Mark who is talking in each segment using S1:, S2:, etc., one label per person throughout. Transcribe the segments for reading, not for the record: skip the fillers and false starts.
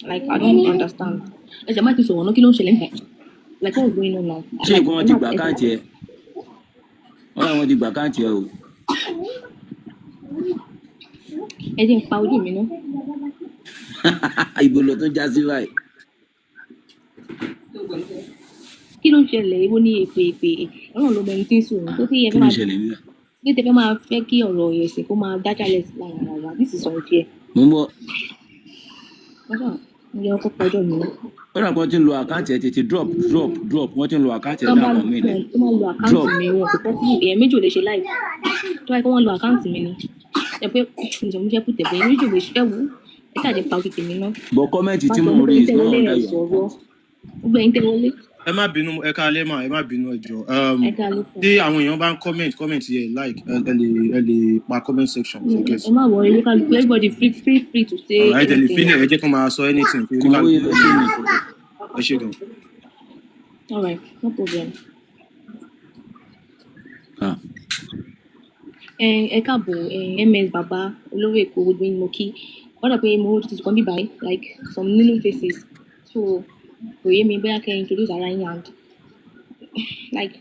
S1: Like, I don't understand. Ẹ jẹ́ má ti sọ̀rọ̀ náà, kí ló ń ṣẹlẹ̀ nípa? Like, what's going on now?
S2: Ṣé
S1: Like,
S2: nǹkan
S1: ẹ
S2: wọn ti
S1: má
S2: gbà
S1: ẹ
S2: káàntì ẹ? Wọn làwọn ti gbà káàntì ẹ o.
S1: Ẹ jẹ́ n pa ojú mi ná.
S2: Ibo ló tún já sí báyìí?
S1: Kí ló ń ṣẹlẹ̀? Èwo ní èpè èpè? Ọlọ́run ló mọ ẹni tí ń sùn. Tó tí ẹ
S2: Kí
S1: fẹ́
S2: ló
S1: máa
S2: ṣẹlẹ̀ níbẹ̀?
S1: Bí tẹ fẹ́ máa fẹ́ kí ọ̀rọ̀ ẹ̀sìn kó máa dájàlẹ̀ sí láàrin ara wa. This is unfair.
S2: Mo ń bọ̀.
S1: Wọ́n ṣáà ń yẹ ọkọ̀ pọ̀jọ́ mi ná.
S2: Ó dà pé wọ́n ti ń lo account ẹ. Tètè drop, drop, drop. Wọ́n ti ń lo account ẹ
S1: Tọ́ bá
S2: dàpọ̀ mí ni.
S1: Tó máa lo account
S2: Drop.
S1: mi, wọn kò possible. Èèyàn méjì ò lè ṣe live. Tó bá yẹ kó wọ́n lo account mi ni. Ẹ pé ǹjẹ́ mo jẹ́ pùtẹ̀ pé èèyàn méjì ò lè ṣe. Ẹ wò ó. Ẹ ṣáà jẹ́ pa ojú tèmi ná.
S2: But comment tí
S1: Pásítọ̀,
S2: mò ń
S1: gbogbo
S2: rí
S1: ẹ̀yin
S2: is
S1: tẹ́
S2: not
S1: wọlé,
S2: under
S1: ẹ̀
S2: your
S1: sọ̀rọ̀.
S2: account.
S1: Gbogbo ẹ̀yin tẹ́ wọlé.
S3: Ẹ má bínú, ẹ káalẹ́ mà, ẹ má bínú, ẹ jọ̀ọ́.
S1: Ẹ káalẹ́ sir.
S3: Tí àwọn èèyàn bá ń comment, comment yẹ, like ẹ lè pa comment section, ṣe get.
S1: Ẹ má worry, olúkálùkù, everybody free to say
S3: Alright, ẹ lè
S1: anything.
S3: fílẹ̀, ẹ jẹ́ kó máa sọ anything kí
S2: Kò mọ
S3: oníkálukú
S2: bóyá fẹ́ ṣe ni.
S3: Ẹ ṣé gan.
S1: Alright, no problem.
S2: Ah.
S1: Ẹ káàbọ̀, ms baba olówó Èkó, gbogbo yín mo kí. Wọ́n dà pé mo ti kàn bí báyìí, like some new faces, so kò yé mi bóyá kẹ́ ẹ introduce ara yín and like.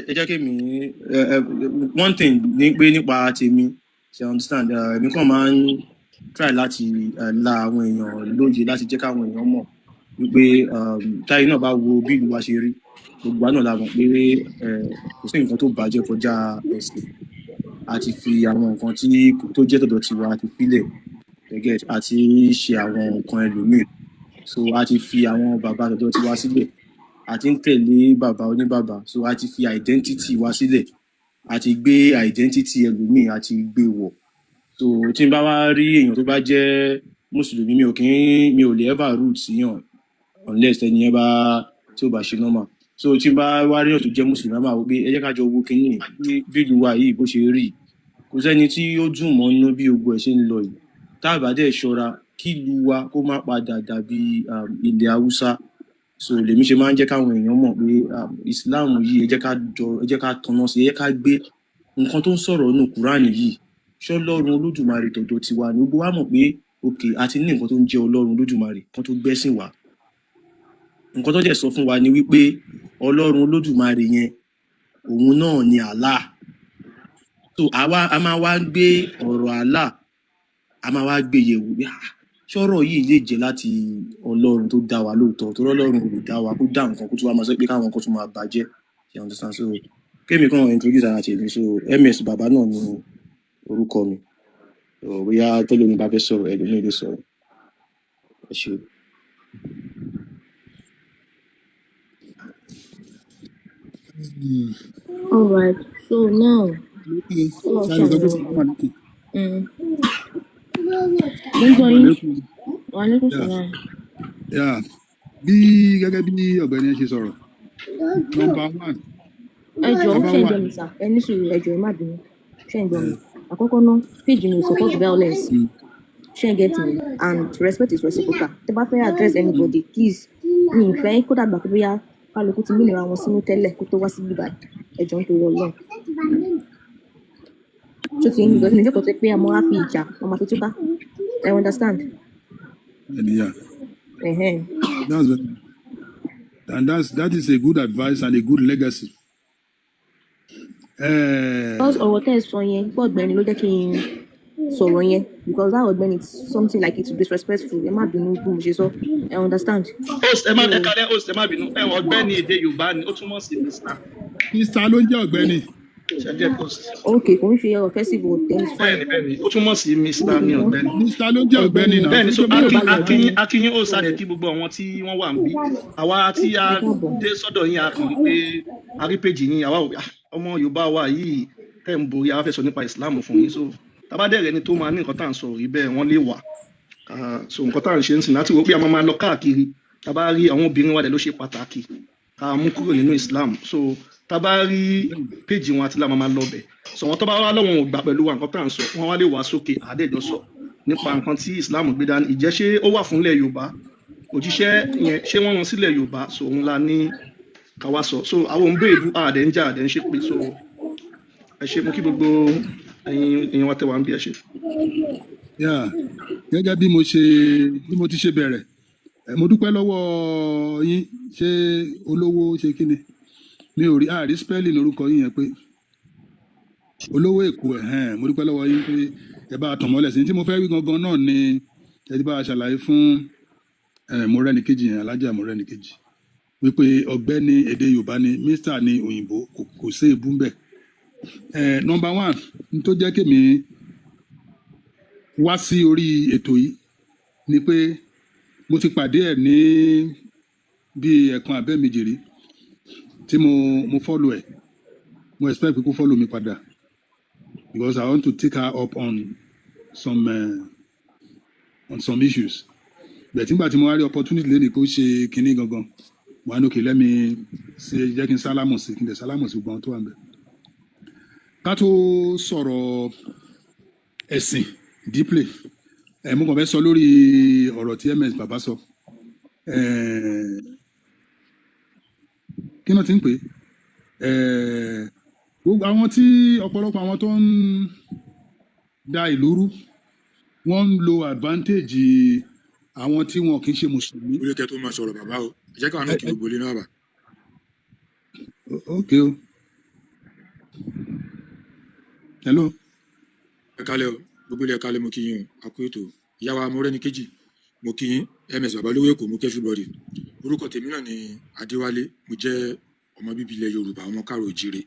S3: Ẹ jẹ́ kí mi ẹ one thing ní pé nípa tèmi, ṣe understand, èmi kàn máa ń try láti la àwọn èèyàn lóye, láti jẹ́ káwọn èèyàn mọ̀ wípé táyé náà bá wo bí ìlú wa ṣe rí, gbogbo wa náà la mọ̀ pé kò sí nǹkan tó bàjẹ́ kọjá ẹ̀sìn. A ti fi àwọn nǹkan tí tó jẹ́ tọ̀dọ̀ tiwa, a ti filẹ̀ gẹ́gẹ́, a ti ṣe àwọn nǹkan ẹlòmíì. So a ti fi àwọn bàbá tọ̀dọ̀ tiwa sílẹ̀, a ti ń tẹ̀lé bàbá oníbàbà. So a ti fi identity wa sílẹ̀, a ti gbé identity ẹlòmíì, a ti gbé wọ̀. So tí n bá wá rí èèyàn tó bá jẹ́ mùsùlùmí, mi ò kí ń mi ò lè ever rude síyàn unless ẹni yẹn bá tí ò bá ṣe normal. So tí n bá wá rí èèyàn tó jẹ́ mùsùlùmí, a máa wò pé ẹ jẹ́ ká jọ wo kínní bí ìlú wa yìí bó ṣe rí. Kò sẹ́ni tí ó dùn mọ́ nínú bí gbogbo ẹ̀ ṣe ń lọ yìí. Tá a bá dẹ̀ ṣọ́ra, kí ìlú wa kó má padà dàbí ilẹ̀ Haúsá. So lèmi ṣe máa ń jẹ́ káwọn èèyàn mọ̀ pé Islam yìí, ẹ jẹ́ ká jọ, ẹ jẹ́ ká tanná sí, ẹ jẹ́ ká gbé nǹkan tó ń sọ̀rọ̀ nínú Quran yìí. Ṣọlọ́run Olódùmarè tọ̀dọ̀ tiwa ni? Gbogbo wa mọ̀ pé ok, a ti ní nǹkan tó ń jẹ́ Ọlọ́run Olódùmarè kan tó gbẹ́sìn wá. Nǹkan tó dẹ̀ sọ fún wa ni wípé Ọlọ́run Olódùmarè yẹn, òun náà ni Allah. So àwa a máa wá gbé ọ̀rọ̀ Allah, a máa wá gbé yẹ̀wò pé, ah, ṣọ́rọ̀ yìí lè jẹ́ láti Ọlọ́run tó dá wa lóòótọ́? Torí Ọlọ́run ò lè dá wa, kó dá nǹkan, kó tún wá máa sọ pé káwọn kan tún máa bàjẹ́. You understand? So kémi kàn introduce ara tèmi. So ms baba náà ni orúkọ mi. So bóyá tẹ́lẹ̀ bá fẹ́ sọ̀rọ̀, ẹlòmíì lè sọ̀rọ̀. Ẹ ṣé.
S1: Alright, so now
S4: Okay.
S1: Ọlọ́run
S4: Ṣáàlì sọ
S1: ṣàánú
S4: pé
S1: wa.
S4: sàlámù alaykum.
S1: Mo ń gbọ́
S4: Sàlámù
S1: yín.
S4: alaykum.
S1: Wa alaikum
S4: Yeah.
S1: salam.
S4: Yeah. Bí gẹ́gẹ́ bí ọ̀gbẹ́ni ẹ ṣe sọ̀rọ̀, number one,
S1: Ẹ jọ̀ọ́,
S4: number
S1: ṣé ń
S4: one.
S1: gbọ́ mi sà? Ẹ ní sùúrù, ẹ jọ̀ọ́, ẹ má bínú. Ṣé ń gbọ́ mi? Àkọ́kọ́ ná, page mi ò support violence. Ṣé ń get me? And respect is reciprocal. Tẹ́ bá fẹ́ address anybody, please, mi ì fẹ́ kó dàgbà pé bóyá kálukú ti mìnira wọn sínú tẹ́lẹ̀ kó tó wá sí bíbá. Ẹ jọ̀ọ́, nítorí Ọlọ́run. Ṣó ti ń because mi jókòó tó pé àmọ́ á fi ìjà, wọ́n máa fi túká. I understand.
S4: And yeah,
S1: Ẹ̀hẹ́n.
S4: that's very, and that is a good advice and a good legacy.
S1: Because ọ̀rọ̀ tẹ́ ẹ sọ yẹn gbọ́, ọ̀gbẹ́ni ló jẹ́ kí n sọ̀rọ̀ yẹn, because that ọ̀gbẹ́ni, it's something like it's disrespectful. Ẹ má bínú bí mo ṣe sọ. I understand.
S5: Host, ẹ má
S1: So
S5: ẹ kálẹ́. Host, ẹ má bínú. Ẹ wọ ọ̀gbẹ́ni, èdè Yorùbá ni ó túmọ̀ sí Mr.
S4: Mr. ló ń jẹ́ ọ̀gbẹ́ni.
S5: Ṣe get, host?
S1: Okay, kò ń ṣe offensive o, then it's fine.
S5: Bẹ́ẹ̀ni, ó túmọ̀ sí Mr. ní ọ̀gbẹ́ni.
S4: Mr. ló ń jẹ́ ọ̀gbẹ́ni náà.
S5: Bẹ́ẹ̀ni, so
S4: Tó
S5: akin
S4: bí Yorùbá
S5: akin akin host, adẹ kí gbogbo àwọn tí wọ́n wà níbí. Àwa tí a
S1: Ẹ káàbọ̀.
S5: dé sọ́dọ̀ yín, a kàn rí pé a rí péjì yín, àwa ò ah, ọmọ Yorùbá wa yìí tẹ́ ń borí, àwa fẹ́ sọ nípa Islam fún yín. So tabadẹ́rẹ́ ni tó máa ní nǹkan tá à ń sọ rí bẹ́ẹ̀, wọ́n lè wà. Ah, so nǹkan tá à ń ṣe ń sìn láti wò pé a máa máa lọ káàkiri, tá a bá rí àwọn obìnrin wa dẹ̀ ló ṣe pàtàkì ká mú kúrò nínú Islam. So tá a bá rí péjì wọn àti láwọn máa lọ bẹ̀. So wọn tó bá wá lọ́wọ́n ò gbà pẹ̀lú wa nǹkan tá à ń sọ, wọ́n wá lè wá sókè àdéjọ sọ nípa nǹkan tí Islam gbé dání. Ìjẹ́ ṣé ó wà fúnlẹ̀ Yorùbá? Òjíṣẹ́ yẹn, ṣé wọ́n rán sílẹ̀ Yorùbá? So òun la ní ká wá sọ. So àwọn òun béèbù, àdé ń jà, àdé ń ṣépè. So ẹ ṣe, mo kí gbogbo ẹ̀yin. Èèyàn wa tẹ wà ń bí, ẹ ṣe.
S4: Yeah. Gẹ́gẹ́ bí mo ti ṣe bẹ̀rẹ̀, mo dúpẹ́ lọ́wọ́ yín. Ṣé olówó ṣe kí ni? Mi ò rí àrí spelling orúkọ yín yẹn pé olówó Èkó. Ẹ̀hẹ́n, mo dúpẹ́ lọ́wọ́ yín pé ẹ bá a tàn mọ́lẹ̀ sí ní tí mo fẹ́ wí gangan náà ni ẹ ti bá a ṣàlàyé fún Mọ́rẹ́níkejì yẹn, Alájà Mọ́rẹ́níkejì, wípé ọ̀gbẹ́ni èdè Yorùbá ni, Mr ní òyìnbó, kò sí èébú ń bẹ̀. Number one n tó jẹ́ kémi wá sí orí ètò yìí ni pé mo ti pàdé ẹ̀ ní bíi ẹ̀kan abẹ́ méjì rí tí mo follow ẹ̀. Mo expect pé kó follow mi padà because I want to take her up on some issues, but nígbà tí mo wá rí opportunity lẹ́nu kó ṣe kinní gangan, mo wá ní, "Okay, let me ṣe, jẹ́ kí n sálámù sí, kí n dẹ̀ sálámù sí gbogbo àwọn tó wà níbẹ̀." Ká tó sọ̀rọ̀ ẹ̀sìn deeply, ẹ̀ mo kàn fẹ́ sọ lórí ọ̀rọ̀ tí MS bàbá sọ. Kí náà ti ń pè é, gbogbo àwọn tí ọ̀pọ̀lọpọ̀ àwọn tó ń da ìlú rú, wọ́n ń lo advantage àwọn tí wọn kì í ṣe mùsùlùmí.
S6: Ó yẹ kẹ́ tó máa sọ̀rọ̀, bàbá o, ẹ jẹ́ káwọn náà kí gbogbo ilé náà bà.
S4: Ok o, hello.
S6: Ẹ kálẹ̀ o, gbogbo ilé, ẹ kálẹ̀. Mo kí yín o, a kú ètò. Ìyá wa Mọ́rẹ́níkejì, mo kí yín. MS bàbá olówó Èkó, mo kí everybody. Orúkọ tèmi náà ni Adéwálé. Mo jẹ́ ọmọ bíbí ilẹ̀ Yorùbá, ọmọ káàrọ̀ òjìrè,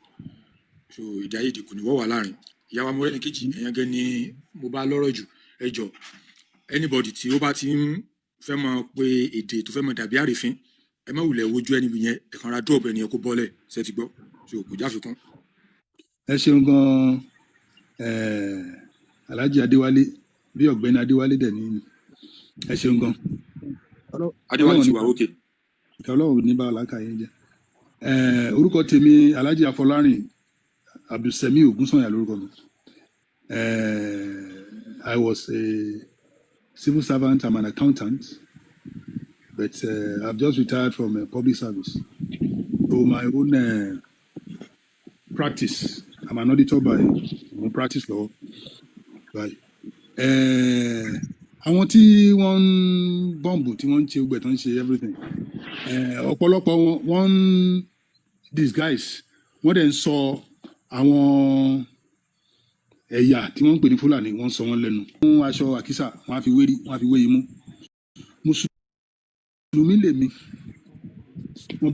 S6: so èdè àìyedè kò ní wọ́ wà láàrin. Ìyá wa Mọ́rẹ́níkejì, ẹ̀yàn gẹ́ ni mo bá lọ́rọ̀ jù. Ẹ jọ, anybody tí ó bá ti ń fẹ́ mọ pé èdè tó fẹ́ mọ dàbí àrífín, ẹ má wulẹ̀ wojú ẹni yẹn, ẹ kàn ra drop ẹni yẹn kó bọ́lẹ̀ ṣe ti gbọ́. So kò jáfikún.
S4: Ẹ ṣeun gan, Alhaji Adéwálé, bí ọ̀gbẹ́ni Adéwálé dẹ̀ ní. Ẹ ṣeun gan.
S6: Adéwálé
S4: Ọlọ́run
S6: ti
S4: ní
S6: wà ókè.
S4: Ọlọ́run ní bá àlàkà yẹn jẹ́. Orúkọ tèmi, Alhaji Afọlárìn Abdulsemi Ogunsanya lórúkọ mi. I was a civil servant. I'm an accountant, but I've just retired from public service to my own practice. I'm an auditor by mo practice law by. Àwọn tí wọ́n ń bọ́ǹbù, tí wọ́n ń ṣe gbẹ̀, tó ń ṣe everything, ọ̀pọ̀lọpọ̀ wọn, wọ́n ń disguise, wọ́n dẹ̀ ń sọ àwọn ẹ̀yà tí wọ́n ń pè ní Fúlàní, wọ́n ń sọ wọ́n lẹ́nu. Wọ́n aṣọ àkísà, wọ́n á fi wérí, wọ́n á fi wé imú. Mùsùlùmí lèmi. Wọ́n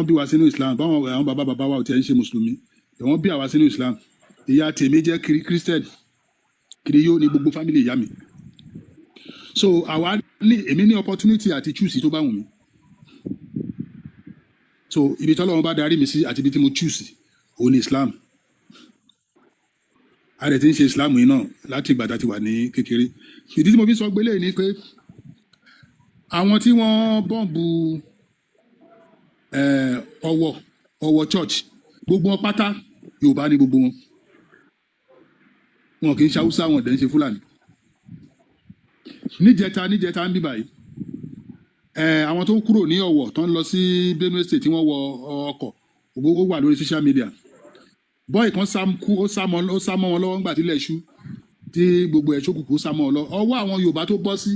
S4: bí wa sínú Islam. Báwọn àwọn bàbá bàbá wa ò tiẹ̀ ń ṣe mùsùlùmí, wọ́n bí àwa sínú Islam. Ìyá tèmi jẹ́ Christian, kiriyó ní gbogbo family ìyá mi. So àwa ní, èmi ní opportunity àti choose tó bá wù mí. So ibi tí Ọlọ́run bá darí mi sí àti ibi tí mo choose, òun ni Islam. A dẹ̀ ti ń ṣe Islam yìí náà láti ìgbà tá a ti wà ní kékeré. Ìdí tí mo fi sọ gbélé ni pé àwọn tí wọ́n bọ́ǹbù Ọ̀wọ̀ church, gbogbo wọn pátá, Yorùbá ní gbogbo wọn. Wọn kì í ṣe Haúsá, wọn dẹ̀ ń ṣe Fúlàní. Níjẹta ń bí báyìí, àwọn tó kúrò ní Ọ̀wọ̀ tó ń lọ sí Benue State, tí wọ́n wọ ọkọ̀, ó wà lórí social media. Boy kan sá kú, ó sá mọ́ wọn lọ́wọ́ ńgbà tílẹ̀ ṣú, tí gbogbo ẹ̀ ṣókùnkùn, ó sá mọ́ wọn lọ. Ọwọ́ àwọn Yorùbá tó bọ́ sí,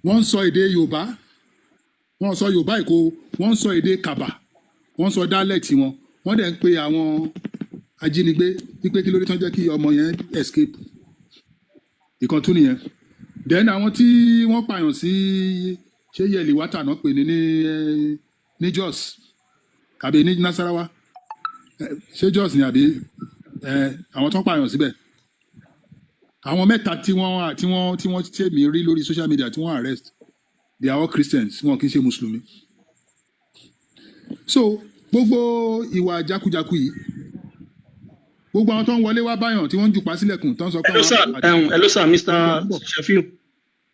S4: wọ́n ń sọ èdè Yorùbá, wọ́n sọ Yorùbá Èkó, wọ́n ń sọ èdè Kàbà, wọ́n sọ dialect wọn. Wọ́n dẹ̀ ń pe àwọn ajínigbé wípé kí lórí tán jẹ́ kí ọmọ yẹn escape. Ìkan tún nìyẹn. Then àwọn tí wọ́n pààyàn sí, ṣé yẹ̀lì wátà náà pè ní Jos àbí ní Nasarawa? Ṣé Jos ni àbí àwọn tó ń pààyàn síbẹ̀, àwọn mẹ́ta tí wọ́n tèmi rí lórí social media tí wọ́n arrest, they are all Christians, wọn kì í ṣe mùsùlùmí. So gbogbo ìwà jákujáku yìí, gbogbo àwọn tó ń wọlé wá báyàn, tí wọ́n ń jùpá sílẹ̀kùn, tó ń sọ pé
S5: Hello sir. Hello sir, Mr. Shafiu.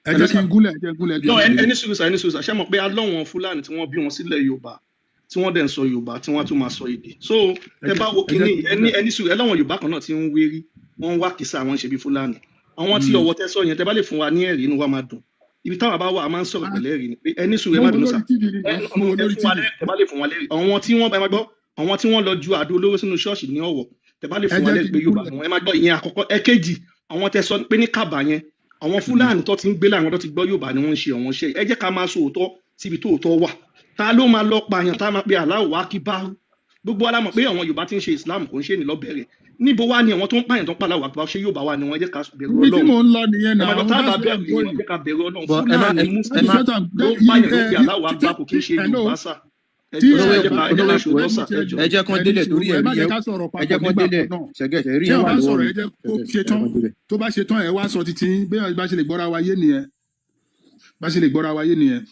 S4: Ẹ jẹ́ kí n gúnlẹ̀, ẹ jẹ́ n gúnlẹ̀, ẹ
S5: No,
S4: jẹ́
S5: ẹni sùúrù sir, ẹni sùúrù sir. Ṣé mọ̀ pé alọ́wọ̀n Fúlàní tí wọ́n bí wọn sílẹ̀ Yorùbá, tí wọ́n dẹ̀ ń sọ Yorùbá, tí wọ́n á tún máa sọ èdè. So ẹ bá wo
S4: ẹ jẹ́
S5: kínní,
S4: kí n
S5: ẹni
S4: gúnlẹ̀.
S5: ẹni sùúrù, ẹ láwọn Yorùbá kan náà tí ń wérí, wọ́n ń wá kìsà, àwọn ń ṣe bí Fúlàní. Àwọn tí Ọ̀wọ̀ tẹ́ sọ yẹn, tẹ́ bá lè fún wa ní ẹ̀rí, inú wa máa dùn. Ibi táwa bá wà, a máa ń sọ̀rọ̀ pẹ̀lú ẹ̀rí ni. Pé ẹni sùúrù, ẹ
S4: Mo
S5: má
S4: wo
S5: bínú
S4: lórí
S5: sir.
S4: TV ni
S5: Ẹ
S4: náà, mo wo
S5: ẹ
S4: lórí
S5: fún wa
S4: TV.
S5: lẹ́rìí, ẹ bá lè fún wa lẹ́rìí. Àwọn tí wọ́n, ẹ máa gbọ́, àwọn tí wọ́n lọ ju àdó olóró sínú ṣọ́ọ̀ṣì ní Ọ̀wọ̀, Tẹ bá lè
S4: Ẹ
S5: fún wa
S4: jẹ́
S5: lẹ́rìí
S4: kí
S5: pé
S4: n
S5: Yorùbá
S4: kúnlẹ̀.
S5: ni wọ́n, ẹ máa gbọ́ ìyẹn àkọ́kọ́. Ẹ̀kejì, àwọn tẹ sọ pé ní Kàbà yẹn, àwọn Fúlàní tó ti ń gbé láwọn tó ti gbọ́ Yorùbá ni wọ́n ń ṣe àwọn iṣẹ́. Ẹ jẹ́ ká máa sọ òótọ́ síbi tó òótọ́ wà. Ta ló máa lọ pààyàn tá a máa pe Allahu Akbar? Gbogbo wa la mọ̀ pé àwọn Yorùbá ti ń ṣe Islam, kò ń ṣe ní lọ́bẹ̀rẹ̀. Níbo wá ni àwọn tó ń pààyàn tó ń pa Allahu Akbar? Ṣé Yorùbá wà ni wọ́n? Ẹ jẹ́ ká bẹ̀rù
S4: Ibi tí
S5: Ọlọ́run.
S4: mò ń lọ nìyẹn
S5: Ẹ máa
S4: now.
S5: gbọ́, tá a bá
S4: That's where
S5: bẹ̀rù
S4: I'm
S5: èèyàn,
S4: going.
S5: jẹ́ ká bẹ̀rù Ọlọ́run.
S3: But ẹ má
S5: Fúlàní
S3: ẹ ẹ
S4: That is
S3: má
S5: Muslim
S4: what I'm
S5: ló ń pààyàn ló ń pe Allahu Akbar, kò kí ń ṣe
S4: hello.
S5: Yorùbá sà. Ẹ
S4: Tí
S5: jọ̀ọ́ sà,
S4: ẹ
S5: ẹ jẹ́
S4: bá
S5: ká ẹ jẹ́
S4: ẹ
S5: ká
S4: let
S5: ṣòótọ́
S4: me
S5: sà, ẹ
S4: tell
S5: jọ̀ọ́.
S4: you,
S3: Ẹ jẹ́ kán
S4: ẹ ní
S3: délẹ̀ torí
S4: sùúrù, ẹ
S3: ẹ̀rí
S4: má jẹ́
S3: yẹn.
S4: ká sọ̀rọ̀
S3: Ẹ jẹ́
S4: papọ̀
S3: kán
S4: nígbà
S3: délẹ̀
S4: kan náà.
S3: ṣẹgẹ ẹ̀rí
S4: Tí
S3: yẹn
S4: ẹ
S3: wà
S4: bá
S3: lọ́wọ́
S4: sọ̀rọ̀,
S3: mi.
S4: ẹ jẹ́ kó
S3: Ṣẹgẹ
S4: ṣe
S3: ẹ jẹ́
S4: tán.
S3: kán délẹ̀.
S4: Tó bá ṣe tán, ẹ wá sọ títí bí bá ṣe lè gbọ́ra wa yé nìyẹn. Bá ṣe lè gbọ́ra wa yé nìyẹn.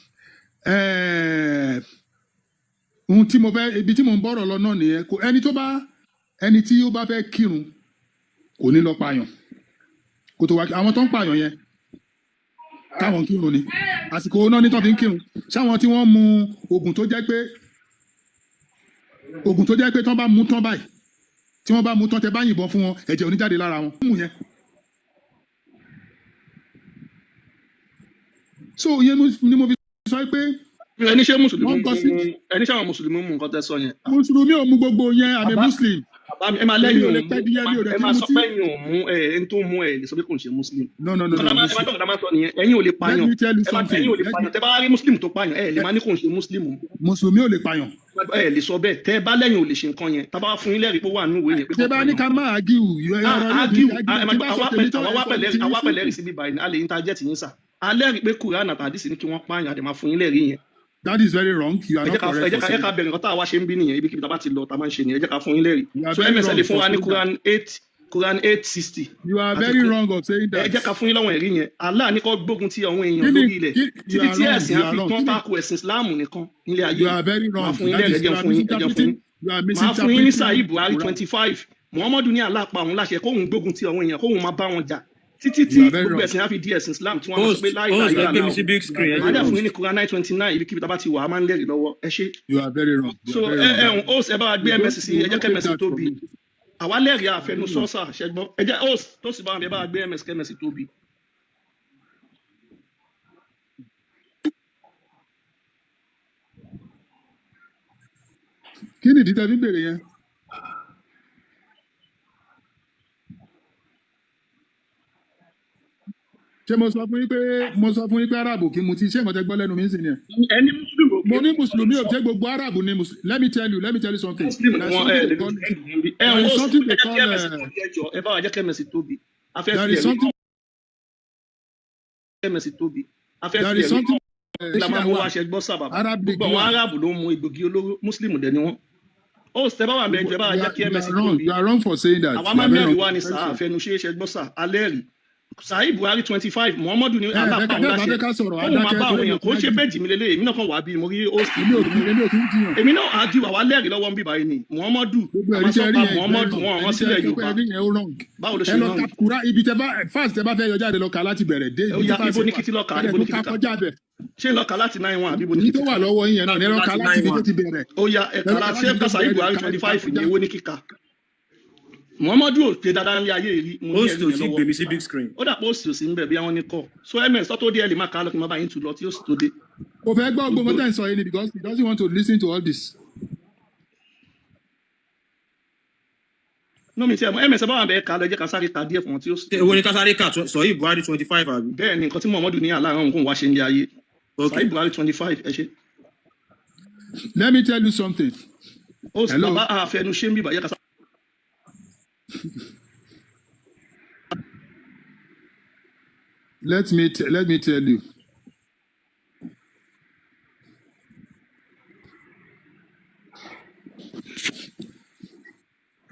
S4: Ohun tí mo fẹ́, ibi tí mo ń bọ̀rọ̀ lọ náà nìyẹn. Kò ẹni tó bá ẹni tí ó bá fẹ́ kírun kò ní lọ pààyàn kó tó wá. Àwọn tó ń pààyàn yẹn táwọn ń kírun ni, àsìkò náà ní tó fi ń kírun, sáwọn tí wọ́n mu oògùn tó jẹ́ pé oògùn tó jẹ́ pé tán bá mú tán báyìí, tí wọ́n bá mú tán, tẹ bá yìnbọn fún wọn, ẹ̀jẹ̀ ò ní jáde lára wọn mú yẹn. So ìyẹn ni mo fi sọ pé
S5: Ẹni ṣé mùsùlùmí
S4: wọ́n
S5: mú
S4: gbọ́ sí
S5: ẹni ṣé àwọn mùsùlùmí mú nǹkan tẹ́ sọ yẹn?
S4: Mùsùlùmí ò mú gbogbo yẹn. Àmì
S5: Bàbá
S4: muslim
S5: bàbá mi, ẹ máa
S4: èmi
S5: lẹ́yìn
S4: ò lè
S5: òun
S4: pẹ́
S5: mú
S4: díẹ̀, mi ò dẹ̀
S5: ẹ
S4: kí
S5: máa sọ
S4: mutí.
S5: pé ẹ̀yin ò mú ẹ, ẹni tó mú ẹ lè sọ pé kò ń ṣe muslim.
S4: No, no, no,
S5: Nǹkan
S4: no.
S5: tá máa ẹ máa
S4: Muslim,
S5: gbọ́ nǹkan tá máa sọ nìyẹn. Ẹ̀yin ò lè
S4: let
S5: pààyàn.
S4: me tell you
S5: Ẹ máa
S4: something.
S5: ẹ̀yin ò lè
S4: Let me
S5: pààyàn. Tẹ bá rí muslim tó pààyàn, ẹ lè máa ní kò ń ṣe muslim o.
S4: Mùsùlùmí ò lè pààyàn.
S5: Ẹ lè sọ bẹ́ẹ̀. Tẹ bá lẹ́yìn ò lè ṣe nǹkan yẹn, tá bá wá fún yín lẹ́rìí pé ó wà nínú ìwé yẹn pé
S4: Ṣé
S5: kò
S4: bá ní
S5: pààyàn.
S4: ká máa argue, ọ̀rọ̀ yóò fi
S5: Argue
S4: ṣe argue.
S5: ẹ máa
S4: Tí
S5: gbọ́,
S4: bá sọ tèmi tán,
S5: àwa
S4: ẹ
S5: wá
S4: sọ
S5: pẹ̀lẹ́
S4: tí
S5: àwa
S4: yín.
S5: pẹ̀lẹ́rìí
S4: Simple.
S5: síbí báyìí ni a lè interject yín sà. A lẹ́rìí pé Quran àti Hadith ní kí wọ́n pààyàn, àdè máa fún yín lẹ́rìí yẹn.
S4: That is very wrong. You are
S5: Ẹ jẹ́
S4: not
S5: ká ẹ
S4: correct
S5: jẹ́
S4: for
S5: ká ẹ
S4: saying
S5: ká
S4: that.
S5: bẹ̀rẹ̀. Nǹkan tá a wá ṣe ń bí nìyẹn. Ibikíbi tá a bá ti lọ, tá a máa ń ṣe nìyẹn. Ẹ jẹ́ ká fún yín lẹ́rìí.
S4: You are
S5: So
S4: very
S5: ms ẹ lè
S4: wrong
S5: fún
S4: for
S5: wa ní
S4: saying that.
S5: Quran 8:60
S4: You are
S5: àti
S4: very wrong of saying
S5: ẹ
S4: that.
S5: jẹ́ ká fún yín lọ́wọ́ ẹ̀rí yẹn. Allah ní kó gbógun ti àwọn èèyàn
S4: Kí ni
S5: lórí ilẹ̀
S4: kí you
S5: títí
S4: are
S5: tí
S4: wrong.
S5: ẹ̀sìn
S4: You
S5: á
S4: are
S5: fi
S4: wrong.
S5: tán
S4: Kí ni
S5: tako ẹ̀sìn Islam nìkan nílé ayé
S4: You
S5: yìí.
S4: are very
S5: Màá
S4: wrong.
S5: fún yín
S4: That
S5: lẹ́rìí.
S4: is
S5: Ẹ jẹ́
S4: you
S5: n
S4: are
S5: fún yín, ẹ jẹ́ n fún yín.
S4: misinterpreting. You are
S5: Màá fún yín ní
S4: misinterpreting
S5: Sahih Buhari
S4: Quran.
S5: 25. Muhammadu ní Allah pa òun láṣẹ kóun gbógun ti àwọn èèyàn, kóun máa bá wọn jà títí
S4: You
S5: tí
S4: are very
S5: gbogbo
S4: wrong.
S5: ẹ̀sìn á fi di ẹ̀sìn Islam, tí wọ́n á máa sọ
S7: Host
S5: pé la ilaha
S7: host, ẹ gbé mi
S5: illallah.
S7: sí big
S4: You
S7: screen,
S4: are
S7: ẹ
S5: Màá
S4: very
S5: dẹ̀
S7: jẹ́
S5: fún
S4: wrong.
S5: yín ní Quran 9:29. Ibikíbi tá a bá ti wà, á máa ń lẹ́rìí lọ́wọ́. Ẹ ṣé.
S4: You are very wrong. You
S5: So
S4: are very
S5: ẹ ẹ
S4: wrong.
S5: ǹ host, ẹ bá wa gbé
S4: You
S5: ms
S4: don't
S5: sí,
S4: you
S5: ẹ
S4: will
S5: jẹ́
S4: not
S5: kí
S4: take
S5: ms
S4: that from
S5: tóbi.
S4: me.
S5: Àwa lẹ́rìí,
S4: Very
S5: àfẹnusọ
S4: wrong.
S5: sà, ṣẹgbọ́n? Ẹ jẹ́ host tó sì bá wọn, ẹ bá wa gbé ms kí ms tóbi.
S4: Kí ni ìdí tẹ́ fi ń béèrè yẹn? Ṣé mo sọ fún yín pé mo sọ fún yín pé Arab kì í mutí? Ṣé nǹkan tẹ́ gbọ́ lẹ́nu mi ń sìn yẹn?
S5: Ẹni muslim ò
S4: Mo
S5: kí
S4: ní Mùsùlùmí ò ṣe gbogbo Arab ni Mùsùlùmí. Let me tell you something.
S5: Muslim
S4: There is
S5: wọn ẹ
S4: something
S5: lè
S4: they
S5: fi
S4: call
S5: ẹ
S4: there
S5: ǹ
S4: is
S5: host,
S4: something
S5: ẹ
S4: they
S5: jẹ́ kí
S4: call
S5: ms tóbi. Ẹ jọ, ẹ bá wa jẹ́ kí ms tóbi. A fẹ́
S4: there
S5: fi
S4: is
S5: ẹ̀rí
S4: something
S5: ms tóbi. A fẹ́
S4: there
S5: fi
S4: is
S5: ẹ̀rí
S4: something
S5: la máa
S4: Shia
S5: mú
S4: wà,
S5: wá ṣe gbọ́ sábà.
S4: Arab
S5: Gbogbo
S4: League
S5: àwọn
S4: wà.
S5: Arab ló ń mu egbògi olóró, muslim dẹ̀ ni wọ́n. Host, ẹ bá wà ń bẹ, ẹ jọ̀ọ́, ẹ bá wa
S4: You
S5: jẹ́
S4: are
S5: kí
S4: you
S5: ms
S4: are wrong.
S5: tóbi.
S4: You are wrong for saying that.
S5: Àwa
S4: You
S5: máa
S4: are
S5: ń
S4: very
S5: mẹ́rin
S4: wrong.
S5: wá ní
S4: Very
S5: sà,
S4: sorry.
S5: àfẹnuṣe ṣe gbọ́ sà. Alẹ́ rí Sahih Buhari 25, Muhammadu ní
S4: Ẹ
S5: Allah
S4: ẹ
S5: pa
S4: ká
S5: òun
S4: bẹ́ẹ̀ bá
S5: láṣẹ
S4: fẹ́ ká sọ̀rọ̀,
S5: kóun máa
S4: adákẹ́
S5: bá
S4: torí
S5: àwọn
S4: èmi
S5: èèyàn
S4: ò
S5: kò
S4: kí
S5: ń
S4: ń
S5: ṣe
S4: argue.
S5: péjì mi lélẹ̀. Èmi náà kàn wá bí mo rí host
S4: Èmi ò kí ń jiyàn.
S5: Èmi náà á di wàwá lẹ́rìí lọ́wọ́ ń bíbá yìí ni Muhammadu.
S4: Gbogbo
S5: A
S4: ẹ̀rí
S5: máa
S4: tẹ́
S5: sọ
S4: rí
S5: pa
S4: yẹn is very
S5: Muhammadu
S4: wrong.
S5: wọn rán
S4: Ẹ̀rí tẹ́
S5: sílẹ̀
S4: sọ pé
S5: Yorùbá.
S4: ẹ̀rí yẹn ó wrong.
S5: Báwo ló
S4: Ẹ
S5: ṣe
S4: lọ
S5: wrong?
S4: ka Quran ibi tẹ́ bá fast tẹ́ bá fẹ́ yọ jáde, lọ kà láti bẹ̀rẹ̀ dé
S5: Ó
S4: ibi tí
S5: yá,
S4: fast
S5: ibo ní
S4: wà.
S5: kìtì lọ́ka?
S4: Kẹ́lẹ̀
S5: Ibo ní
S4: tó ka
S5: kìtì kà?
S4: kọjá bẹ̀.
S5: Ṣé lọ́ka láti 9:1 àbí ibo ní
S4: Èyí
S5: kìtì
S4: tó
S5: kà?
S4: wà lọ́wọ́ yín yẹn náà ní ẹ lọ ka
S7: láti
S4: láti
S7: nine
S4: ibi tó
S7: one.
S4: ti bẹ̀rẹ̀.
S5: Ó yá,
S4: Ẹ
S5: ẹ̀ka
S4: lọ ka
S5: láti
S4: láti
S5: ṣé
S4: ibi
S5: ká
S4: tó ti
S5: Sahih
S4: bẹ̀rẹ̀,
S5: Buhari
S4: ká
S5: twenty
S4: ẹ ká
S5: five ní
S4: kọjá.
S5: ewó ní kíkà? Muhammadu ò ṣe dáadáa ní ayé rí. Mo ní
S7: Host
S5: ẹ̀rí
S7: ò
S5: yẹn
S7: tí
S5: lọ́wọ́.
S7: gbé mi sí big screen.
S5: Ó dàpọ̀ òsì òsì ń bẹ̀ bí àwọn ní kọ́. So ms tó dé, ẹ lè má kà á lọ kí n má bá yín tù lọ tí ó sì tó dé.
S4: Kò fẹ́ gbọ́ gbogbo
S5: Gbogbo
S4: tẹ́ ń sọ yìí ni because he doesn't want to listen to all this.
S5: No, mi ti ẹ̀ mọ̀ ms ẹ bá wà bẹ́ẹ̀ kà á lọ. Ẹ jẹ́ ká sáré ka díẹ̀ fún wọn tí ó sì tó
S7: Èwo
S5: dé.
S7: ni kásáré kà? Sahih Buhari 25, àbí?
S5: Bẹ́ẹ̀ ni, nǹkan tí Muhammadu ní Allah òun kò wá ṣe ní ayé.
S7: Ok.
S5: Sahih Buhari 25, ẹ ṣe.
S4: Let me tell you something.
S5: Ó sì
S4: Hello.
S5: bàbá àfẹnuṣe ń bíbà yẹ ká sáré.
S4: Let me tell you.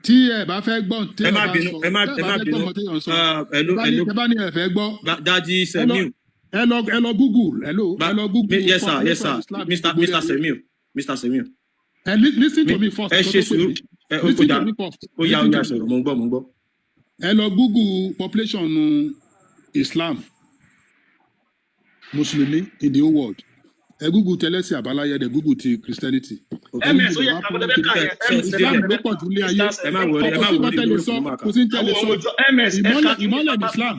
S4: Tí ẹ bá fẹ́ gbọ́
S7: Ẹ
S4: téèyàn
S7: má
S4: bá
S7: bínú,
S4: sọ,
S7: ẹ má
S4: tẹ́ ẹ
S7: ẹ
S4: bá
S7: má
S4: fẹ́ gbọ́
S7: bínú.
S4: nǹkan téèyàn sọ,
S7: Ah,
S4: tẹ́
S7: hello
S4: bá ní
S7: hello
S4: tẹ́ bá ní ẹ fẹ́ gbọ́,
S7: Daddy
S4: ẹ lọ
S7: Semiu.
S4: ẹ lọ Google, hello,
S7: Ba
S4: ẹ lọ Google
S7: yes sir, yes
S4: population
S7: sir.
S4: of Islam ní
S7: Mr
S4: gbogbo
S7: Mr
S4: ayé.
S7: Semiu, Mr Semiu.
S4: Ẹ listen
S7: Mi
S4: to me first
S7: ẹ
S4: kó
S7: ṣe
S4: tó pè
S7: sùúrù.
S4: mí.
S7: Ẹ ó
S4: Listen
S7: dà
S4: to me first.
S7: ó yá ó
S4: Listen
S7: yá
S4: to me.
S7: sọ̀rọ̀, mo ń gbọ́, mo ń gbọ́.
S4: Ẹ lọ Google population Islam Mùsùlùmí in the whole world. Ẹ Google tẹlẹsìn àbáláyé, ẹ Google ti Christianity.
S7: Ok.
S4: Ẹ
S5: ms
S4: Google
S5: ó yẹ
S4: wá
S5: ká
S4: fún
S5: bọ́dọ̀ bẹ́ẹ̀ ká
S7: Ṣe
S5: yẹn
S7: ṣe
S5: ms
S7: ti
S5: ẹ bá
S4: Islam
S7: délẹ̀.
S4: ló pọ̀ jù ní ayé.
S5: Mr
S7: Ẹ má
S5: Semiu
S7: worry, ẹ
S4: Kò
S7: má
S4: sí nǹkan
S7: worry
S4: tẹ́ lè
S7: lórí
S4: sọ,
S7: kò máa kà.
S4: kò sí tẹ́ lè
S5: àwọn
S4: sọ.
S5: ọmọ ìjọ ms ẹ
S4: Ìmọ́lẹ̀
S5: ká kí
S4: ìmọ́lẹ̀ ní Islam.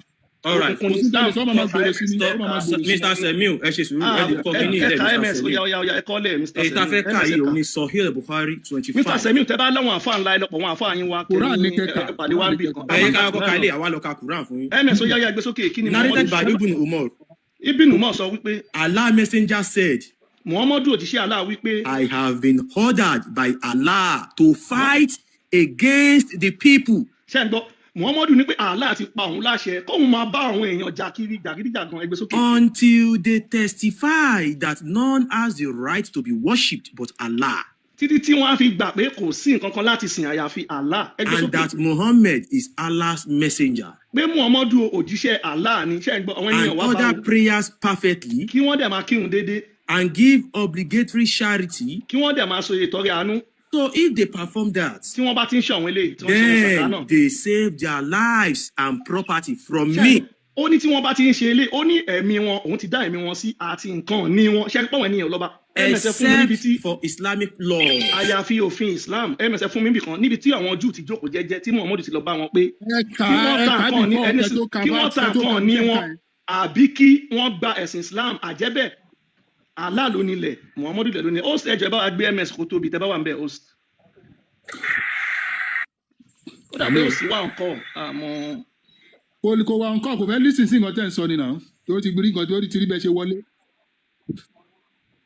S7: All right.
S5: Òkùnkùn
S4: Kò
S5: ní
S4: sí tẹ́lẹ̀
S5: Islam.
S4: sọ máa máa gbèrò sí ni, ó máa máa gbèrò sí ni.
S7: Mr. Semiu, ẹ ṣe sùúrù, ẹ lè kọ
S5: Ẹ
S7: kíní
S5: ẹ
S7: ilẹ̀
S5: ka
S7: Mr.
S5: ms
S7: Semiu.
S5: oya oya oya, ẹ kọ́ lẹ̀ Mr.
S7: Èyí tá a
S5: Semiu
S7: fẹ́ kà
S5: ms
S7: yìí
S5: ẹ
S7: òun
S5: kà.
S7: ni Sahih Bukhari twenty
S5: Mr.
S7: five.
S5: Semiu, tẹ bá láwọn àfa ńlá, ẹ lọpọ àwọn àfa yín wá kẹ
S4: Quran ní
S5: ní
S4: kẹka,
S5: ẹ pàdé wá
S4: Quran
S5: ń
S4: ní
S5: bì
S4: kẹka.
S5: kan.
S7: Ẹ yẹ ká kọ́kọ́ ka ilé, àwa lọ ka Quran fún yín.
S5: Ms oya oya, gbé sókè, kí ni
S7: Narrated
S5: Muhammadu
S7: by Ibn Umar.
S5: Ibn Umar sọ wípé
S7: Allah messenger said,
S5: Muhammadu òjíṣẹ́ Allah wípé
S7: I have been ordered by Allah to fight against the people
S5: Ṣé ń gbọ́? Muhammadu ní pé Allah ti pa òun láṣẹ kóun máa bá àwọn èèyàn jà kiri jàgídíjàgan. Ẹgbẹ́ sókè.
S7: until they testify that none has the right to be worshipped but Allah
S5: Títí tí wọ́n á fi gbà pé kò sí nǹkan kan láti sìn àyàfi Allah. Ẹgbẹ́
S7: and
S5: sókè.
S7: that Muhammad is Allah's messenger
S5: Pé Muhammadu òjíṣẹ́ Allah ni. Ṣé ń gbọ́? Àwọn ènìyàn
S7: and
S5: wá bá
S7: order
S5: wọn
S7: prayers perfectly
S5: kí wọ́n dẹ̀ máa kírun déédéé
S7: and give obligatory charity.
S5: kí wọ́n dẹ̀ máa so ìtọrẹ àánú.
S7: So if they perform that,
S5: Tí wọ́n bá ti ń ṣe àwọn eléyìí, tí wọ́n ṣe wọn sàkà
S7: then
S5: náà.
S7: they save their lives and property from
S5: Ṣé
S7: me.
S5: ó ní tí wọ́n bá ti ń ṣe eléyìí, ó ní ẹ̀mí wọn, òun ti dá ẹ̀mí wọn sí àti nǹkan ní wọn. Ṣé pọ̀wọ̀n ènìyàn lọ́ba ms fún mi níbi
S7: Except
S5: tí
S7: for Islamic laws.
S5: Àyàfi òfin Islam. Ms fún mi níbì kan níbi tí àwọn Júù ti jókòó jẹ́jẹ́ tí Muhammadu ti lọ bá wọn pé
S4: Ẹ kà
S5: kí
S4: á,
S5: wọ́n
S4: ẹ
S5: ta
S4: kà á
S5: nǹkan ní
S4: before
S5: ẹni
S4: kẹ tó ka
S5: kí
S4: bá
S5: wọ́n ta
S4: kẹ tó ka
S5: nǹkan ní
S4: tẹ
S5: wọn
S4: ká ẹ.
S5: àbí kí wọ́n gba ẹ̀sìn Islam. Àjẹ́bẹ̀ Allah ló nílẹ̀, Muhammadu lẹ̀ ló nílẹ̀. Host, ẹjọ́, ẹ bá wa gbé ms kó tóbi tẹ bá wà ń bẹ̀. Host, ó dàbí
S4: Àmì
S5: òsì wà ń kọ́ àmọ́.
S4: Kò wá nǹkan, kò fẹ́ listen sí nǹkan tẹ́ ń sọ ni náà tó ti rí nǹkan tó ti rí bẹ́ẹ̀ ṣe wọlé,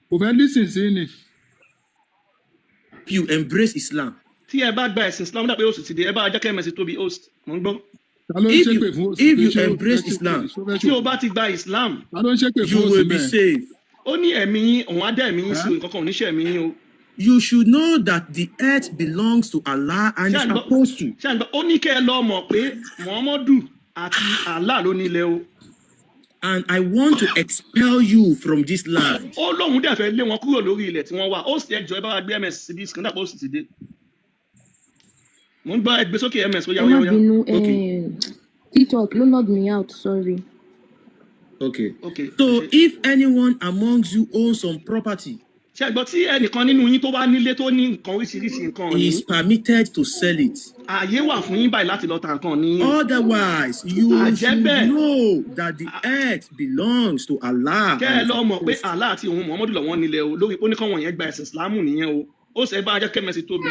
S4: kò fẹ́ listen sí ni.
S7: You embrace Islam.
S5: Tí ẹ bá gba ẹ̀sìn Islam, ó dàbí host ti dé. Ẹ bá wa jẹ́ kí ms tóbi. Host, mò ń gbọ́.
S4: Ta ló ń
S7: If you
S4: ṣépè fún host
S7: if
S4: pé
S7: you
S4: ṣé ó fẹ́
S7: embrace
S4: ṣépè
S7: Islam,
S4: ṣó fẹ́
S5: Tí o
S4: ṣòfò?
S5: Bá ti gba Islam,
S4: Ta ló ń ṣépè
S7: you
S4: fún host
S7: will be
S4: mẹ́ẹ̀?
S7: safe.
S5: Ó ní ẹ̀mí yín, òun á dá ẹ̀mí yín sí o,
S4: Ẹ́
S5: nǹkan kan ò ní ṣe ẹ̀mí yín o.
S7: You should know that the earth belongs to Allah and
S5: Ṣé
S7: his
S5: à ń gbọ́?
S7: apostle.
S5: Ṣé à ń gbọ́? Ó ní kẹ́ ẹ lọ mọ̀ pé Muhammadu àti Allah ló nílẹ̀ o.
S7: And I want to expel you from this land.
S5: Ó lóun dẹ̀ fẹ́ lé wọn kúrò lórí ilẹ̀ tí wọ́n wà. Ó sì ẹjọ́, ẹ bá wa gbé ms síbi screen, dàpọ̀ ó sì ti dé. Mò ń gbọ́, ẹ gbé sókè ms, ó yá
S1: Ẹ
S5: ó
S1: má
S5: yá ó yá.
S1: bínú.
S7: Okay.
S1: TikTok ló log me out, sorry.
S7: Okay.
S5: Ok, ẹ
S7: So
S5: ṣe.
S7: if anyone amongst you owns some property,
S5: Ṣé ẹ gbọ́? Tí ẹnìkan nínú yín tó bá nílé, tó ní nǹkan oríṣiríṣi nǹkan
S7: he
S5: ní
S7: is permitted to sell it.
S5: Ààyè wà fún yín báyìí láti lọ ta nǹkan ní yín.
S7: Otherwise, you should
S5: Àjẹ́bẹ̀
S7: know that the earth belongs to Allah
S5: kẹ́
S7: and
S5: ẹ
S7: his
S5: lọ mọ̀ pé
S7: apostle.
S5: Allah àti òun Muhammadu lọ́wọ́ nílẹ̀ o. Lórí ó ní kọ́ wọ̀nyẹn gba ẹ̀sìn Ìsìlámù nìyẹn o. Ó sì ẹ bá jẹ́ kí ms tóbi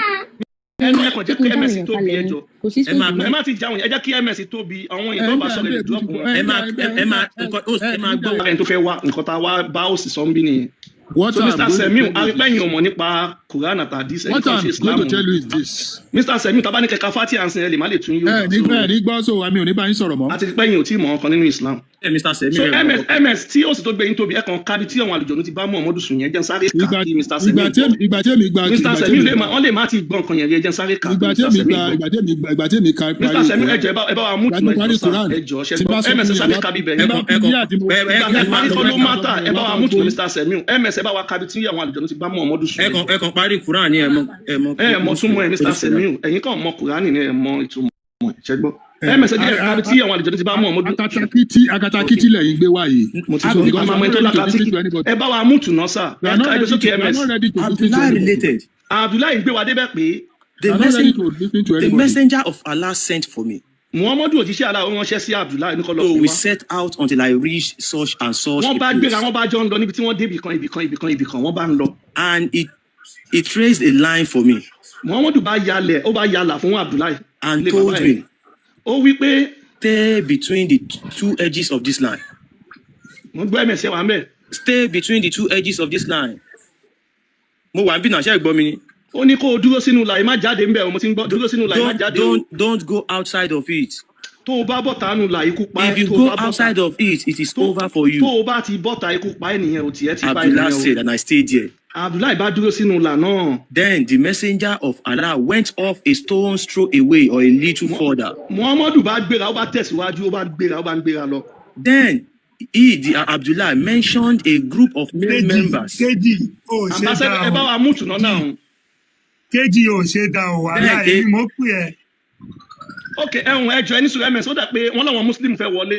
S5: ẹnu, ẹ kàn
S1: Ṣé
S5: jẹ́
S1: kí
S5: kí
S1: n dáhùn
S5: ms
S1: èèyàn
S5: tóbi
S1: kalẹ̀
S5: ẹ
S1: ni?
S5: jọ.
S1: Kò sí
S7: Ẹ
S1: space
S7: máa
S1: mọ́.
S5: Ẹ má ti jáwọn, ẹ jẹ́ kí ms tóbi. Àwọn
S4: ẹ
S5: èèyàn tó
S4: ń
S5: bá
S4: dà
S5: sọ̀rọ̀
S4: ẹ
S5: ẹ lè
S4: bẹ́ẹ̀
S5: drop wọn.
S4: ẹ
S7: ẹ
S4: ń dà
S7: máa
S4: ẹ
S7: ẹ
S4: bẹ́ẹ̀
S7: ẹ
S4: ń dà
S7: máa
S4: ẹ
S7: nǹkan ó
S4: ẹ
S7: ẹ máa
S4: ń dà.
S7: gbọ́.
S5: Ẹni tó fẹ́ wá nǹkan tá a wá bá òsì sọ ń bí nìyẹn.
S4: What
S5: So
S4: I'm
S5: Mr.
S4: going to
S5: Semiu,
S4: tell you is
S5: arípẹ́yìn
S4: this.
S5: ò mọ̀ nípa Quran àtàdís, ẹni
S4: What
S5: kan ṣe
S4: I'm going
S5: Islam
S4: to tell you is this.
S5: Mr. Semiu, tá bá ní kẹka fati ansin, ẹ lè má lè tún
S4: Ẹ
S5: Yorùbá.
S4: ní
S5: So
S4: ẹ ní gbọ́, so àmì ò ní bá yín sọ̀rọ̀ mọ́.
S5: àti pẹ́yìn ò tí ì mọ̀ ọkàn nínú Islam.
S7: Ẹ Mr. Semiu,
S5: So
S7: ẹ mọ̀
S5: ms
S7: kankan.
S5: ms tí ó sì tó gbé yín tóbi, ẹ kàn kábi tí àwọn àlùjọ̀nú ti bá Muhammadu sùn yẹn, jẹ́ n sáré kà
S4: Ìgbà
S5: kí Mr.
S4: ìgbà
S5: Semiu
S4: tí
S5: gbọ́.
S4: ìgbà tí èmi gba
S5: Mr.
S4: ìgbà tí
S5: Semiu
S4: èmi
S5: lè
S4: gba
S5: má wọ́n lè má ti gbọ́ nǹkan yẹn rí, ẹ jẹ́ n sáré kà
S4: ìgbà
S5: kí
S4: tí
S5: Mr.
S4: èmi
S5: Semiu
S4: gba
S5: gbọ́.
S4: ìgbà tí èmi gba ìgbà tí èmi ka
S5: Mr.
S4: parí
S5: Semiu,
S4: Quran,
S5: ẹ jọ̀ọ́, ẹ bá wa mú
S4: ìgbà tí mo
S5: tùnú, ẹ
S4: parí
S5: jọ̀ọ́ sá,
S4: Quran,
S5: ẹ jọ̀ọ́ ṣe
S4: tí
S5: gbọ́
S4: bá sọ
S5: ms
S4: fún yín
S5: sáré
S4: wá
S5: kábi bẹ̀
S7: Ẹ
S4: tí
S5: yẹn.
S4: bá
S7: kàn
S4: fi
S7: ẹ
S4: bí
S7: kàn
S4: àti mo
S7: ẹ ẹ
S5: Ìgbà
S7: ẹ
S5: tẹ
S7: máa
S5: parí
S7: lọ
S5: kọ́ ló
S7: ẹ kàn
S5: mátà, ẹ bá wa mú tùnú Mr. Semiu. Ms ẹ bá wa kábi tí àwọn àlùjọ̀nú ti bá Muhammadu sùn,
S7: ẹ
S5: ẹ
S7: kàn
S5: jọ̀ọ́.
S7: Ẹ kàn parí Quran ní ẹ mọ ẹ mọ
S5: Ẹ mọ túmọ̀ ẹ, Mr. Semiu, ẹ̀yin kàn mọ Kùránì ni, ẹ mọ ìtumọ̀ ẹ, ṣẹ gbọ́? Ms ẹ jẹ́ kábi tí àwọn àlùjọ̀nú ti bá Muhammadu sùn.
S4: Akatakiti akatakiti lẹ́yìn gbé wá yìí.
S5: Mo ti
S4: So
S5: gbọ́,
S4: because
S5: àmọ́
S4: we are
S5: àmọ́
S4: not
S5: ẹni tó
S4: ready to
S5: lákàtí
S4: listen to anybody.
S5: ẹ bá wa mú tùnà sà,
S4: We
S5: ẹ
S4: are
S5: ká
S4: not
S5: ẹgbẹ́
S4: ready
S5: sókè
S4: to we are
S5: ms.
S4: not ready to listen to
S7: Abdullah
S4: anybody.
S7: related.
S5: Abdullahi gbé wa débẹ̀ pé
S7: The
S4: We are not ready
S7: messenger
S4: to listen to
S7: the
S4: anybody.
S7: messenger of Allah sent for me.
S5: Muhammadu òjíṣẹ́ Allah, ó ránṣẹ́ sí Abdullahi ní kó lọ
S7: So
S5: pè
S7: we
S5: wá.
S7: set out until I reached such and such
S5: Wọ́n
S7: a
S5: bá gbéra,
S7: place.
S5: wọ́n bá jọ ń lọ níbi tí wọ́n dé ibìkan, ibìkan, ibìkan, ibìkan, wọ́n bá ń lọ.
S7: And it traced a line for me
S5: Muhammadu bá yalẹ̀, ó bá yalà fún Abdullahi
S7: and
S5: ilé bàbá
S7: told
S5: ẹ̀.
S7: me,
S5: Ó wí pé
S7: stay between the two edges of this line.
S5: Mo ń gbọ́, ms ẹ wà ń bẹ̀.
S7: Stay between the two edges of this line. Mo wà ń bí náà, ṣé ẹ gbọ́ mi ni?
S5: Ó ní kó o dúró sínú làyè, má jáde ń bẹ̀ o. Mo ti ń gbọ́, dúró sínú làyè, má
S7: Don't
S5: jáde o.
S7: don't go outside of it.
S5: Tó o bá bọ̀tà nù là, ikú pa
S7: If
S5: ẹ́.
S7: you
S5: Tó o
S7: go
S5: bá bọ̀tà
S7: outside of it, it is
S5: tó
S7: over for
S5: tó
S7: you.
S5: o bá ti bọ́ta, ikú pa ẹ́ nìyẹn o, tiẹ̀ ti bá ẹ
S7: Abdullah
S5: nìyẹn o.
S7: said, and I stayed there.
S5: Abdullahi bá dúró sínú ìlà náà.
S7: Then the messenger of Allah went off a stone's throw away or a little further.
S5: Muhammadu bá gbéra, ó bá tẹ̀síwájú, ó bá gbéra, ó bá ń gbéra lọ.
S7: Then he, the Abdullah, mentioned a group of male
S8: Kejì
S7: members.
S8: kejì ò ṣe
S5: Ambassador,
S8: dá
S5: ẹ bá
S8: o.
S5: wa mú tùnà náà o.
S8: Kejì ò ṣe dá o, wàhálà.
S7: Then
S8: Èmi mo pè ẹ́.
S5: Ok, ẹhùn, ẹjọ, ẹni sùn ms, ó dà pé wọn làwọn Muslim fẹ́ wọlé.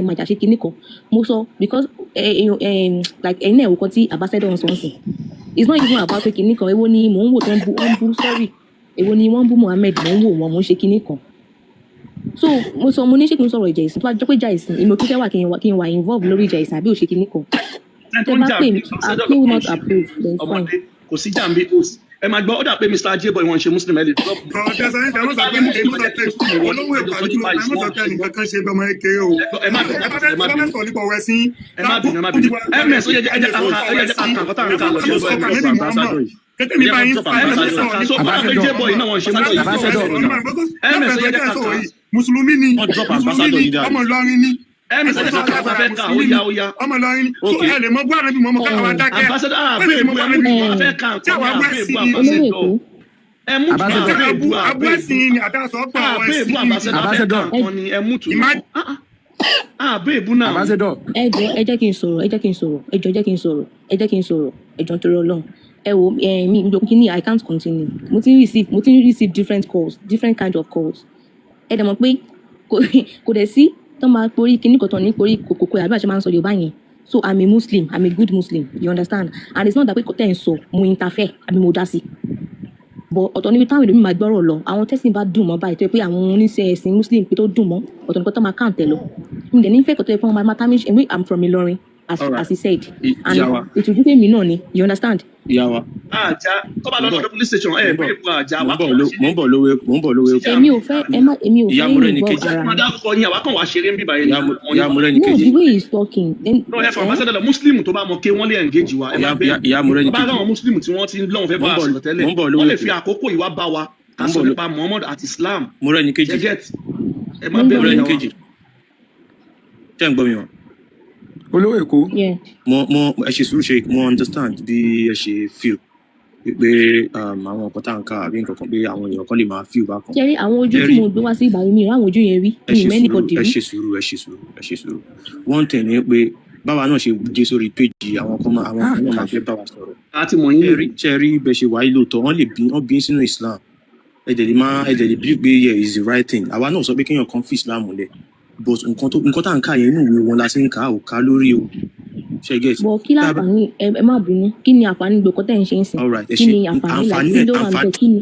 S1: ẹ máa jà ṣe kinní kan. Mo sọ because like ẹ̀yin náà, ẹ̀wò kan tí ambassador ń sọ ń sìn, it's not even about pé kinní kan. Èwo ni mò ń wò tó ń bu, wọ́n ń bú, sorry, èwo ni wọ́n ń bú Muhammed, mò ń wò wọ́n, mò ń ṣe kinní kan. So mo sọ, mo ní ṣé kí n sọ̀rọ̀ ìjà ìsìn? Tó bá jẹ́ pé ìjà ìsìn, èmi ò kí fẹ́ wà kí n wà involve lórí ìjà ìsìn àbí òṣè kinní kan.
S5: Ẹni tó
S1: Tẹ
S5: ń
S1: bá
S5: jà
S1: pè
S5: bí
S1: mí,
S5: ambassador
S1: approve
S5: ló ń
S1: not
S5: ṣe
S1: approve, then fine.
S5: ọmọdé kò sí jàǹbí kò sí. Ẹ máa gbọ́, ó dà pé Mr Ajeboy wọn ṣe Muslim, ẹ lè drop.
S8: Kọ̀ọ̀tẹ́ sọ ní ẹ má sọ pé, ẹ má sọ pé olówó èkó àbí kí ló, ẹ má sọ pé ẹnìkan kan ṣe bí ọmọ kékeré o.
S5: Ẹ má bínú.
S8: Ẹ bá fẹ́
S5: Ẹ má
S8: ẹ bá
S5: bínú.
S8: fẹ́ sọ̀rọ̀ nípa ọ̀rọ̀ ẹ̀sìn.
S5: Ẹ má bínú, ẹ má bínú. Ms, ó yẹ ẹ jẹ́ ká ka, ó yẹ ká ka nǹkan tá à ń kà lọ.
S8: Ẹ má sọ
S5: Jeboy
S8: pé
S5: ẹ
S8: Ànábì
S5: drop
S8: Muhammad
S5: ambassador yìí.
S8: tètè mi
S5: Ẹ
S8: bá
S5: jẹ́
S8: yín
S5: ká drop
S8: fà, ẹ má
S5: ambassador
S8: sọ̀rọ̀
S5: yìí. So
S8: nípa
S5: ó dà pé Jeboy náà wọn ṣe Muslim.
S4: Ambassador.
S5: Ms, ó yẹ ká ka.
S8: Mùsùlùmí ni.
S3: Wọ́n drop
S8: Mùsùlùmí
S3: ambassador
S8: ni.
S3: yín dànù.
S8: Ọmọ Ìlọrin ni.
S5: Ms
S8: Ẹ
S5: ẹ
S8: tó
S5: jẹ́
S8: sọ
S5: ká kà
S8: lágbára,
S5: fẹ́ kà, ó
S8: mùsùlùmí
S5: yá,
S8: ni.
S5: ó yá.
S8: Ọmọ Ìlọrin ni. So
S3: Okay.
S8: ẹ lè mọ bú ànábì mọ́mọ́ káwa wá dákẹ́.
S5: Ambassador, ah,
S8: Ẹ lè mọ
S5: bẹ́ẹ̀
S8: bú
S5: bú ẹ
S8: ànábì
S5: mú
S8: mọ́mọ́.
S5: a fẹ́ ka
S8: Tí
S5: nǹkan
S8: àwa
S5: ní
S8: bú
S5: àbẹ́
S8: ẹ̀sìn
S5: ìbú
S8: ni.
S1: Olówó
S5: ambassador.
S1: Èkó.
S5: Ẹ mú tù
S9: Ambassador.
S8: Ṣé
S5: àbẹ́
S8: abu
S5: ìbú
S8: abu
S5: àbẹ́
S8: ẹ̀sìn
S5: ìbú.
S8: ni àtàsọ̀ pọ̀ àwọn
S5: Àbẹ́
S8: ẹ̀sìn
S5: ìbú
S8: ni.
S5: ambassador, a fẹ́ ka
S9: Ambassador.
S5: nǹkan ni ẹ mú tù náà.
S8: Imagine.
S5: Ah, ah, àbẹ́ ìbú náà.
S9: Ambassador.
S1: Ẹ jọ, ẹ jẹ́ kí n sọ̀rọ̀, ẹ jẹ́ kí n sọ̀rọ̀, ẹ jọ, ẹ jẹ́ kí n sọ̀rọ̀, ẹ jẹ́ kí n sọ̀rọ̀, ẹ jọ, nítorí Ọlọ́run. Ẹ wo ẹ mi kí ni, I can't continue. Mo ti ń receive different calls, different kind of calls. Ẹ dẹ̀ mọ̀ pé kò dẹ̀ sí tó máa porí kíní kan tán ní porí kòkòkò àbí àṣẹ máa ń sọ Yorùbá yẹn. So I'm a Muslim, I'm a good Muslim, you understand? And it's not that pé kò tẹ̀ ń sọ mo interfere àbí mo dá sí, but ọ̀tọ̀ níbi táwọn èlòmíì máa gbọ́rọ̀ lọ. Àwọn tẹ́sìn bá dùn mọ́ báyìí, tó yẹ pé àwọn oníṣẹ́ ẹ̀sìn Muslim pé tó dùn mọ́, ọ̀tọ̀ nìkan tó máa kàǹtẹ̀ lọ. Mi dẹ̀ nífẹ̀ẹ́ kò tó yẹ pé wọ́n máa tarnish. Èmi, I'm from Ìlọrin, as
S3: All right.
S1: as he said, and
S3: Ìyá wa.
S1: ìtújú tèmi náà ni, you understand?
S3: Ìyá wa.
S5: Àjà tó bá
S3: Mo
S5: lọ
S3: ń bọ̀.
S5: lọ́dọ̀ police station
S3: Mo
S5: ẹ
S3: ń bọ̀.
S5: bẹ́ẹ̀ bú àjà
S3: Mo
S5: wà
S3: ń bọ̀
S5: kàn wá
S3: ló
S5: ṣeré.
S3: Mo ń bọ̀ lówó, mo ń bọ̀ lówó
S5: Síjà
S3: Èkó.
S1: Èmi ò fẹ́, ẹ má, èmi ò
S3: Ìyá
S1: fẹ́
S3: Mọ́rẹ́ni
S1: involve
S3: kejì.
S1: ara
S5: Máa
S1: mi.
S5: dárúkọ yín, àwa kàn wá ṣeré ń bíbá yẹn ni.
S3: Ìyá
S5: Àwọn
S3: Ìyá
S5: yín
S3: Mọ́rẹ́ni
S1: No,
S3: kejì.
S1: the way he's talking then.
S5: No, ẹ fọ
S1: Eh?
S5: ambassador lọ. Muslim tó bá mọ ké wọ́n lè engage wa, ẹ má
S3: Ìyá
S5: bẹ̀rù.
S3: Ìyá Mọ́rẹ́ni
S5: Bá
S3: kejì.
S5: ráwọn Muslim tí wọ́n ti ń lọ́wọ́n fẹ́
S3: Mo
S5: bá
S3: ń
S5: a
S3: bọ̀
S5: sọ̀rọ̀ tẹ́lẹ̀,
S3: mo ń bọ̀ lówó
S5: wọ́n lè
S3: Èkó.
S5: fi àkókò ìwà bá wa ká
S3: Mo ń
S5: sọ
S3: bọ̀ ló
S5: nípa Muhammad àti Islam.
S3: Mọ́rẹ́ni kejì.
S5: Ṣe get, ẹ má
S1: Mo ń
S5: bẹ̀rù
S1: gbọ́
S3: Mọ́rẹ́ni
S5: ìyá wa.
S3: kejì. Ṣé ń gbọ́ mi o?
S9: Olówó Èkó.
S1: Yeah.
S3: Mo ẹ ṣe sùúrù, ṣe mo understand bí ẹ ṣe feel pé àwọn nǹkan tá à ń kà àbí nǹkan kan pé àwọn èèyàn kan lè máa feel bákan.
S1: Ṣe rí àwọn ojú
S3: Ẹ
S1: tí
S3: rí
S1: mo gbé wá sí ìbàyìí, mi ì rí àwọn ojú yẹn rí.
S3: Ẹ
S1: Mi ì
S3: ṣe
S1: mọ
S3: sùúrù,
S1: anybody
S3: ẹ
S1: rí.
S3: ṣe sùúrù, ẹ ṣe sùúrù, ẹ ṣe sùúrù. One thing ni pé báwa náà ṣe dé sórí péjì, àwọn
S9: Ah,
S3: kan náà máa
S9: kai.
S3: fẹ́ bá wa sọ̀rọ̀.
S5: A ti mọ̀ yín.
S3: Ṣe rí, ṣe rí bẹ́ẹ̀ ṣe wáyé lóòótọ́, wọ́n lè bí wọ́n bí sínú Islam, ẹ dẹ̀ lè máa ẹ dẹ̀ lè bí pé yeah, is the right thing. Àwa náà sọ pé kéèyàn kan fi Islam múlẹ̀, but nǹkan tá à ń kà yẹn, inú ìwé wọn la ti ń kà á, ò ká lórí o. Ṣe get?
S1: But kí
S3: Tá a bá
S1: láǹfààní, ẹ má bínú, kí ni àǹfààní gbogbo tẹ́ ń ṣe ń sìn?
S3: All right, ẹ
S1: Kí
S3: ṣe
S1: ni àǹfààní, like,
S3: àǹfààní
S1: kí
S3: ẹ
S1: ló wà
S3: àǹfààní
S1: níbẹ̀, kí ni?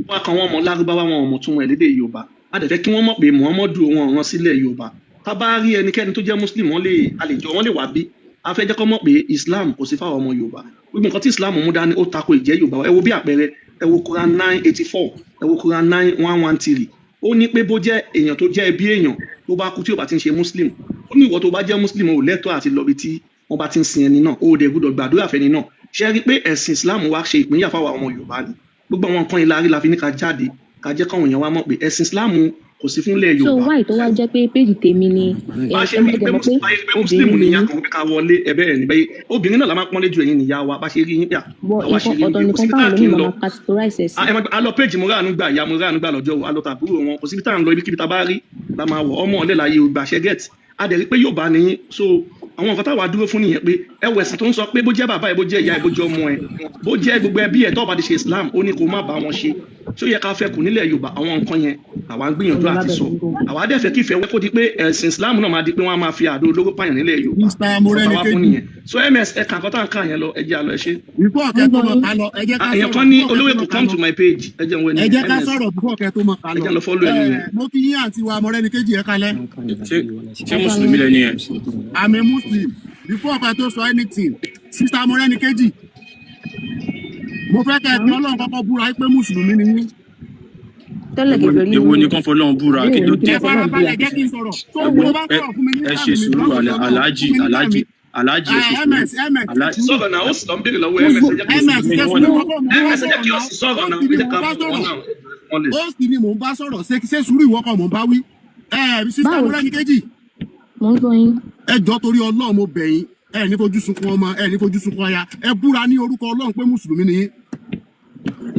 S5: Wọn kan wọn mọ Lárúbáwá, wọn ò mọ tún wọn lédè Yorùbá. A dẹ̀ fẹ́ kí wọ́n mọ̀ pé Muhammadu wọn rán sílẹ̀ Yorùbá. Tá bá rí ẹnikẹ́ni tó jẹ́ Muslim, wọ́n lè àlejò, wọ́n lè wá bí. A fẹ́ jẹ́ kó mọ̀ pé Islam kò sí fáwọn ọmọ Yorùbá. Gbogbo nǹkan tí Islam mú dání, ó tako ìjẹ́ Yorùbá. Ẹ wo bí àpẹẹrẹ, ẹ wo Quran 9:84, ẹ wo Quran 9:113. Ó ní pé bó jẹ́ èèyàn tó jẹ́ ẹbí èèyàn tó bá kú tí ò bá ti ń ṣe Muslim, ó ní ìwọ tó bá jẹ́ Muslim, ò lẹ́tọ̀ọ́ àti lọ bí tí wọ́n bá ti ń sin ẹni náà, ó dẹ̀ gbọ́dọ̀ gbàdúrà fẹ́ni náà. Ṣe rí i pé ẹ̀sìn Islam wá ṣe ìpínyà fáwọn ọmọ Yorùbá ni? Gbogbo àwọn nǹkan ìlàrí la fi ní ká jáde, ká jẹ́ káwọn èèyàn wa mọ̀ pé ẹ̀sìn Islam kò sí fúnlẹ̀
S1: So
S5: Yorùbá.
S1: why tó wá jẹ́ pé péjì tèmi ni
S5: Bá
S1: ẹ
S5: a ṣe
S1: ẹ
S5: rí i
S1: dẹ̀
S5: pé
S1: mọ̀ pé
S5: bá a ṣe rí i pé Muslim
S1: obìnrin
S5: ni
S1: ni
S5: ìyá
S1: mí.
S5: kan pé ká wọlé ẹ̀bẹ̀ ẹ̀ níbẹ̀, obìnrin náà la máa pọ́nlé ju ẹ̀yin nìyá wa. Bá ṣe rí yín pé
S1: But
S5: àwa ṣe
S1: nǹkan
S5: rí
S1: ọ̀tọ̀
S5: yín bí kò
S1: nìkan
S5: síbi tá
S1: táwọn
S5: a kì í
S1: ẹlòmíì
S5: lọ.
S1: máa categorize ẹ̀ sí.
S5: Ah, ẹ má a lọ péjì mo ráàánú gbà, ìyá mo ráàánú gbà lọ́jọ́ wo, a lọ tàbúrò wọn, kò síbi tá à ń lọ, ibikíbi tá a bá rí la máa wọ̀. Ọmọ ọ̀lẹ́ láyé ògbà, ṣe get? A dẹ̀ rí pé yóò bá ní. So àwọn nǹkan táwa dúró fún nìyẹn, pé ẹ wọ ẹ̀sìn tó ń sọ pé bó jẹ́ bàbá ẹ, bó jẹ́ ìyá ẹ, bó jẹ́ ọmọ ẹ, bó jẹ́ gbogbo ẹbí ẹ, tó bá ti ṣe Islam, ó ní kó má bá wọn ṣe. Tó yẹ ká fẹ́ kù nílẹ̀ Yorùbá, àwọn nǹkan yẹn àwa ń gbìyànjú àti sọ. Àwa dẹ̀ fẹ́ kí ìfẹ́ wẹ́ kó di pé ẹ̀sìn Islam náà máa di pé wọ́n á máa fi àdó olóró pààyàn nílẹ̀ Yorùbá.
S4: Mr.
S5: Nǹkan táwa fún
S4: Morenikeji.
S5: nìyẹn. So ms, ẹ̀ka nǹkan tá à ń kà yẹn lọ, ẹ jẹ́ àlọ́, ẹ ṣe.
S4: Before
S1: Mo ń
S4: kẹ́ tó
S1: gbọ́
S4: mọ
S1: yín.
S4: ká lọ, ẹ jẹ́ ká
S5: Ah, èèyàn
S4: sọ̀rọ̀.
S5: kan ní
S4: Before kẹ́
S5: olówó
S4: tó mọ
S5: Èkó,
S4: ká
S5: come
S4: lọ.
S5: to my page. Ẹ jẹ́ n wo
S4: Ẹ
S5: ẹni
S4: jẹ́ ká
S5: ms.
S4: sọ̀rọ̀ before kẹ́ tó mọ ká
S5: Ẹ
S4: lọ.
S5: jẹ́ n lọ follow
S4: Ẹ
S5: ẹni yẹn.
S4: mo kí yín, àǹtí wa Morenikeji, ẹ kalẹ́.
S3: Ṣé
S1: Ẹ
S3: mùsùlùmí
S1: kalẹ́.
S3: lẹni yẹn?
S4: I'm a Muslim. Before kẹ́ tó sọ anything, Sister Morenikeji, mo fẹ́ kẹ́ ẹ fi Ọlọ́run kọ́kọ́ búra pé mùsùlùmí ni yín.
S1: Tẹ́lẹ̀
S3: Èwo
S1: kèfèrí ni
S3: èwo
S1: mí
S3: ni
S1: o.
S3: kán fọlọ́run búra?
S1: Àbí
S3: Kí
S1: èwo
S3: ló
S1: ni kí
S3: dé?
S4: Ẹ
S1: wọ́n fọlọ́run búra?
S4: farabalẹ̀, jẹ́ kí n sọ̀rọ̀. Tó
S3: Èwo
S4: tó bá
S3: ẹ
S4: sọ̀rọ̀ fún mi ní
S3: ẹ
S4: time
S3: ṣe
S4: mi,
S3: sùúrù.
S4: má torí Ọlọ́run
S3: Aláàjì,
S4: fún mi ní time
S3: aláàjì,
S4: mi.
S3: aláàjì, ẹ ṣe sùúrù.
S4: ms ms
S3: Aláàjì
S5: Sọ̀rọ̀ náà, ó sì lọ ń béèrè lọ́wọ́ ms. Ẹ jẹ́ kí ó sì
S4: ms
S3: mùsùlùmí ni
S4: ṣe
S3: wọ́n
S4: sùúrù
S3: náà.
S4: kọ́kọ́ mò ń bá
S5: Ms, ẹ jẹ́
S4: sọ̀rọ̀
S5: kí ó
S4: náà.
S5: sì sọ̀rọ̀
S4: Ó
S5: náà,
S4: sì
S5: ẹ
S4: ni
S5: jẹ́
S4: mò ń
S5: ká
S4: bá
S5: fún wọn
S4: sọ̀rọ̀.
S5: náà wọ́n lè.
S4: Ó sì ni mò ń bá sọ̀rọ̀. Ṣe sùúrù, ìwọ kan mò ń bá wí. Sister
S1: Báwo?
S4: Morenikeji.
S1: Mo ń gbọ́ yín.
S4: Ẹ jọ, torí Ọlọ́run, mo bẹ̀ yín. Ẹ ní fojú sunkún ọmọ, ẹ ní fojú sunkún aya. Ẹ búra ní orúkọ Ọlọ́run pé mùsùlùmí ni yín.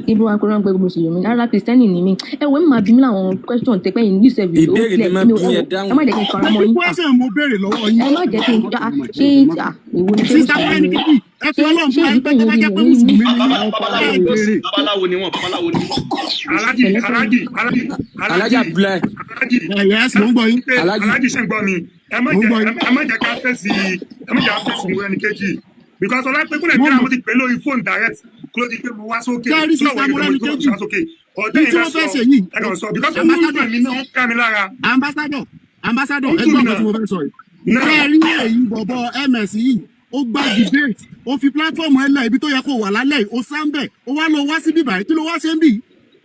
S1: Ibo akọrọ pé mùsùlùmí rárá, Kristẹni ni mí. Ẹ wo, ẹ má bí mi láwọn question tẹpẹ yìí ní service ó
S9: Ìbéèrè ni
S1: clear
S9: má
S1: mi ò
S9: bí
S1: ẹ
S9: yẹn
S1: wo, ẹ
S9: dáhùn.
S1: má jẹ́ kí n kanra mọ́
S4: Ẹbí
S1: yín. Ah,
S4: question mo béèrè lọ́wọ́ yín.
S1: Ẹ má jẹ́ kí n, ah, ṣé, ah, èwo ni ṣé
S4: Sister
S1: mùsùlùmí ni mí?
S4: Morenikeji, ẹ fi
S1: Ṣé
S4: Ọlọ́run
S1: ṣé
S4: búra
S1: ìdí
S4: pé
S1: tẹ̀yìn
S4: tó bá
S1: rí
S4: jẹ́
S1: mi
S4: pé
S1: rí mi
S4: mùsùlùmí ni yín,
S5: Babaláwo
S4: ẹ
S5: ni wọ́n,
S4: béèrè.
S5: babaláwo ni wọ́n, babaláwo ni wọ́n.
S8: Alájì,
S1: Pẹ̀lẹ́pẹ̀lẹ́.
S8: alájì, alájì,
S9: Alájà
S8: alájì,
S9: Abdullahi.
S8: Alájì.
S4: Ẹ yes, mò ń gbọ́ yín.
S8: Pé
S9: Alájì.
S8: alájì, ṣe ń gbọ́ mi? Ẹ má
S4: Mò ń
S8: jẹ́
S4: gbọ́ yín.
S8: ẹ má jẹ́ ká fèsì, ẹ má jẹ́ ká fèsì Morenikeji, because ọlá pé kúlẹ̀
S4: Mo
S8: bí
S4: mọ̀.
S8: mo ti pè lórí fóònù direct kó ló di pé mo wá sókè
S4: Ṣé rí
S8: tí
S4: Sister
S8: ọ̀wọ́ yìí pé mo ti
S4: Morenikeji,
S8: wá sókè ọ̀tẹ́
S4: ní
S8: yìí
S4: tí
S8: fẹ́
S4: wọ́n
S8: sọ.
S4: fẹ́ ṣe yìí,
S8: Ẹ kàn sọ because ó ń
S4: ambassador,
S8: dùn mí náà, ó ń ká mi lára.
S4: Ambassador, ambassador,
S8: Ó ń
S4: ẹ
S8: dùn
S4: gbọ́
S8: mí
S4: nǹkan tí
S8: náà
S4: mo fẹ́ sọ yìí.
S8: náà.
S4: Ṣé ẹ rí èyí bọ̀bọ̀ ms yìí, ó gbá debate, ó fi platform ẹ lẹ̀, ibi tó yẹ kó wà lálẹ́ yìí, ó sá ń bẹ̀, ó wá lọ wá síbí báyìí. Kí ló wá ṣe ń bì?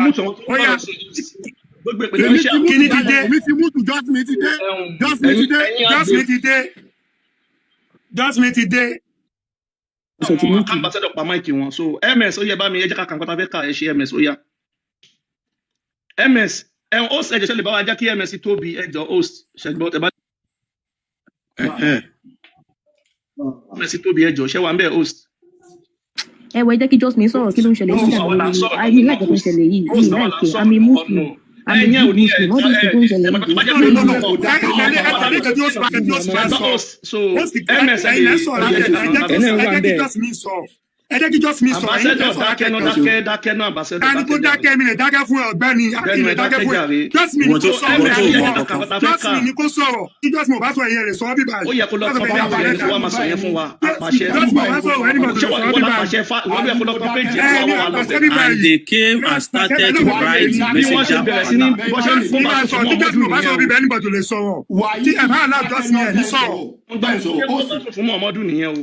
S5: máa mú tàwọn tó
S8: Ó yá.
S5: sọ̀rọ̀ sí gbogbo ìpè tó ń
S10: Èmi
S5: ṣe
S10: ti mú
S8: Kíní
S10: tù
S8: ti dé.
S10: kalẹ̀, èmi ti mú tù, Jasmine ti dé, Jasmine ti
S5: ẹ̀yin
S10: dé.
S5: ẹ̀yin
S8: Jasmine ti dé. Jasmine ti dé.
S2: Ṣe ti
S5: àwọn
S2: mú tù.
S5: Ambassador pa mic wọn. So MS, ó yẹ bá mi, ẹ jẹ́ ká kàn kọ́ta fẹ́ kà. Ẹ ṣe MS, ó yá MS ẹ host, ẹ jẹ́ ṣe lè bá wa jẹ́ kí MS tóbi. Ẹ jọ host, ṣẹgbọ́n ẹ bá MS tóbi, ẹ jọ ṣé wà ń bẹ̀, host?
S1: Ẹ wọ, ẹ jẹ́ kí Jasmine sọ̀rọ̀. Kí ló ń ṣẹlẹ̀?
S5: No,
S1: Sí
S5: àwa là ń sọ̀rọ̀
S1: àmì láìpẹ́ tó ń
S5: host.
S1: ṣẹlẹ̀ yìí, mi
S5: Host, àwa là ń
S1: láìpẹ́.
S5: sọ̀rọ̀.
S1: I'm a Muslim. I'm a
S5: Ẹ̀yin ò
S1: good
S5: ní
S1: Muslim. All these things tó ń ṣẹlẹ̀
S5: ẹ
S1: yìí,
S5: bá jẹ́
S8: No,
S5: pé
S8: no, no, no.
S5: kò
S8: Ẹ tẹ̀lé, ẹ tẹ̀lé nǹkan tí ó sọ, tí ó sọ
S5: ẹ bá
S8: sọ.
S5: host, so
S8: Ó sì
S5: MS ẹ
S8: ẹ̀yin
S5: lè
S8: lẹ́ sọ̀rọ̀
S5: ẹ
S8: láti
S5: lè
S8: ẹ jẹ́
S9: Ẹ
S8: kí
S9: náà
S8: ẹ
S9: wà
S8: jẹ́ kí
S9: bẹ́ẹ̀.
S8: Jasmine sọ. Ẹ jẹ́ kí Jasmine sọ. Ẹ̀yin lẹ́
S5: Ambassador,
S8: sọ̀rọ̀
S5: dákẹ́ náà.
S8: láti.
S5: Dákẹ́, dákẹ́ náà, ambassador.
S8: Ta ni kó
S5: Dákẹ́ jàre.
S8: dákẹ́? Mi lè dákẹ́ fún ẹ, ọ̀gbẹ́ni. Kí
S5: Bẹ́ẹ̀ni,
S8: lè
S5: ẹ
S8: dákẹ́
S5: dákẹ́
S8: fún ẹ.
S5: jàre.
S8: Jasmine ni
S3: Ìwọ
S8: kó
S3: tó
S8: sọ̀rọ̀.
S3: ìwọ tó
S5: MS, ẹ
S3: mọ
S5: jẹ́ ká
S3: kankan.
S5: kà kọ́ta fẹ́ kà.
S8: Jasmine ni kó sọ̀rọ̀. Tí Jasmine ò bá sọ, ẹ̀yẹ rẹ̀ sọ bíbá
S5: Ó
S8: yìí.
S5: yẹ kó lọ
S8: Láti
S5: tán
S8: fẹ́
S5: péjì
S8: dá
S5: ẹni tó wá máa sọ yẹn fún wa, apàṣẹ.
S8: Jasmine ò bá sọ̀rọ̀, anybody
S5: Ṣé
S8: lè
S5: wọ́n
S8: sọ
S5: ìwọ
S8: bíbá
S5: lápàṣẹ fa ìwọ ló yẹ kó lọ tán péjì
S8: yìí.
S5: ẹ
S8: Ẹ
S5: tó
S8: ní
S5: wá wà lọ
S8: àpàṣẹ
S5: bẹ̀.
S8: bíbá
S7: And
S8: yìí.
S7: they came and started to write
S5: Bí wọ́n ṣe
S7: messenger
S5: bẹ̀rẹ̀
S7: of
S5: sí ní
S7: Allah.
S5: bọ́ ṣe ń
S8: Jasmine
S5: bọ́ bá
S8: máa
S5: tó
S8: sọ
S5: fún
S8: tí Jasmine
S5: Muhammadu
S8: ò bá sọ̀rọ̀
S5: nìyẹn o.
S8: bíbá, anybody lè sọ̀rọ̀. Tí ẹ bá allow Jasmine, ẹ̀ ní sọ̀rọ̀.
S5: Wọ́n gbà ṣé bọ́ bá tó fún Muhammadu nìyẹn o.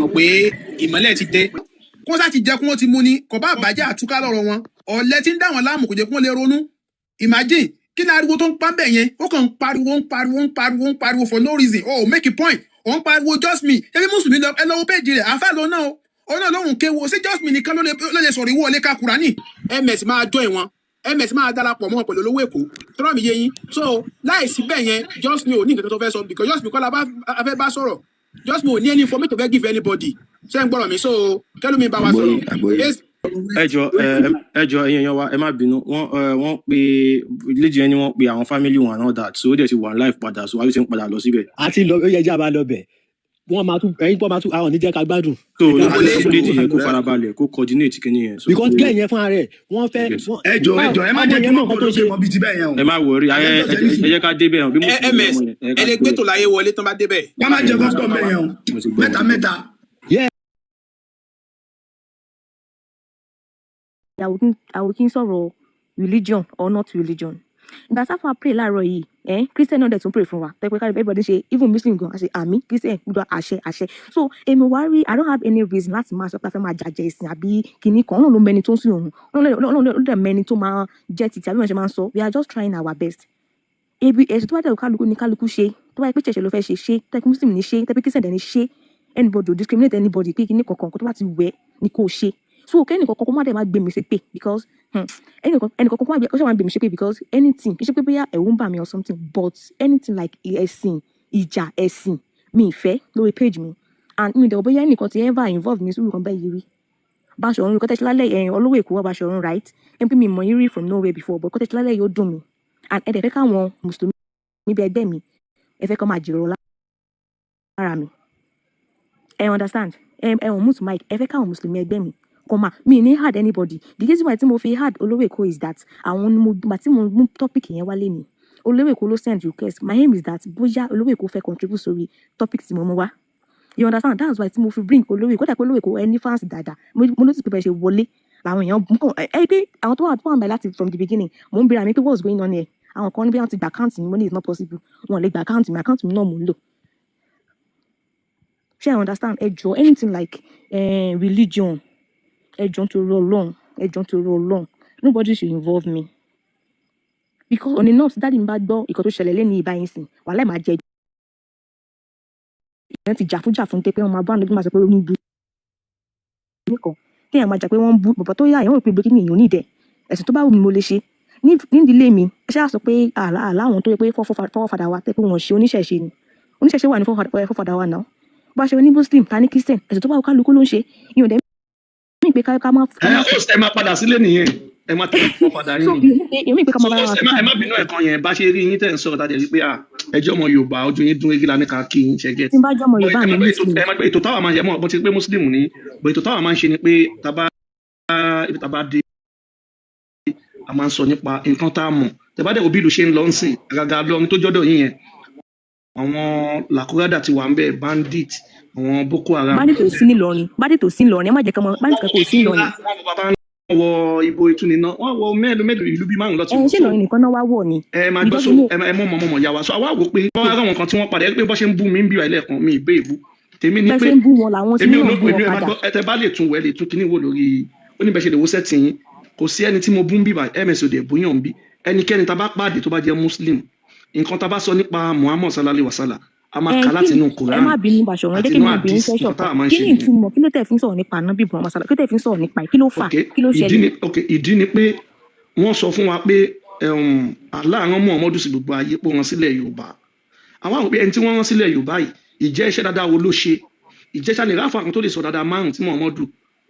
S11: mọ̀ pé ìmọ́lẹ̀ ti dé. Kó sá ti jẹ́ kí wọ́n ti mú ni kò bá bàjẹ́ àtúkà lọ́rọ̀ wọn. Ọ̀lẹ tí ń dá wọn láàmú kò jẹ́ kí wọ́n lè ronú. Imagine kí ni ariwo tó ń pa bẹ́ẹ̀ yẹn? Ó kàn ń pariwo, ń pariwo, ń pariwo, ń pariwo for no reason. Oh, make a point. Ó ń pariwo "just me". Ṣebí mùsùlùmí lọ, ẹ lọ́wọ́ péjì rẹ̀, àáfàá lọ náà o. Òun náà lóhùn kéwo, ṣé just me nìkan ló lè sọ̀rọ̀, ìwọ lè ka Kùránì? MS máa join wọn, MS máa darapọ̀ mọ́ wọn pẹ̀lú olówó Èkó tọ́rọ̀ mi yé yín. So láìsí bẹ́ẹ̀ yẹn, just me ò ní nǹkan tó fẹ́ sọ because just me kọ́ la bá a fẹ́ bá sọ̀rọ̀. Just me ò ní any information tó fẹ́ give anybody. Ṣé ń gbọ́rọ̀ mi? So kẹ́lómi bá wa
S2: Àgbọ́yé,
S11: sọ̀rọ̀.
S2: àgbọ́yé.
S3: Ẹ jọ, ẹ jọ, ẹ̀yin èèyàn wa, ẹ má bínú. Wọ́n pe lady yẹn ni, wọ́n pe àwọn family wọn and all that, so ó dẹ̀ ti wà live padà, so wáyé ti ń padà lọ síbẹ̀.
S12: Àti lọ, ó yẹ jẹ́ àbá lọ bẹ̀. Wọ́n máa tún ẹ̀yin pọ̀ máa tún àwọn ò ní jẹ́ ká gbádùn.
S3: So
S12: Ẹ ká
S3: alẹ́
S12: gbádùn.
S3: lady yẹn kó farabalẹ̀, kó coordinate kíní yẹn. So
S12: Because
S3: kó
S12: girl yẹn fúnra rẹ̀, wọ́n fẹ́
S3: yes.
S12: wọ́n
S13: Ẹ jọ, ẹ
S12: báwo
S13: jọ, ẹ má
S12: ọmọ
S13: jẹ́ kí
S12: yẹn mọ̀
S13: wọ́n
S12: nǹkan
S13: kó
S12: tó ń
S13: lókè
S12: ṣe.
S13: mọ́ bíi ti bẹ́ẹ̀ yẹn o.
S3: Ẹ má worry, ẹ
S13: Àlejò
S3: ẹ
S13: ṣe ní
S3: ẹ
S13: sùúrù.
S3: jẹ́ ká débẹ̀ hàn bí mùsùlùmí
S11: Ms
S3: lọmọ yẹn, ẹ
S11: ẹ
S3: ká
S11: lè gbé
S3: débẹ̀.
S11: tó láyé wọlé tán bá débẹ̀.
S13: Wọ́n má jẹ́ kó stop bẹ́ẹ̀ yẹn o.
S3: Mo ti gbọ́, mo
S13: Mẹ́ta
S3: ti gbọ́.
S13: mẹ́ta.
S12: Yeah.
S1: Àwọn kí ń sọ̀rọ̀ religion or not religion. Ìgbà sáfà pray láàárọ̀ yìí, Christian náà dẹ̀ tún pray fún wa. Tẹ́ pé kárí everybody ṣe, even Muslim gan, àṣẹ àmì Christian gbọ́dọ̀ àṣẹ àṣẹ. So èmi wá rí, I don't have any reason láti máa sọ pé a fẹ́ máa jàjẹ́ ìsìn àbí kinní kan. Ọlọ́run ló mẹni tó ń sìn òun. Ọlọ́run ló dẹ̀ mẹni tó máa jẹ́ títí àbí wọ́n ṣe máa ń sọ. We are just trying our best. Ebi ẹ̀sìn tó bá dẹ̀ kálukú ní kálukú ṣe. Tó bá yẹ pé ṣẹ̀ṣẹ̀ ló fẹ́ ṣe ṣe, tó bá yẹ pé Muslim ní ṣe, tó bá yẹ pé Christian dẹ̀ ní ṣe. Anybody ò discriminate anybody pé kinní kankan, nǹkan tó bá ti wẹ̀ ni kò ṣe. So kẹ́ni kankan kó má dẹ̀ má gbé mi ṣépè because ẹnì kankan kó má gbé, kó ṣe má gbé mi ṣépè because anything, kì í ṣe pé bóyá ẹ̀rù ń bà mí or something, but anything like ẹ̀sìn, ìjà ẹ̀sìn, mi ì fẹ́ lórí page mi. And mi ò dẹ̀ rò bóyá ẹnìkan ti ever involve mi sórí nǹkan bẹ́ẹ̀ yìí rí. Báṣọ̀run, nǹkan tẹ́ ṣe lálẹ́ ẹ̀yìn olówó Èkó wá Báṣọ̀run, right? Ẹni pé mi mọ̀ yín rí from nowhere before, but nǹkan tẹ́ ṣe lálẹ́ yìí ó dùn mí. And ẹ dẹ̀ fẹ́ káwọn Mùsùlùmí bí ẹgbẹ́ mi, ẹ fẹ́ kọ́ máa jèrò lára mi. Ẹ understand? Ẹ unmute mic, ẹ fẹ́ káwọn Mùsùlùmí ẹgbẹ́ mi kọ́ máa, mi ní add anybody. The reason why tí mo fi add olówó Èkó is that àwọn ni mo, gbà tí mo mú topic yẹn wálé ni. Olówó Èkó ló send request. My aim is that bóyá olówó Èkó fẹ́ contribute sórí topic tí mo mú wá. You understand? That's why tí mo fi bring olówó Èkó. Kódà pé olówó Èkó ẹ ní fans dáadáa. Mo notice pé bẹ́ẹ̀ ṣe wọlé làwọn èèyàn mú kàn ẹ pé àwọn tó wà báyìí láti from the beginning. Mo ń bèèrè àmì pé what's going on here? Àwọn kan ní bí wọ́n ti gba account mi, mo ní it's not possible. Wọn ò lè gba account mi, account mi náà mò ń lò. Ṣé I understand? Ẹ jọ, anything like religion, ẹ jọ nítorí Ọlọ́run, ẹ jọ nítorí Ọlọ́run. Nobody should involve me. Because on enough, daddy mi bá gbọ́ ìkan tó ṣẹlẹ̀ lẹ́ni ìbáyìí sìn, wàhálà máa jẹ. Èèyàn ti jà fún jà fún pé wọ́n máa bá àwọn máa sọ pé ó ń bu nìkan. Kí èèyàn máa jà pé wọ́n ń bú bàbá tó yá, èèyàn rò pé kí ni èèyàn ní ìdẹ̀. Ẹ̀sìn tó bá wù mí mo lè ṣe. Ní ìdílé mi, ẹ ṣáà sọ pé àlá àlá àwọn tó yẹ pé forefather wa tẹ́ pé wọ́n ṣe oníṣẹ̀ṣe ni. Oníṣẹ̀ṣe wà ní forefather wa náà. Bá ṣe oní Muslim, ta ní Christian, ẹ̀sìn tó bá wù kálukú ló ń ṣe. Ìyẹn ò dẹ̀ mí pé ká má
S5: Ẹ host, ẹ máa padà sílé nìyẹn, ẹ máa tẹ̀lé fún padà
S1: So
S5: yín ni.
S1: ìyẹn mí pé ká
S5: So
S1: máa bára wa
S5: host, ẹ má bínú ẹ̀kan yẹn, bá ṣe rí yín tẹ̀ ń sọ̀rọ̀ tàbí rí pé à ẹjọ́ ọmọ Yorùbá, ojú yín dún régé la ní ká kí yín ṣe get.
S1: Tí n bá jẹ́ ọmọ
S5: But
S1: Yorùbá
S5: ẹ
S1: mi
S5: má gbé ètò
S1: Muslim.
S5: ẹ má gbé ètò táwa máa ń ṣe mọ́ bó ti pé Muslim ni, but ètò táwa máa ń ṣe ni pé tá ibi tá bá dé, a máa ń sọ nípa nǹkan tá a mọ̀. Tẹ bá dẹ̀ wo bí ìlú ṣe ń lọ ń sìn, àgàgà lọrin tó jọ́dọ̀ yín yẹn, àwọn làkúrádà ti wà ń bẹ̀, bandit, àwọn Boko Haram.
S1: Bandit ò sí nílọrin, bandit ò sí nílọrin, ẹ má jẹ́ kí ọmọ bandit kan kò sí nílọrin.
S5: Wọ́n wọ bàbá wọn wọ ibo ìtúniná, wọ́n wọ mélòó mélòó ìlú bíi márùn lọ́tí
S1: Ẹ
S5: wọ̀
S1: ṣé
S5: so
S1: Ìlọrin nìkan náà wá wọ̀ ni?
S5: Ẹ máa gbọ́.
S1: Because
S5: So
S1: inú
S5: ẹ mọ̀ mọ̀ mọ̀ yà wá so àwa wò pé wọ́n wá ráwọn kan tí wọ́n padà ẹ pé bọ́ ṣe ń bú mi ń bí wa ẹlẹ́ẹ̀kan mi ìbé ìbú tèmi ni
S1: bẹ́ẹ̀
S5: pé
S1: ṣe ń bú wọn làwọn tí
S5: èmi ò
S1: náà
S5: ní
S1: bú
S5: èmi
S1: wọn
S5: ẹ máa
S1: padà.
S5: gbọ́, ẹ tẹ bá lè tún wẹ̀ lè tún kíní wò lórí ó ní bẹ́ẹ̀ ṣe lè wo setting yín. Kò sí ẹni tí mo bú ń bíbà, ms ò dẹ̀ búyàn ń bí ẹnikẹ́ni tá a bá pàdé tó bá jẹ́ Muslim. Nǹkan tá a bá sọ nípa Muhammad sallallahu alaihi wasallam, a máa
S1: Ẹ
S5: kà
S1: kí
S5: láti inú
S1: ẹ
S5: Quran
S1: má bínú, Bàṣọ̀run, ẹ jẹ́
S5: àti
S1: kí
S5: inú
S1: n máa bí yín
S5: hadith.
S1: question
S5: Nǹkan táwa
S1: kan.
S5: máa ń
S1: Kí
S5: ṣe
S1: ni
S5: nìyẹn.
S1: ìtumọ̀, kí ló tẹ̀ fi ń sọ̀rọ̀ nípa Ànábì Muhammad sallallahu, kí ló tẹ̀ fi ń sọ̀rọ̀ nípa ẹ̀, kí ló fà
S5: Ok,
S1: kí ló
S5: ìdí
S1: ṣẹlẹ̀?
S5: ni, ok, ìdí ni pé wọ́n sọ fún wa pé Allah rán Muhammadu sí gbogbo ayé, pé wọ́n sílẹ̀ Yorùbá. Àwọn àwọn pé ẹni tí wọ́n rán sílẹ̀ Yorùbá yìí, ìjẹ́ iṣẹ́ dáadáa wo ló ṣe? Ìjẹ́ ṣàlẹ̀ ráfà kan tó lè sọ dáadáa márùn tí Muhammadu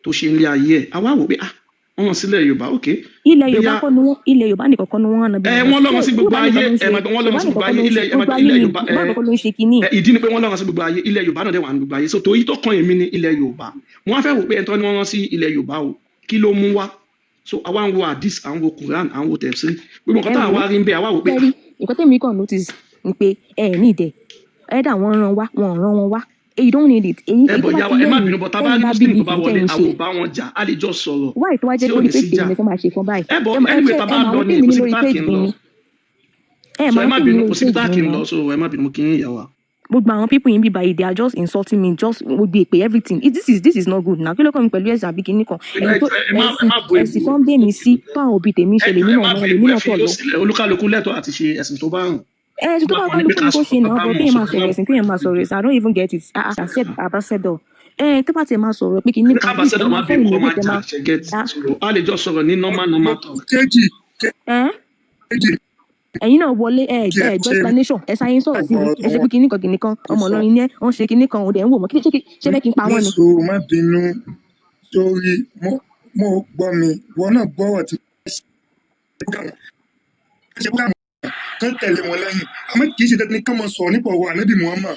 S5: tó ṣe nílé ayé ẹ̀? Àwa wò pé ah, wọ́n rán sílẹ̀ Yorùbá, ok,
S1: Ilẹ̀ Yorùbá
S5: bóyá
S1: kọ́ ni wọ́n, ilẹ̀ Yorùbá nìkan kọ́ ni wọ́n rán Ànábì
S5: ẹ
S1: Muhammad.
S5: wọ́n lọ́rán sí gbogbo
S1: Yorùbá nìkan
S5: ayé.
S1: ló ń
S5: Ẹ
S1: ṣe
S5: máa gbọ́, wọ́n lọ́rán
S1: Yorùbá
S5: sí gbogbo
S1: nìkan kọ́
S5: ayé
S1: ló ń ṣe
S5: ilẹ̀ ẹ máa
S1: gbogbo
S5: gbọ́
S1: ayé
S5: ilẹ̀
S1: ni
S5: Yorùbá.
S1: Yorùbá
S5: Ẹ
S1: nìkan kọ́ ló ń ṣe kínní.
S5: Ẹ ìdí ni pé wọ́n lọ́rán sí gbogbo ayé, ilẹ̀ Yorùbá náà dẹ̀ wà ní gbogbo ayé, so torí tó kàn èmi ní ilẹ̀ Yorùbá, wọ́n á fẹ́ wò pé ẹni tó ní wọ́n rán sí ilẹ̀ Yorùbá o, kí ló mú wá? So àwa ń wo hadith, à ń wo Quran, à ń wo tafsir, gbogbo nǹkan
S1: Ẹ
S5: tá à
S1: wò
S5: wá
S1: ó
S5: rí ń bẹ, àwa wò pé
S1: tẹ́rí nǹkan tẹ́mi kàn notice ni pé ẹ ẹ̀ ní ìdẹ ẹ̀dá wọn rán wá, wọn ò rán wọn wá. You don't need it. Èyí
S5: ẹ
S1: èyí
S5: bọ̀
S1: tó bá
S5: yá
S1: ti
S5: wa, ẹ má
S1: lẹ́yìn
S5: bínú, bọ̀ tá a bá
S1: tẹ́yìn
S5: rí
S1: bá
S5: Muslim tó
S1: believe
S5: bá
S1: ní
S5: wọlé,
S1: tẹ́yìn
S5: àwọn
S1: ṣe.
S5: ò bá wọn jà, á lè jọ sọ̀rọ̀
S1: Why tó wá jẹ́
S5: tí
S1: pé
S5: ò
S1: orí
S5: ní sí
S1: page tèmi
S5: jà.
S1: lẹ fẹ́ máa ṣe kan báyìí?
S5: Ẹ bọ̀
S1: Ẹ mọ ẹ
S5: anyway,
S1: ṣe
S5: tá a
S1: ẹ
S5: bá
S1: mọ
S5: lọ
S1: àwọn
S5: ni
S1: tèmi
S5: kò
S1: ní
S5: síbi
S1: lórí
S5: tá a
S1: page
S5: kì í
S1: mi
S5: lọ.
S1: ni ẹ
S5: So
S1: mọ
S5: ẹ
S1: àwọn
S5: má
S1: tèmi
S5: bínú,
S1: ní
S5: kò
S1: lórí
S5: síbi
S1: page
S5: tá a
S1: mi
S5: kì í
S1: náà.
S5: lọ, so ẹ má bínú, mo kí yín ìyá wa.
S1: Gbogbo àwọn people yìí bíbá yìí, they are just insulting me, just gbogbo èpè, everything. This is not good now. Kí ló kàn mí pẹ̀lú ẹ̀sìn àbí kinní kan?
S5: Ẹ
S1: Ẹ̀yin tó
S5: ẹ má ẹ
S1: ẹ̀sìn
S5: má bu
S1: ẹ̀sìn
S5: èbú
S1: tó ń bẹ̀ mí sí táwọn òbí tèmi ń
S5: ẹ
S1: ṣe
S5: jọ
S1: lèmi
S5: ẹ
S1: náà
S5: má
S1: mọ́
S5: bu
S1: lèmi
S5: èbú, ẹ
S1: náà
S5: fi
S1: tọ̀
S5: ló
S1: lọ.
S5: sílẹ̀, olúkálukú lẹ́tọ̀ọ́ àti ṣe ẹ̀sìn tó bá rùn.
S1: Ẹ̀sìn
S5: Tó
S1: tó
S5: bá
S1: bá
S5: kàn ní pé
S1: kálukú
S5: ká
S1: ni kó
S5: sọ
S1: ṣe
S5: nǹkan
S1: náà
S5: tá
S1: bọ̀
S5: mọ̀
S1: kéèyàn
S5: sọ
S1: máa
S5: ẹ má
S1: sọ̀rọ̀ ẹ̀sìn, kéèyàn máa sọ̀rọ̀ ẹ̀sìn, I don't even get it. Ah ah, accept ambassador, ẹ tó bá tiẹ̀ máa sọ̀rọ̀ pé kinní
S5: ní
S1: kan, at least ẹ
S5: kábàṣẹ́dọ̀ má
S1: máa fẹ́
S5: bínú kó
S1: ìlú
S5: má
S1: tẹ
S5: jà
S1: máa
S5: ṣe get.
S1: ah
S5: So a lè jọ sọ̀rọ̀ ní normal normal talk.
S8: Kejì
S1: ẹ
S8: kejì
S1: ẹ̀yin náà wọlé, ẹ
S8: kí ẹ
S1: ẹ gbọ́
S8: ṣe
S1: explanation, ẹ sáyé ń sọ̀rọ̀ sí mi, ẹ ṣe pé
S8: ọ̀rọ̀
S1: kinní kan kinní kan,
S8: kò
S1: ọmọ
S8: sọ
S1: Ìlọrin ni ẹ, wọ́n ṣe kinní kan, òun dẹ̀ ń wò mọ́ kí ṣé ṣé fẹ́ kí n pa
S8: ní
S1: wọ́n ni?
S8: sùúrù, má bínú sórí mo gbọ́ mi, ìwọ náà gbọ́rọ̀ tí ṣe program kan tẹ̀lé wọn lẹ́yìn, àmọ́ kì í ṣe dandan kán máa sọ̀rọ̀ nípa ọ̀rọ̀ Ànábì Muhammad.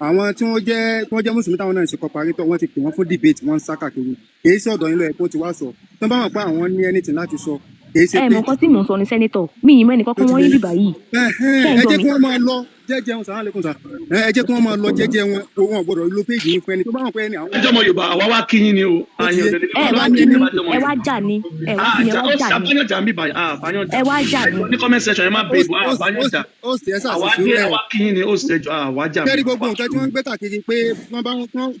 S14: Àwọn tí wọ́n jẹ́ tí wọ́n jẹ́ mùsùlùmí táwọn náà ń ṣe kọparétọ̀, wọ́n ti pè wọ́n fún debate, wọ́n ń sá káàkiri. Kì í ṣe ọ̀dọ̀ yín ló yẹ kó ti wá sọ. Tó bá mọ̀ pé àwọn ní anything láti sọ, kì í ṣe
S1: Ẹ mọ
S14: page
S1: nǹkan tí mò ń sọ ni, senator, mi ì mọ ẹnìkan
S14: tó
S1: kan
S14: ti
S1: wọ́n
S14: yé
S1: yín bíbá yìí. Ṣé
S14: ẹ
S1: ń gbọ́
S14: jẹ́
S1: mi?
S14: kí wọ́n máa lọ jẹ́jẹ́ wọn. Sàrán lẹ́kùn sà, ẹ jẹ́ kí wọ́n máa lọ jẹ́jẹ́ wọn. Wọn ò gbọ́dọ̀ lo page yín fún ẹni tó bá mọ̀ pé ẹni àwọn
S5: Ẹjọ́ ọmọ Yorùbá, àwa wá kí yín ni o.
S14: Tó ti
S5: Àyàn
S14: yé
S5: òdèlè
S1: Ẹ
S5: wá
S1: wá
S5: kí
S1: kí
S5: yín
S1: mi,
S5: bá jọmọ
S1: ẹ wá
S5: Yorùbá.
S1: jà ni, ẹ wá kí mi, ẹ
S5: Àjà
S1: wá
S5: ó
S1: jà ni,
S5: àbáyànjà ń bíbà, àbáyànjà.
S1: ẹ wá jà ni.
S5: Ní comment section, ẹ má
S14: Host,
S5: bèbò,
S14: host, host,
S5: àbáyànjà.
S14: host, ẹ ṣáà ṣe
S5: Àwa
S14: sùúrù
S5: dé,
S14: ẹ.
S5: àwa kí yín ni host, ẹjọ́ àwa jà ń
S14: Kẹ́rí
S5: bíbà.
S14: gbogbo nǹkan tí wọ́n ń gbé káàkiri pé wọ́n bá wọn wọ́n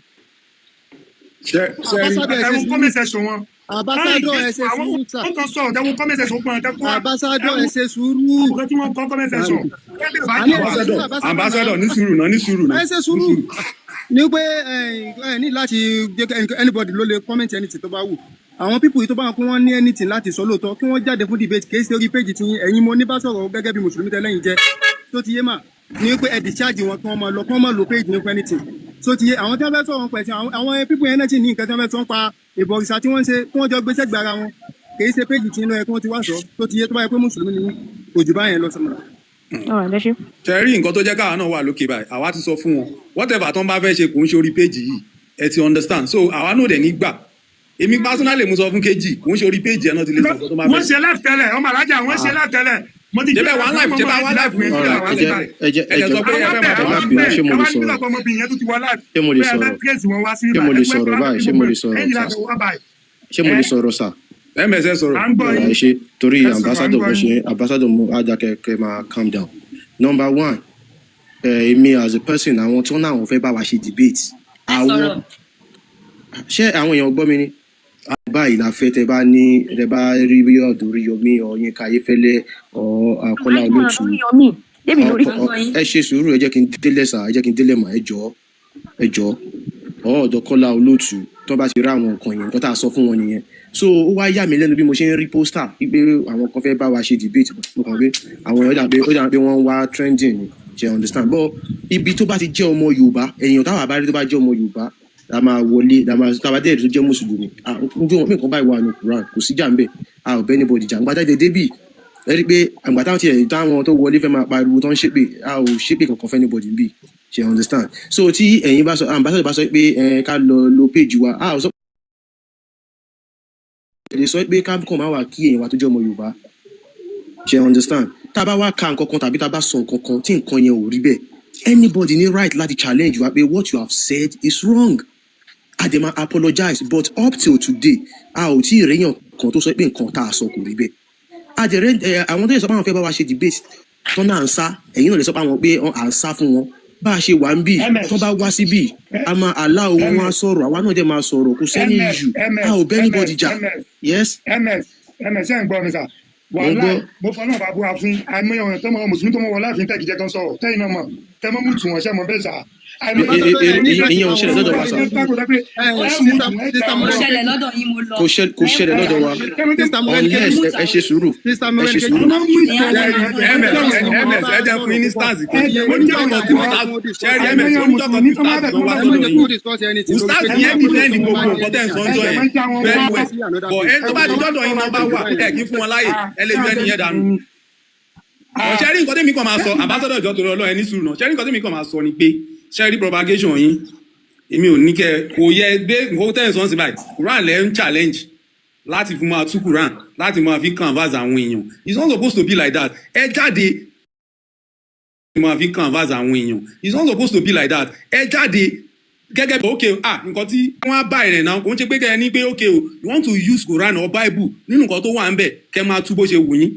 S9: Ṣe ṣe rí
S14: ambassador, ẹ
S8: Ẹ
S14: ṣe
S8: wo
S14: sùúrù.
S8: comment section wọn. Wọ́n
S14: Ambassador, ẹ
S8: against
S14: ṣe
S8: àwọn
S14: sùúrù sà.
S8: wọ́n kan sọ̀rọ̀, ẹ wo comment section pọ̀ ẹ̀ kó ẹ
S14: Ambassador,
S8: wo
S14: ẹ ṣe sùúrù.
S8: nǹkan tí wọ́n kọ́ comment section. Kẹ́lẹ́ bá
S14: Àní
S8: jẹ́
S14: ẹ
S8: wà.
S14: ṣe sùúrù,
S15: Ambassador,
S14: ambassador náà.
S15: ambassador, ní sùúrù náà, ní sùúrù náà,
S14: Ẹ ṣe
S15: ní
S14: sùúrù
S15: sùúrù.
S14: Ní pé ẹ ẹ ní láti jẹ́ kí anybody ló lè comment anything tó bá wù. Àwọn people yìí, tó bá wọn kí wọ́n ní anything láti sọ lóòótọ́, kí wọ́n jáde fún debate, kì í ṣe orí page tí ẹ̀yin mo ní bá sọ̀rọ̀ gẹ́gẹ́ bí mùsùlùmí tẹ́lẹ̀yìn jẹ́. Tó ti yé mà ní pé ẹ discharge wọn, kí wọ́n máa lọ, kí wọ́n máa lo page ní fún anything. Tó ti yé, àwọn tí wọ́n fẹ́ sọ̀rọ̀ pẹ̀ sí àwọn people yẹn náà sì ní nǹkan tí wọ́n fẹ́ sọ pa ìbọ̀rìṣà tí wọ́n ń ṣe, kí wọ́n jọ gbé sẹ́gbẹ̀ẹ́ ara wọn. Kì í ṣe page tí ń lọ yẹ kí wọ́n ti wá sọ. Tó ti yé, tó bá yẹ pé mùsùlùmí ni yín, kò jù báyẹn lọ sọmọ.
S1: Alright, ẹ ṣé.
S15: Ṣe rí nǹkan tó jẹ́ káwa náà wà lókè báyìí, àwa ti sọ fún wọn, whatever tó ń bá fẹ́ ṣe, kò ń ṣe orí page yìí, ẹ ti understand? So àwa náà dẹ̀ ní gbà. Èmi personally, mo sọ fún kejì, kò ń ṣe orí page ẹ̀ náà ti lè sọ nǹkan tó bá
S8: Wọ́n
S15: fẹ́
S8: ṣe live tẹ́lẹ̀, ọmọ alájà, wọ́n ṣe live tẹ́lẹ̀. Mo ti
S15: ṣe.
S8: gbé
S15: Bẹ́ẹ̀ wà
S8: àwọn
S15: live,
S8: ọmọ
S15: ṣe bá wà
S8: rẹ̀
S15: live
S8: fún
S15: ní
S8: yín
S15: sílẹ̀.
S8: sílẹ̀
S16: Alright,
S8: wá
S16: ẹ
S8: sí
S16: jẹ́
S8: báyìí.
S16: ẹ jẹ́
S15: Ẹ
S16: ẹ
S15: dẹ̀
S16: jọ
S15: sọ pé ẹ
S8: Àwọn
S15: fẹ́
S8: bẹ̀
S15: máa
S16: ẹ má
S8: àwọn
S16: bínú,
S8: bẹ̀
S16: ṣé mo
S8: ẹ
S16: lè
S8: wá nígbà
S16: sọ̀rọ̀?
S8: tó ọmọbìnrin yẹn tó ti wọ live
S16: Ṣé mo lè
S8: pé ẹ fẹ́
S16: sọ̀rọ̀?
S8: trace wọn wá sí
S16: Ṣé
S8: bíbá
S16: mo lè
S8: ẹ pé
S16: sọ̀rọ̀
S8: láti
S16: báyìí?
S8: fi
S16: Ṣé mo
S8: gbogbo
S16: lè sọ̀rọ̀
S8: ẹ̀yìn
S16: sà?
S8: láti wá báyìí.
S16: Ṣé mo
S8: Ẹ
S16: lè sọ̀rọ̀ sà?
S15: Ms ẹ sọ̀rọ̀.
S8: À ń gbọ́
S16: Alright,
S8: yín.
S16: ẹ ṣe torí
S8: Ẹ sọ̀rọ̀, à ń
S16: ambassador
S8: gbọ́
S16: bó
S8: yín.
S16: ṣe ambassador, mo ajá kẹ máa calm down. Number one, èmi as a person, àwọn tó náà wọ́n fẹ́ bá wa ṣe debate,
S17: Ẹ
S16: àwọn
S17: sọ̀rọ̀.
S16: ṣé àwọn èèyàn gbọ́ mi ni báyìí la fẹ́. Tẹ bá ní tẹ bá rí bí ọ̀dọ̀ Oríyọmí ọ̀ Yínká Ayéfẹ́lẹ́ ọ̀ Kọ́lá
S1: Àyè máa
S16: Olótù
S1: Oríyọmí débi lórí.
S17: À ń gbọ́ yín.
S16: Ẹ ṣe sùúrù, ẹ jẹ́ kí n délẹ̀ sà, ẹ jẹ́ kí n délẹ̀ mà, ẹ jọ̀ọ́, ẹ jọ̀ọ́. Ọ̀dọ̀ Kọ́lá Olótù tó bá ti rí àwọn nǹkan yẹn, nǹkan tá a sọ fún wọn nìyẹn. So ó wá yà mí lẹ́nu bí mo ṣe ń rí poster wípé àwọn kan fẹ́ bá wa ṣe debate. Mo kàn pé àwọn èèyàn dà pé ó dà pé wọ́n ń wá trending ni, ṣe understand? But ibi tó bá ti jẹ́ ọmọ Yorùbá, èèyàn táwa bá rí tó bá jẹ́ ọmọ Yorùbá la máa wọlé, la máa táwa dẹ́rẹ́ tó jẹ́ mùsùlùmí. Ah, ojú wọn pé nǹkan báyìí wà ní Quran, kò sí jà ń bẹ̀, a ò bẹ́ anybody jà. Ńgbà jáde débì, ẹ rí i pé àgbà táwọn tiẹ̀ táwọn tó wọlé fẹ́ máa pariwo tó ń ṣépè, a ò ṣépè kankan fẹ́ anybody bí, ṣe understand? So tí ẹ̀yin bá sọ, ambassador bá sọ pé ẹ ká lọ lo page wa, a ò sọ lè sọ pé ká kàn máa wà kí èèyàn wa tó jẹ́ ọmọ Yorùbá, ṣe understand? Tá a bá wá ka nǹkan kan tàbí tá a bá sọ nǹkan kan tí nǹkan yẹn ò rí bẹ́ẹ̀, anybody ní right láti challenge wa pé what you have said is wrong. A dẹ̀ máa apologize. But up till today, a ò tí ì réyàn kan tó sọ pé nǹkan tá a sọ kò rí bẹ́ẹ̀. A dẹ̀ rẹ́ ẹ àwọn tó yẹ sọ pé àwọn fẹ́ bá wa ṣe debate tán náà ń sá, ẹ̀yin náà lè sọ pé àwọn pé à ń sá fún wọn. Bá a ṣe wà ń bì,
S8: Ms
S16: tán bá wá síbì, a máa allow wọn, wá
S8: ms
S16: sọ̀rọ̀, àwa náà dẹ̀ máa sọ̀rọ̀, kò sẹ́ni
S8: ms
S16: issue, a
S8: ms
S16: ò bẹ́ anybody
S8: ms
S16: jà.
S8: Ms.
S16: Yes.
S8: Ms, ms, ṣé ń gbọ́ mi sà?
S16: Mo ń gbọ́.
S8: Wàhálà, mo fọ náà bá búra fún àìmọye ọ̀nà tẹ́mọ̀ mùsùlùmí tó mọ̀ wọ láàfin tẹ́kì jẹ́ kan sọ̀rọ̀ tẹ́yìn náà mọ̀ tẹ́mọ̀ mú tù wọ́n ṣẹ́ mọ̀ bẹ́ẹ̀ sà.
S16: Ìyẹn ò ṣẹlẹ̀ lọ́dọ̀ wa sà.
S17: Kò ṣẹlẹ̀ lọ́dọ̀ yín, mo lọ.
S16: Kò ṣẹlẹ̀ lọ́dọ̀ wa unless ẹ ṣe sùúrù, ẹ ṣe sùúrù.
S15: Ms, ms, ẹ jẹ́ fún yín ní stars kan. Oníjọ́ kan tí ustaz ṣẹ́rí, ms, oníjọ́ kan tí ustaz kan wá sọ́dọ̀ yín, ustaz yẹn defend gbogbo nǹkan tẹ́ ń sọ ńjọ́ yẹn very well, but ẹni tó bá ti dọ́dọ̀ yín náà bá wà, ẹ kì í fún wọn láàyè, ẹ lè ju ẹni yẹn dànù. Ṣẹ́rí nǹkan tẹ́mi kàn máa sọ, ambassador, ìjọ torí Ọlọ́run, ẹ ní sùúrù náà. Ṣẹ́rí nǹkan tẹ́mi kàn máa sọ ni pé, ṣẹ́rí propagation yín, èmi ò ní kẹ́ kò yẹ dé nǹkan tẹ́ ń sọ sí báyìí. Quran lẹ́ ń challenge láti fún máa tú Quran láti máa fi canvas àwọn èèyàn. It's not supposed to be like that. Ẹ jáde máa fi canvas àwọn èèyàn. It's not supposed to be like that. Ẹ jáde gẹ́gẹ́ bí okay, ah, nǹkan tí wọ́n á bá ẹ̀rẹ̀ náà kò ń ṣe pé kẹ́ ẹ ní pé okay o, you want to use Quran or Bible nínú nǹkan tó wà ń bẹ̀, kẹ́ máa tú bó ṣe wù yín.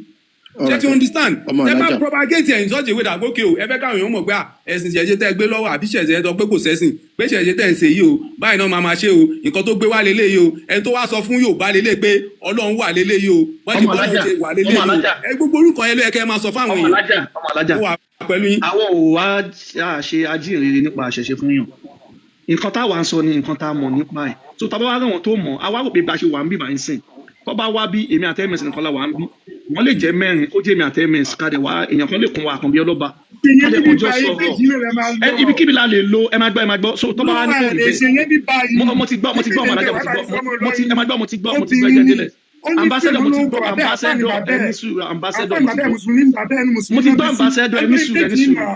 S15: Ṣé ti understand?
S16: Ọmọ
S15: Tẹ bá
S16: alájà.
S15: propagate ẹ̀ in such a way that okay o, ẹ fẹ́ káwọn èèyàn mọ̀ pé ah, ẹ̀sìn ṣẹ̀ṣẹ̀ tẹ́ ẹ gbé lọ́wọ́ àbí ṣẹ̀ṣẹ̀ sọ pé kò sẹ́sìn, pé ṣẹ̀ṣẹ̀ tẹ́ ẹ ń ṣe yìí o, báyìí náà máa máa ṣe o, nǹkan tó gbé wá leléyìí o, ẹni tó wá sọ fún yóò bá lélẹ̀ pé Ọlọ́run wà léléyìí o, wọ́n ṣe
S5: Ọmọ
S15: bọ́lá
S5: alájà,
S15: ṣe wà
S5: ọmọ
S15: léléyìí o.
S5: alájà.
S15: Ẹ gbogbo orúkọ yẹn ló yẹ kẹ́ ẹ máa sọ fáwọn
S5: Ọmọ
S15: èèyàn.
S5: alájà, ọmọ alájà.
S15: Ó wà pẹ̀lú yín.
S5: Àwọn ò wá ṣe ajínrere nípa àṣẹṣe fún yàn. Nǹkan táwa ń sọ ni nǹkan tá a mọ̀ nípa ẹ̀. So tá a bá wá rẹ̀ wọ́n tó mọ̀, a wá rò pé bá a ṣe wà ń bì bá ń sìn. Tó bá wá bí èmi àti ms nìkan la wà ń bí, wọ́n lè jẹ́ mẹ́rin, kó jẹ́ èmi àti ms ká dẹ̀ wá, èèyàn kan lè kún wa àkànbí ọlọ́ba ká dẹ̀ kọjọ́ sọ̀rọ̀. Ẹ ibikíbi la lè lo. Ẹ máa gbọ́, ẹ máa gbọ́. So tó bá wá ní kò rí bẹ́ẹ̀, mo ti gbọ́, mo ti gbọ́, ọmọ alájà, mo ti gbọ́, mo ti, ẹ máa gbọ́, mo ti gbọ́, mo ti gbọ́. Ẹ jẹ́ délẹ̀. Ambassador, mo ti gbọ́, ambassador, ẹ ní sùúrù. Ambassador, mo ti gbọ́, mo ti gbọ́. Ambassador, ẹ ní sùúrù, ẹ ní sùúrù.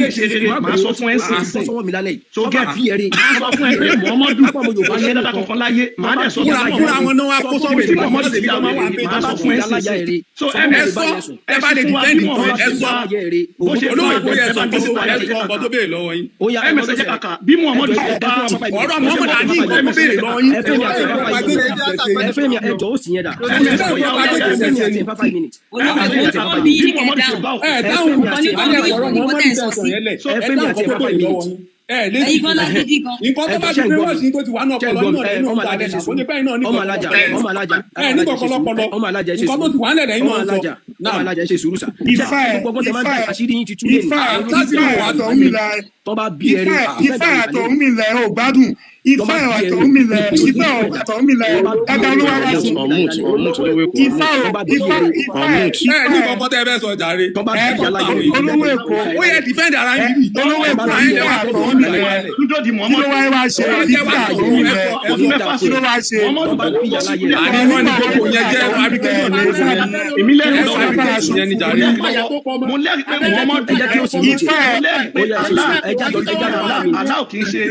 S5: lè ṣe rere, màá sọ fún ẹ
S16: Ó ti bọ́
S5: sìn.
S16: sọ́wọ́ mi lálẹ́ yìí.
S5: So
S16: Tọ́ bá
S5: get
S16: bí ẹrẹ.
S5: màá sọ fún ẹ pé Muhammadu
S16: Kápá ọmọ Yorùbá
S5: kò ṣe
S16: lẹ́nu
S5: dáadáa
S16: kan.
S5: kankan láyé, màá dẹ̀ sọ
S16: Tọ́ bá
S5: fún
S16: bí
S5: ẹ
S11: Fúnra wọn náà wá
S16: sọ
S11: kó
S16: fún
S11: sọ́wọ́
S16: mi
S11: èmi
S16: bá
S11: Muhammadu
S16: bí
S11: tèmi gan máa wà
S16: yá
S11: pé
S16: bá
S5: màá sọ
S16: bí
S5: fún ẹ
S16: yálàyà
S5: sìn.
S16: ẹrẹ.
S5: So
S16: Sọ fún mi
S5: ms
S16: bá
S11: Ẹ sọ
S16: yẹn sùn.
S11: ẹ bá lè
S5: fún wa
S11: defend
S5: bí
S11: nǹkan
S5: Muhammadu
S11: ẹ
S5: ṣe
S11: sọ.
S5: bá
S16: Yálàyà ẹrẹ.
S5: bó
S16: Ògùn
S5: ṣe
S16: tó
S11: Olówó
S5: bá
S11: Èkó yẹ
S5: ẹ
S11: sọ
S5: bá
S11: nǹkan
S5: gbé
S11: tó
S5: síta
S11: ẹ
S5: ẹ
S11: sọ
S5: jẹ́
S11: nǹkan
S5: kàkà
S15: tó béèrè lọ́wọ́ yín.
S16: Ó yá ẹ
S5: ms
S16: tó
S5: ẹ jẹ́
S16: ṣẹlẹ̀.
S5: kàkà bí Muhammadu
S16: Ẹ
S5: ṣe
S16: jọ ẹ
S5: bá
S16: fún wa five minutes.
S11: Ọ̀rọ̀
S16: Ẹ fún
S11: Muhammad
S16: mi àti
S11: Ali
S16: five
S11: nǹkan tó
S16: minutes.
S11: béèrè lọ́wọ́ yín.
S16: Ẹ fún mi àti five minutes. Ẹ fún mi ẹ jọ ó sì yẹn dà.
S5: ms
S16: Ẹ
S5: ó yá ó yá
S16: fún mi àti five minutes.
S17: Olówó
S16: Ẹ fún mi
S17: Èkó
S16: àti
S17: wọ́n
S16: five
S17: bí
S16: minutes.
S17: yín kẹ́ dáhùn.
S15: Ẹ
S16: Ẹ
S15: dáhùn
S16: fún mi àti
S17: Wọ́n ní
S16: five
S17: wọ́n bí
S16: minutes.
S15: ọ̀rọ̀
S17: nǹkan
S15: Muhammadu
S17: tẹ̀ ń
S15: tẹ́
S17: sọ
S15: ẹ sọ
S17: sí.
S15: yẹn lẹ̀.
S5: So
S16: Ẹ
S15: Ẹ
S16: fún mi
S15: dáhùn
S16: àti
S15: nǹkan tó
S16: five
S15: béèrè lọ́wọ́
S16: minutes.
S15: yín. Ẹ lè
S17: Ẹ̀yin gan lágídí gan.
S15: nǹkan
S16: Ẹ
S15: tó
S16: jọ
S15: bá
S16: ṣe
S15: ti
S16: ń
S15: pé
S16: gbọ́
S15: wọ́n
S16: mi.
S15: sì tó ti wà ní
S16: Ṣé ń
S15: ọpọlọ
S16: gbọ́
S15: yín
S16: mi?
S15: náà
S16: Ẹ
S15: lẹ́yìn
S16: ọmọ
S15: náà ń
S16: alájà
S15: dalẹ̀
S16: ṣe
S15: náà. Kò
S16: sùúrù.
S15: ní pẹ́ iná ní
S16: Ọmọ
S15: kọ̀ọ̀kan
S16: alájà
S15: lọ́pọlọ.
S16: ọmọ alájà
S15: Ẹ
S16: ọmọ
S15: ní
S16: alájà ṣe
S15: kọ̀ọ̀kan
S16: sùúrù.
S15: lọ́pọlọ.
S16: Ọmọ alájà ṣe
S15: Nǹkan tó
S16: sùúrù.
S15: ti wà ńlẹ̀ lẹ́yìn
S16: Ọmọ
S15: náà ń sọ.
S16: alájà ọmọ
S15: Náà.
S16: alájà ṣe sùúrù sà. Ṣé
S8: Ifá ẹ
S16: gbogbo ọgbọ́n tẹ máa ń
S8: Ifá
S16: dá
S8: ẹ
S16: àṣírí yín ti tú lé ní.
S8: Ifá
S16: Àwọn olórí
S8: Ifá
S16: burúkú
S8: ẹ
S16: àti
S8: Ọ̀rúnmìlà
S16: tọ́ bá bí
S8: Ifá
S16: ẹrẹ
S8: Ifá àtọ̀rúnmìlà ẹ ò gbádùn.
S16: tọ́
S8: Ifá
S16: bá bí ẹrẹ
S8: àtọ̀rúnmìlà Ifá àtọ̀rúnmìlà
S16: tọ́ bá bí
S8: ẹgbẹ́
S16: ẹrẹ
S8: olúwa wá sí.
S16: Unmute, unmute, olówó Èkó,
S8: Ifá
S16: unmute.
S8: o
S16: Tọ́ bá bí
S8: Ifá
S16: ẹrẹ
S8: Ifá ẹ
S15: Ẹ
S8: Ifá
S15: ní
S8: ẹ
S15: kọ̀ọ̀kan tẹ́ ẹ fẹ́ sọ jàre.
S16: tọ́ bá
S8: ẹ
S16: bí yálàyà ẹrẹ
S8: olówó Èkó
S15: Ó yẹ defend ara
S8: ẹ
S15: yín bíbí.
S8: olówó
S16: tọ́
S8: Èkó
S16: bá bí
S8: Ifá
S16: ẹrẹ
S8: àtọ̀rúnmìlà
S5: dúdú di
S8: kí ló
S5: Muhammadu
S8: wáyé wá ṣe
S15: Ó yẹ kẹ́
S8: Ifá
S15: wá sọ̀rọ̀ ẹ
S8: àtọ̀rúnmìlà
S15: sọ ẹ
S16: kò ní
S15: sọ.
S16: dáa
S8: kí
S16: fún
S8: ló
S16: ẹ
S8: wá ṣe
S5: Muhammadu
S16: tọ́ bá bí yálàyà ẹrẹ
S15: Àní
S8: ọ̀rọ̀
S15: wọ́n ní
S8: nípa
S15: gbogbo yẹn jẹ́
S8: àtọ̀rúnmìlà
S15: fabrication ní gbogbo yẹn.
S5: èmi lẹ́rìí
S15: Ẹ
S5: lọ́wọ́
S15: fabrication yẹn ní
S5: mo
S15: jàre.
S5: lẹ́rìí lọ́wọ́ mo lẹ́rìí pé Muhammadu
S16: ẹ jẹ́ kí ó sì mú
S8: Ifá
S16: tiẹ̀
S8: ẹ
S5: mo lẹ́rìí pé
S16: ó yá ẹ ṣe
S5: Allah
S16: sùúrù ẹ jájọ ẹ jájọ láàmì minutes
S5: Allah kì í ṣe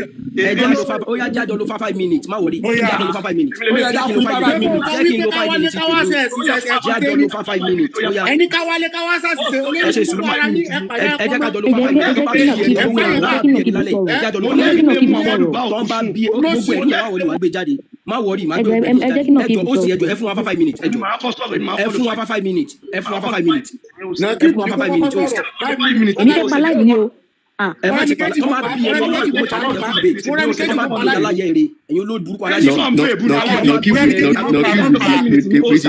S16: ẹ jájọ five ó yá jájọ lo five minutes má wọrí
S8: ó yá
S16: jájọ lo five minutes
S11: Ó yẹ
S16: jẹ́
S11: dá
S16: kí n lo
S11: fún
S16: five
S11: five
S16: minutes
S11: minutes.
S16: jẹ́ kí n lo five minutes tèmi jájọ lo five minutes ó yá
S11: Ẹni ká wálé ká wá sàṣìṣe
S16: ẹ
S11: olórí
S16: ṣe
S11: burúkú
S16: sùúrù
S11: ara yín ẹ pàyà
S16: ẹ
S11: ẹ
S16: jẹ́
S11: pọmọ
S16: ká jọ lo five minutes
S11: ẹ
S16: tó bá bí
S11: pàyà
S16: ẹrẹ owó
S11: ẹ
S16: ẹ̀ wá
S11: pàyà
S16: bí ẹrẹ lálẹ́
S11: ẹ
S16: jájọ lo
S5: mo
S16: five
S5: lẹ́rìí
S16: minutes
S5: pé Muhammadu bá
S16: tọ́
S5: òkú
S16: bá
S5: sùn
S16: bí gbogbo ẹ̀rí ẹ̀ má wọrí wàá gbé jáde má wọrí má gbé gbogbo ẹ̀rí jáde ẹ jọ ó sì ẹ jọ ẹ fún wa five minutes ẹ
S5: èmi
S16: jọ
S5: máa kọ́ sọ̀rọ̀ èmi máa
S16: ẹ
S5: follow
S16: fún wa
S5: five
S16: five minutes ẹ fún
S5: máa
S16: wa
S5: follow
S16: five minutes
S5: five
S12: Ẹ fún wa 5 minutes host.
S9: 5 minutes.
S1: Èmi fẹ́ pa live ni o. Ah.
S12: Ẹ má ti pa tó máa bí ẹni ọlọ́run mo challenge ẹ fún debate tó máa bí aláyẹ eré ẹ̀yin olóòdúrúkọ aláyẹ.
S18: Nàkíbù ti bá tiẹ̀ jẹ́. Nàkíbù ti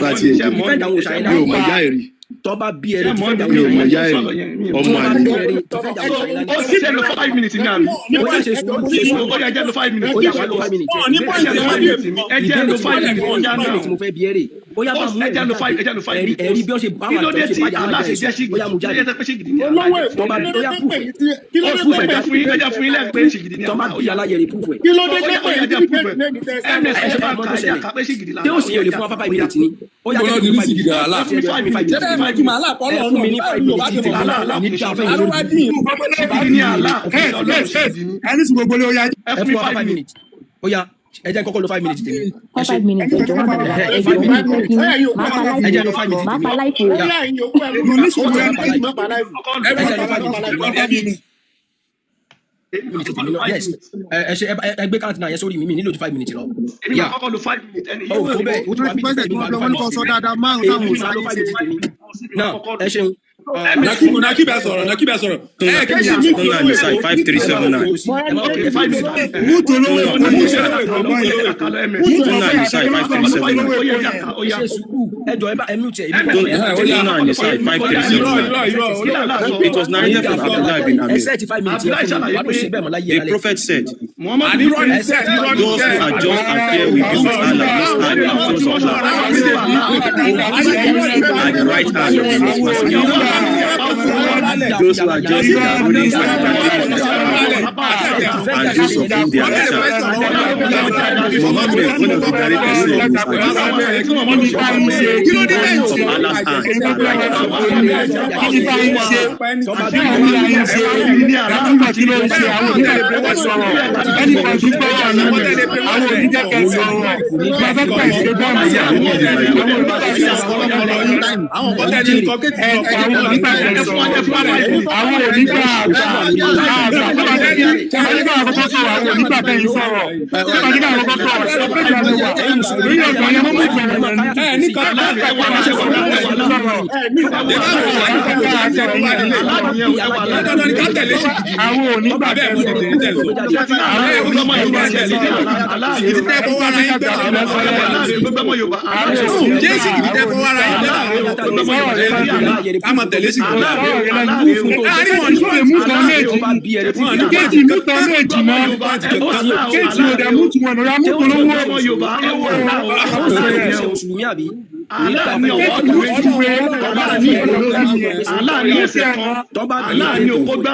S18: bá tiẹ̀ jẹ́.
S12: Defend àwọn òòṣà yẹn.
S18: Mi ò mọ̀ yá ẹ̀rí.
S12: Tó bá bí ẹrẹ defend àwọn
S18: Mi ò
S12: òòṣà
S18: mọ̀
S12: yẹn.
S18: yá ẹ̀rí. Ọmọ
S12: Tó bá
S18: àlè.
S12: bí ẹrẹ defend àwọn òòṣà yẹn
S5: Ó sì ṣe lo 5 minutes ní àmì.
S12: Ó yá, ṣe sùúrù, ṣe sùúrù.
S5: Ó yá, jẹ́ lo 5 minutes.
S12: Ó yá, wá lo 5 minutes.
S5: Ẹ jẹ́ lo 5 minutes mi. Ẹ jẹ́ lo 5 minutes
S12: Ìbéèrè
S5: ọjà náà.
S12: tí mo fẹ́ bi ẹ́ rè. Ó yá, bá mú
S5: Ẹ jẹ́
S12: ẹ̀rí
S5: lo five,
S12: jáde.
S5: ẹ jẹ́ lo five
S12: Ẹ̀rí
S5: minutes.
S12: ẹ̀rí bí ó ṣe bá
S5: Kí
S12: wà
S5: ló
S12: tó
S5: dé
S12: ṣe
S5: tí
S12: bá yàrá
S5: Allah ṣe
S12: jẹ́
S5: jẹ́
S12: ẹ̀sùn. Ó yá, mú
S5: ṣìgìdì? Kí ló
S12: jáde.
S5: dé tẹ́ pé ṣìgìdì ni
S12: Tó
S5: Allah
S12: bá
S5: jẹ́?
S12: bí ó yá proof ẹ̀.
S5: Kí ló dé
S12: Proof ẹ̀
S5: tẹ́ pé fún yín? Ẹ jẹ́ fún yín lẹ́ẹ̀pẹ́ ṣìgìdì ni
S12: Tó bá
S5: Allah.
S12: bí aláyẹ rè proof ẹ̀.
S10: Kí ló dé
S5: Ó
S10: tẹ́
S5: yá,
S10: pé
S5: ó yá,
S10: ní
S5: jẹ́
S10: sí
S5: proof ẹ̀.
S10: debate lẹ́ni tẹ́ sá
S5: MS
S10: lọ?
S5: ẹ
S12: Ẹ
S5: bá
S12: mọ
S5: kà,
S12: tó
S5: ẹ jẹ́
S12: ṣẹlẹ̀.
S5: ká pé ṣìgìdì
S12: Tí ó
S5: làlá.
S12: sì yẹ lè fún wa 5 minutes ni. Ó yá,
S15: Gbọ́dọ̀
S12: jẹ́
S15: di
S12: kí
S15: ní
S12: five
S15: sìgìdì
S12: minutes.
S15: àlá.
S12: Ẹ fún mi 5
S11: Ṣé
S12: minutes
S11: bẹ́ẹ̀
S12: tèmi.
S11: mọ̀ túmọ̀ Allah kọ́
S12: Ẹ
S11: lọ́run
S12: fún mi ní
S11: náà
S12: five
S11: báwo ni Yorùbá
S12: minutes
S11: ṣe mọ̀
S12: tèmi. Ní dá fẹ́ yín
S11: Arúgbó
S12: lórí.
S11: dín.
S5: Ṣìgìdì ni Allah.
S8: Ẹ ẹ ẹ ní sùn gbogbo lé ó yá.
S5: Ẹ
S12: Ẹ
S5: fún
S12: fún
S5: mi
S12: wa
S5: five
S12: five
S5: minutes.
S12: minutes. Ó yá, ẹ jẹ́ n kọ́kọ́ lo 5 minutes tèmi.
S1: Kọ́
S12: Ẹ ṣe.
S1: 5 minutes, ẹjọ́ má bàa
S12: Ẹhẹ́,
S1: ẹjọ́
S12: five
S1: mi
S12: minutes.
S1: fẹ́ kí máa pa
S12: Ẹ
S1: live
S12: jẹ́ lo 5 minutes
S1: máa
S12: tèmi.
S1: pa live o.
S12: Ó yá.
S8: Mo ní sùn
S12: Ó
S8: gbogbo
S12: ti
S8: ẹni.
S12: wá pa live.
S11: Ẹ
S12: Ẹ
S11: má
S12: jẹ́ lo
S11: pa
S12: 5 minutes
S11: live.
S12: tèmi náà. Minutes tèmi náà. Yes. Ẹ ṣe ẹ gbé count náà yẹn sórí mi, mi nílò ju 5 minutes lọ.
S5: Èmi
S12: Yeah.
S5: máa kọ́kọ́ lo 5 minutes. Ẹni
S12: Ó tó bẹ́ẹ̀, ó ti wá bí
S14: Wọ́n
S12: tẹ́lẹ̀ mi máa lo
S14: wọ́n
S12: five
S14: ní kó
S12: minutes
S14: sọ
S12: tèmi.
S14: dáadáa márùn táwọn
S12: Èmi
S14: òòṣà
S12: máa lo
S14: yín
S12: five
S14: ṣe.
S12: minutes tèmi. Náà, ẹ ṣeun.
S15: Nakibu Nakibu ẹ sọ̀rọ̀, Nakibu ẹ sọ̀rọ̀. Ẹ kí ni mí
S18: Tọ́lá
S15: olówó
S18: Nisai
S15: Èkó.
S18: 5379.
S1: Bọ́lá ní
S5: Okay, 5 minutes.
S8: Mútu olówó
S18: Tọ́lá
S8: Èkó yẹn.
S18: Nisai.
S8: Mútu
S18: Tọ́lá Nisai 5379.
S5: Ó yá, ó
S12: Ẹ
S5: yá.
S12: ṣe sùúrù. Ẹ jọ̀ọ́, ẹ bá ẹ mute ẹ. Èmi
S18: Tọ́lá
S12: kọ́
S18: Tọ́lá Nisai 5379. It was narrated from Abdullah bin
S12: Ẹ
S18: Amir.
S12: set 5 minutes yẹn fún mi. Wàá ló ṣe bẹ́ẹ̀ mọ́ láyé
S18: The
S12: ẹ lálẹ́.
S18: Prophet said,
S15: Àní irọ́ ni
S12: Ẹ
S15: sẹ́,
S12: set
S15: irọ́ ni
S18: "Those
S15: sẹ́.
S18: who are just and fair will be with Allah Most High in the throne of Allah at the right hand of the Most Merciful. Those who are just in their rulings and in their and those of whom they are returned." Muhammad, one of the narrators, said in this hadith,
S11: Kí ló dé bẹ́ẹ̀
S18: of
S11: ṣe?
S18: Allah's hand are right
S8: Kí ni báyìí ṣe? Kí ni báyìí ṣe? Nàkíbù kí ló ń ṣe? Àwọn òbí ẹ̀ sọ̀rọ̀. Ẹnì kan kí gbọ́ wà lónìí. Àwọn òbí jẹ́ kẹ́ sọ̀rọ̀. Bàbá pẹ̀ ṣe bọ́ọ̀lù. Àwọn òbí kẹ́ sọ̀rọ̀.
S11: Àwọn nǹkan tẹ́ ní kọ́kẹ́tì
S8: Ẹ àwọn òbí gbà kẹ́ sọ̀rọ̀. Àwọn òbí gbà àgbà. Àgbà tó bá dé ní. Tẹ́lẹ̀ ká àkọ́kọ́ sọ̀rọ̀. Àwọn òbí gbà bẹ́ẹ̀ sọ̀rọ̀. Tẹ́lẹ̀ ká àkọ́kọ́ sọ̀rọ̀. Ṣé pé ìgbà ló wà? Lórí ọ̀gbọ̀n yẹn mọ́ mú ìtọ̀rọ̀ yẹn ní.
S15: Ẹ ní kan dandan ni ká tẹ̀lé ṣìgìdì.
S8: Àwọn òní gbà
S15: Bàbá
S8: kẹ́
S15: ẹ̀ mú
S8: sọ̀rọ̀.
S15: tètè tẹ̀ sọ.
S8: Àwọn òní gbà kẹ́ sọ̀rọ̀.
S11: Ṣìgìdì tẹ́ fọwọ́ ara yín gbé àwọn Ṣé ṣìgìdì tẹ́ fọwọ́ ara yín gbé àwọn Ká máa tẹ̀lé ṣìgìdì.
S8: Àárín wọn ní lè mú tán méjì. Kéjì mú tán méjì náà. Kéjì ò dẹ̀ mú tiwọn náà. Mú tán lówó.
S12: Ṣe mùsùlùmí àbí?
S8: Kéjì mú tiwọn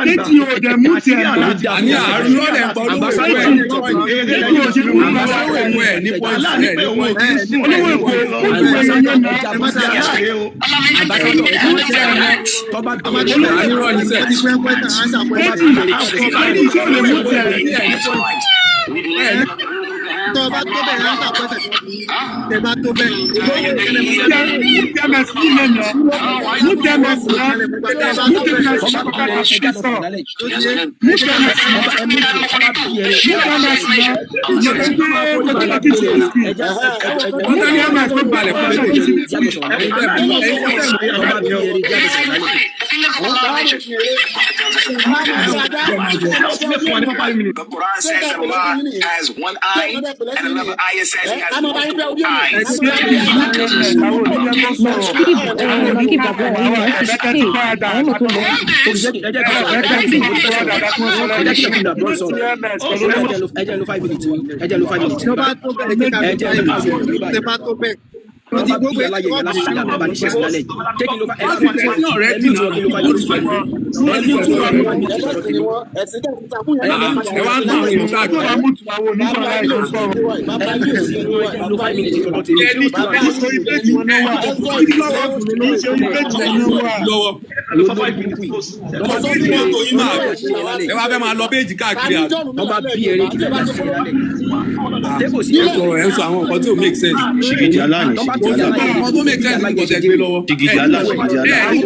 S8: Kéjì ò dẹ̀ mú tiẹ̀ náà.
S15: Àní àárín irọ́ lẹ̀ ń pa olówó Èkó ẹ̀ ní point.
S8: Kéjì ò ṣe mú tán
S15: Olówó Èkó ẹ̀ ní point ẹ̀ ní point.
S8: Olówó Èkó mú tiwọn yẹn náà.
S15: Àní irọ́ ni sẹ́.
S8: Kéjì Kéjì tí ò lè mú tiẹ̀.
S14: Tọ́ bá tó bẹ́ẹ̀ answer question tẹ bá tó bẹ́ẹ̀.
S8: Mú TMS ní ilé yẹn. Mú TMS náà. Mú TMS náà kọ́kọ́ fi sọ̀rọ̀. Mú TMS náà. Mú TMS náà. Ìyẹn tó gbé kọ́kọ́ kí ti screen. Mú TMS tó
S15: Balẹ̀ fún
S8: kọ́kọ́
S15: mi.
S8: kí ti screen.
S5: Five minutes.
S19: The Quran says that Allah has one eye and another ayah says he has multiple eyes.
S8: Àwọn òní jẹ́ kó sọ̀rọ̀. Àwọn òní
S1: Nakib
S8: gbà
S1: Abdullah
S8: àwọn
S1: ẹ̀yin náà ti
S8: ẹ̀fẹ́
S1: ṣe
S8: ti kọ́ àdá
S1: àwọn náà tó lọ.
S8: Ẹ̀fẹ́ ti kọ́ àdá tí wọ́n sọ
S12: Ẹ
S8: lẹ́nu.
S12: jẹ́ kí Nakib Abdullah sọ̀rọ̀.
S8: TMS pẹ̀lú
S12: Ẹ jẹ́ lo 5 minutes mi. Ẹ jẹ́ lo 5 minutes
S14: Tọ́
S12: mi
S14: bá
S12: báyìí.
S14: tó bẹ́ẹ̀ jẹ́ ká
S12: Ẹ
S14: lo
S12: jẹ́ lo
S14: five
S12: 5 minutes mi
S14: minutes.
S12: báyìí.
S14: Tẹ bá tó bẹ́ẹ̀.
S12: Tó bá bí aláyẹ yẹn láti ṣe àbá ní ṣẹ̀sìn lálẹ́ yìí. Ṣé kí n lo ẹ
S15: Wọ́n ti tẹ̀ sí ọ̀rẹ́
S12: ẹ
S15: dì
S12: mute wọn kí n lo 5 minutes mi. Ẹ mute wọn kí n lo 5 minutes sọ̀rọ̀ tèmi.
S15: Ẹ wá ń tàn àwọn èèyàn
S8: Tó
S15: káàkiri.
S8: bá mú tiwọn àwọn onígbà láì tó sọ̀rọ̀.
S12: Ẹ mute wọn ẹ jẹ́ n lo 5 minutes sọ̀rọ̀ tèmi.
S15: Ẹ ní
S8: Kì í ṣe orí péjì wọn náà wà. Kì í ṣe orí péjì wọn náà wà.
S15: lọ́wọ́.
S12: Olórí burúkú yìí.
S15: Kò sí ní mọ́tò yín máa ẹ wá fẹ́ máa lọ péjì káàkiri àbí.
S12: Wọ́n bá bí eré kìlẹ̀ dá sí lálẹ́. Ṣé kò sí
S15: Ẹ sọ̀rọ̀, ẹ ń sọ àwọn nǹkan tí ò make sense.
S18: Ṣìgìdì Allah ni,
S12: Tọ́ bá
S18: ṣìgìdì
S12: bí
S18: Allah.
S12: yàrá
S15: Nǹkan tó make sense ní nǹkan tẹ́ gbé lọ́wọ́.
S18: Ṣìgìdì Allah, ṣìgìdì Allah.
S15: Ẹ ní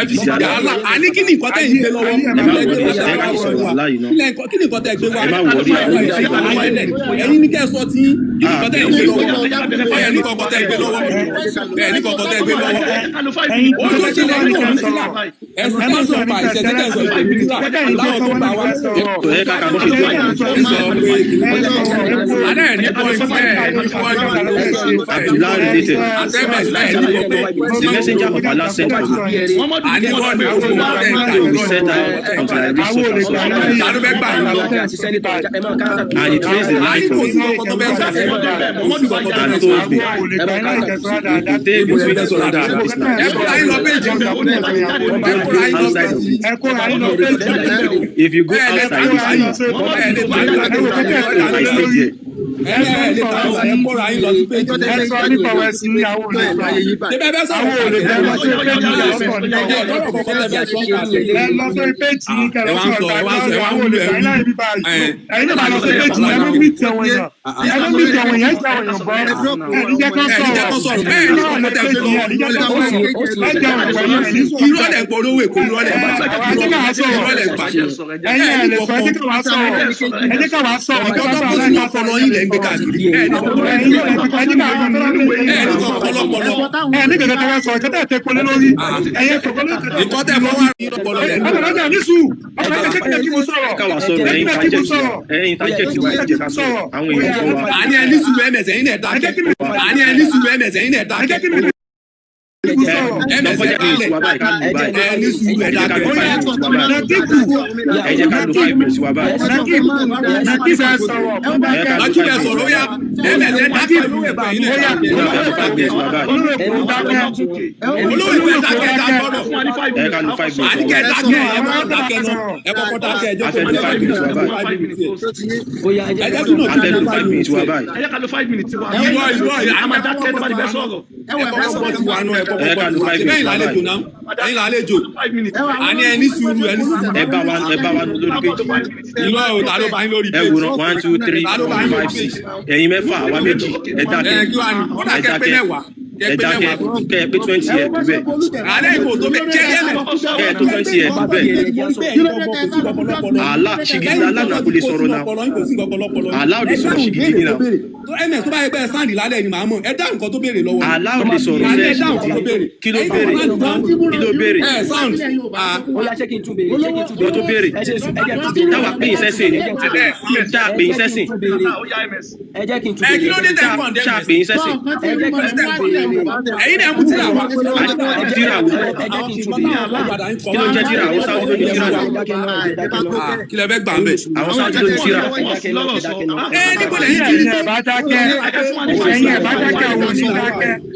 S15: ẹ fi ṣìgìdì Allah. Àní kí ni nǹkan tẹ́ yín gbé lọ́wọ́?
S18: Ẹ má wọrí, ẹ ká sọ̀rọ̀ Allah yìí náà.
S15: Kí ni nǹkan tẹ́ gbé wá?
S18: Ẹ má wọrí, àwọn oníṣègùn.
S15: Ẹ̀yin ní kẹ́ ẹ sọ tí kí ni nǹkan tẹ́ yín gbé lọ́wọ́? Ẹ ní kọ̀ọ̀kan tẹ́ gbé lọ́wọ́. Ẹ ní kọ̀ọ̀kan tẹ́ gbé lọ́wọ́. Ó tó ṣẹlẹ̀ ní òun sílà. Ẹ̀sìn tẹ́ sọ pa ìṣẹ̀lẹ̀ tẹ́ sọ ìpè sílà. Láwọn tó gbà wá.
S18: Kò yẹ ká ka bó ṣe tó àyè.
S15: Ẹ sọ pé alẹ́ ẹ̀ ní point ẹ̀ ní point.
S18: Abdullah related.
S15: Àtẹ́mẹ̀sì ẹ̀ ní kọ̀ọ̀kan.
S18: The messenger of Allah sent for me.
S15: Àní wọ́n ní owó ẹ̀ ń
S18: So we set out until I reached such and such.
S15: Ta ló fẹ́ gbà yín lọ?
S18: And he traced the
S15: Àní
S18: line
S15: kò
S18: for
S15: sí
S18: me
S15: ọkọ̀ tó fẹ́ sọ. Kò sí ọkọ̀ tó
S18: and
S15: fẹ́ sọ.
S18: told me to stay between the soldiers of Islam.
S15: Ẹ kóra yín lọ péjì. Ẹ kóra yín lọ
S18: Outside of
S15: péjì.
S18: it. If you go
S15: Ẹ lè
S18: outside
S15: kóra
S18: this
S15: yín.
S18: thing,
S15: Ẹ lè kóra yín.
S18: I stay there.
S15: Ẹ lè ta ẹ kóra yín lọ sí péjì. Ṣé bẹ́ẹ̀ bẹ́ẹ̀ sọ̀rọ̀ ẹ lọ́rọ̀ kọ̀ọ̀kan tẹ́ fẹ́ sọ ká ẹ wá ń sọ, ẹ wá ń sọ, ẹ wá ń wúlò, ẹ ń wúlò. Ẹ ní jẹ́ kó sọ̀rọ̀ bẹ́ẹ̀ ní kọ̀ọ̀kan tẹ́ gbé lọ́wọ́. Irọ́ lẹ̀ ń polówó Èkó, irọ́ lẹ̀ ń pa. Irọ́ lẹ̀ ń pa. Ẹ ní kọ̀ọ̀kan. Nǹkan tó kó sínú ọpọlọ yín lẹ̀ ń gbé káàkiri. Ẹ ní kọ̀ọ̀kan. Ẹ ní kọ̀ọ̀kan lọ́pọlọ. Nǹkan tẹ́ fọwọ́ ara yín lọ́pọlọ lẹ̀ ń gbé.
S18: Káwa sọ̀rọ̀, ẹ̀yin interject wa, ẹ̀yin interject wa, ẹ jẹ́ ká sọ̀rọ̀. Àwọn èèyàn gbọ́ wa.
S15: Àní ẹ ní sùúrù ms, ẹ̀yin náà dákẹ́. Àní ẹ ní sùúrù ms, ẹ̀yin náà dákẹ́.
S18: Ẹ
S15: ms
S18: lọ́kọjá
S15: ẹ
S18: minutes
S15: dálẹ̀.
S18: wa báyìí, ká lù báyìí.
S15: Ẹ ní sùúrù ẹ
S18: Ẹ jẹ́ ká
S15: dákẹ́.
S18: lo 5 minutes wa báyìí. Ẹ jẹ́ ká lo 5 minutes wa báyìí. Ẹ ká lo
S15: Lọ́jú
S18: 5
S15: ẹ
S18: minutes
S15: sọ̀rọ̀
S18: wa
S15: ó yá.
S18: báyìí.
S15: Ms ẹ dákẹ́, olówó ẹ̀kọ́ ẹ̀yin náà
S18: Ẹ
S15: dákẹ́.
S18: ká lo 5 minutes wa báyìí.
S15: Olówó ẹ̀kọ́ ẹ dákẹ́, ẹ dá gbọ́dọ̀.
S18: Ẹ ká lo 5 minutes
S15: Àní
S18: wa
S15: kẹ́ ẹ
S18: báyìí.
S15: dákẹ́, ẹ kọ́kọ́ dákẹ́ náà. Ẹ kọ́kọ́ dákẹ́, ẹ jẹ́
S18: A
S15: kó
S18: fẹ́ lo 5 minutes wa báyìí.
S15: Ẹ jẹ́ kí náà
S18: A fẹ́ lo 5 minutes wa báyìí.
S15: Irọ́ irọ́ a máa dákẹ́ tó bá ti fẹ́ sọ̀rọ̀. Ẹ kọ́kọ́ gbọ́ tiwa náà, ẹ kọ́kọ́
S18: Ẹ ká
S15: gbọ́
S18: lo
S15: tiwa.
S18: 5
S15: Ṣé bẹ́ẹ̀
S18: minutes wa
S15: lálejò
S18: báyìí.
S15: náà? Ẹ̀yin lálejò. Àní ẹ ní sùúrù, ẹ ní sùúrù.
S18: Ẹ bá wa lórí péjì yìí.
S15: Irọ́ o, ta ló bá yín lórí
S18: Ẹ
S15: péjì?
S18: wòran 1 2 3
S15: Ta ló
S18: 4
S15: bá yín lórí
S18: 5
S15: péjì?
S18: 6. Ẹ̀yin mẹ́fà, àwa méjì. Ẹ dákẹ́.
S15: Ẹ kí wàá ní. Kódà
S18: Ẹ
S15: kẹ́ pé
S18: dákẹ́.
S15: mẹ́wàá. Kẹ́
S18: Ẹ
S15: pé
S18: dákẹ́.
S15: mẹ́wàá.
S18: Kẹ́ ẹ pé 20 ẹ tó bẹ́ẹ̀.
S15: Alẹ́ ìkò tó bẹ́ẹ̀ jẹ́ yẹ́lẹ̀.
S18: Kẹ́ ẹ tó 20 ẹ tó bẹ́ẹ̀. Allah ṣìgìdì Allah náà kò lè sọ̀rọ̀ náà. Allah ò lè sọ̀rọ̀ ṣìgìdì náà.
S15: Tó ms tó bá yẹ pé ẹ sáǹdì lálẹ́ ni màá mọ̀, ẹ dá nǹkan tó béèrè lọ́wọ́.
S18: Allah ò lè sọ̀rọ̀
S15: Àní
S18: sẹ́
S15: ẹ dá nǹkan tó
S18: ṣìgìdì.
S15: béèrè.
S18: Kí ló
S15: Ẹ̀yin tó
S18: béèrè?
S15: sáǹdì dáhùn.
S18: Kí ló béèrè?
S15: Ẹ sáǹdì.
S12: Ó yá, ṣé kí n tún béèrè? Ṣé kí n tún
S18: Lọ tó
S12: béèrè?
S18: béèrè.
S12: Ẹ ṣe sùn, ẹ jẹ́ kí n tún béèrè.
S18: Táwa pè yín sẹ́sìn ni.
S12: Ẹ jẹ́ kí n tún béèrè.
S18: Tá a pè yín sẹ́sìn.
S12: Ẹ jẹ́ kí n tún
S15: Ẹ kí
S12: béèrè.
S15: ló dé tẹ̀ ń kàn dé
S18: Ṣá
S15: ms?
S18: pè yín sẹ́sìn.
S12: Ẹ jẹ́ kí n tún béèrè.
S15: Ẹ̀yin náà mú tíra wá.
S18: Tíra wo?
S12: Ẹ jẹ́ kí n tún béèrè.
S18: Kí ló ń jẹ́ tíra? Àwọn Sáúdí ló ní tíra náà.
S15: Kí lẹ fẹ́ gbà ń bẹ̀?
S18: Àwọn Sáúdí ló ní tíra.
S15: Ẹ níbo lẹ́yìn ti rí tó?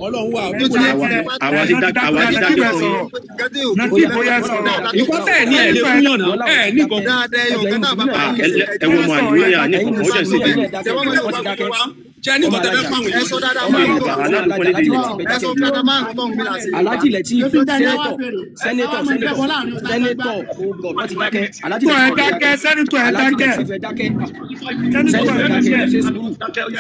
S15: Ọlọ́run wà.
S18: Àwa ti dákẹ́, àwa ti dákẹ́ fún yín.
S15: Nǹkan tẹ̀ ní ẹ̀ lè fún yàn náà. Ẹ ní nǹkan.
S18: Ah, ẹ wo ọmọ àlùyé yà ní kankan, ó jẹ́ ṣèdè.
S15: Ṣé ní nǹkan tẹ fẹ́ fáwọn èèyàn?
S18: Ọmọ Yorùbá, aláàlúpọ̀lẹ́dẹ̀ Yorùbá.
S12: Alhaji Lateef, senator, senator, senator, senator, oh God, wọ́n ti dákẹ́. Alhaji Lateef ẹ dákẹ́. Alhaji Lateef ẹ dákẹ́. Senator ẹ dákẹ́.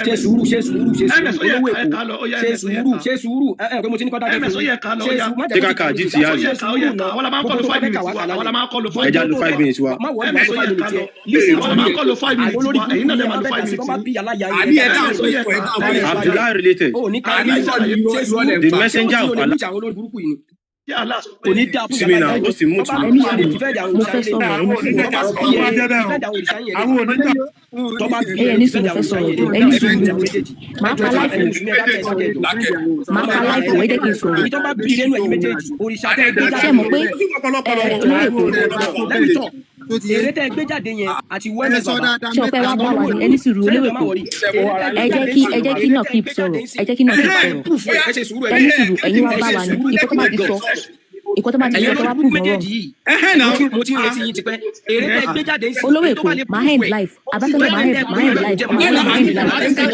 S12: Ṣe sùúrù, ṣe sùúrù, ṣe sùúrù, ṣe sùúrù, olówó Èkó, ṣe sùúrù, ṣe sùúrù, ẹ ẹ pé mo ti ní kọ́ dákẹ́ fún yín. Ṣe sùúrù, má
S18: Ṣé
S12: jẹ́
S18: ká
S12: kó
S18: ka
S12: ti
S18: GT
S12: ṣe
S18: àbí?
S12: sùúrù náà, gbogbo tó bá fẹ́ kà wá kà lálẹ́.
S18: Ẹ já lo 5 minutes wa.
S12: Má wọlé wá 5 minutes yẹn. Listen to me. Àwọn olórí burúkú yẹn máa fẹ́ dà sí kọ́ bá bí aláya yẹn.
S15: Àní ẹ dáhùn pé ẹ dáhùn pé.
S18: Abdullah related.
S12: O ní ká
S15: Àní irọ́ ni
S12: ṣe
S15: irọ́
S12: sùúrù.
S15: lẹ̀ ń
S18: The
S15: pa.
S12: Ṣé o
S18: messenger
S12: tí
S18: of
S12: o lè
S18: Allah.
S12: mú ìjà àwọn olórí burúkú yìí ni? Kò ní dáa fún
S18: Sími
S12: yàrá
S18: náà,
S12: yẹn.
S18: ó sì mú
S12: Tó bá
S18: tù.
S12: bí ẹ lè defend àwọn
S1: Mo
S12: òrìṣà
S1: fẹ́
S12: yẹn lè.
S1: sọ̀rọ̀, ẹni sùúrù.
S12: Tó bá bí ẹ lè defend àwọn òrìṣà yẹn lè. Tó bá bí
S1: Ẹ
S12: ẹ lè
S1: ní
S12: defend
S1: sùúrù, mo
S12: àwọn
S1: fẹ́
S12: òrìṣà
S1: sọ̀rọ̀
S12: yẹn lè.
S1: jọ. Ẹ ní
S12: Ẹ
S1: sùúrù.
S12: defend àwọn méjèèjì.
S1: Màá
S12: Ẹ jọ
S1: pa
S12: ẹ
S1: láìfò.
S12: ẹ̀yin mùsùlùmí ẹ dákẹ́, ẹ dákẹ́ jọ.
S1: Màá pa láìfò, ẹ jẹ́ kí n sọ̀rọ̀.
S12: Èyí tó bá bí lẹ́nu ẹ̀yin méjèèjì, òrìṣà tẹ́ ẹ gbé
S1: Ṣé
S12: jáde
S1: mọ̀ pé
S12: yẹn.
S1: olówó Èkó,
S12: Let me talk. Èrè tẹ́ ẹ gbé jáde yẹn àti wẹ́mẹ̀ bàbá.
S1: ṣé ọpẹ́ wa bá wa ní ẹni sùúrù, olówó
S12: Sẹ́nitọ̀ má
S1: Èkó.
S12: wọrí. Èrè tẹ́ ẹ
S1: Ẹ
S12: gbé
S1: jẹ́
S12: jáde
S1: kí
S12: ń
S1: ẹ
S12: sìn.
S1: jẹ́ kí
S12: Èrè tẹ́ ẹ
S1: Nakib
S12: gbé jáde
S1: sọ̀rọ̀.
S12: ń
S1: Ẹ
S12: sìn.
S1: jẹ́ kí Nakib sọ̀rọ̀.
S12: Ẹ ṣe sùúrù,
S1: Ẹ ní sùúrù, ẹ̀yin wá
S12: ẹ
S1: bá
S12: ṣe
S1: wa ní.
S12: sùúrù.
S1: Nǹkan tó bá ti sọ, nǹkan tó bá ti
S12: Ẹ̀yin
S1: sọ tó
S12: olórí
S1: bá
S12: burúkú
S1: prove wrong.
S12: méjèèjì yìí, mo ti ń retí yín tipẹ́. Èrè tẹ́ ẹ gbé jáde ń sìn.
S1: Olówó
S12: Èyí tó
S1: Èkó,
S12: bá lè
S1: máa
S12: prove
S1: end
S12: ẹ̀.
S1: life. Abáṣẹ́lẹ̀ máa end, máa end life.
S15: Ẹ
S1: Máa end life.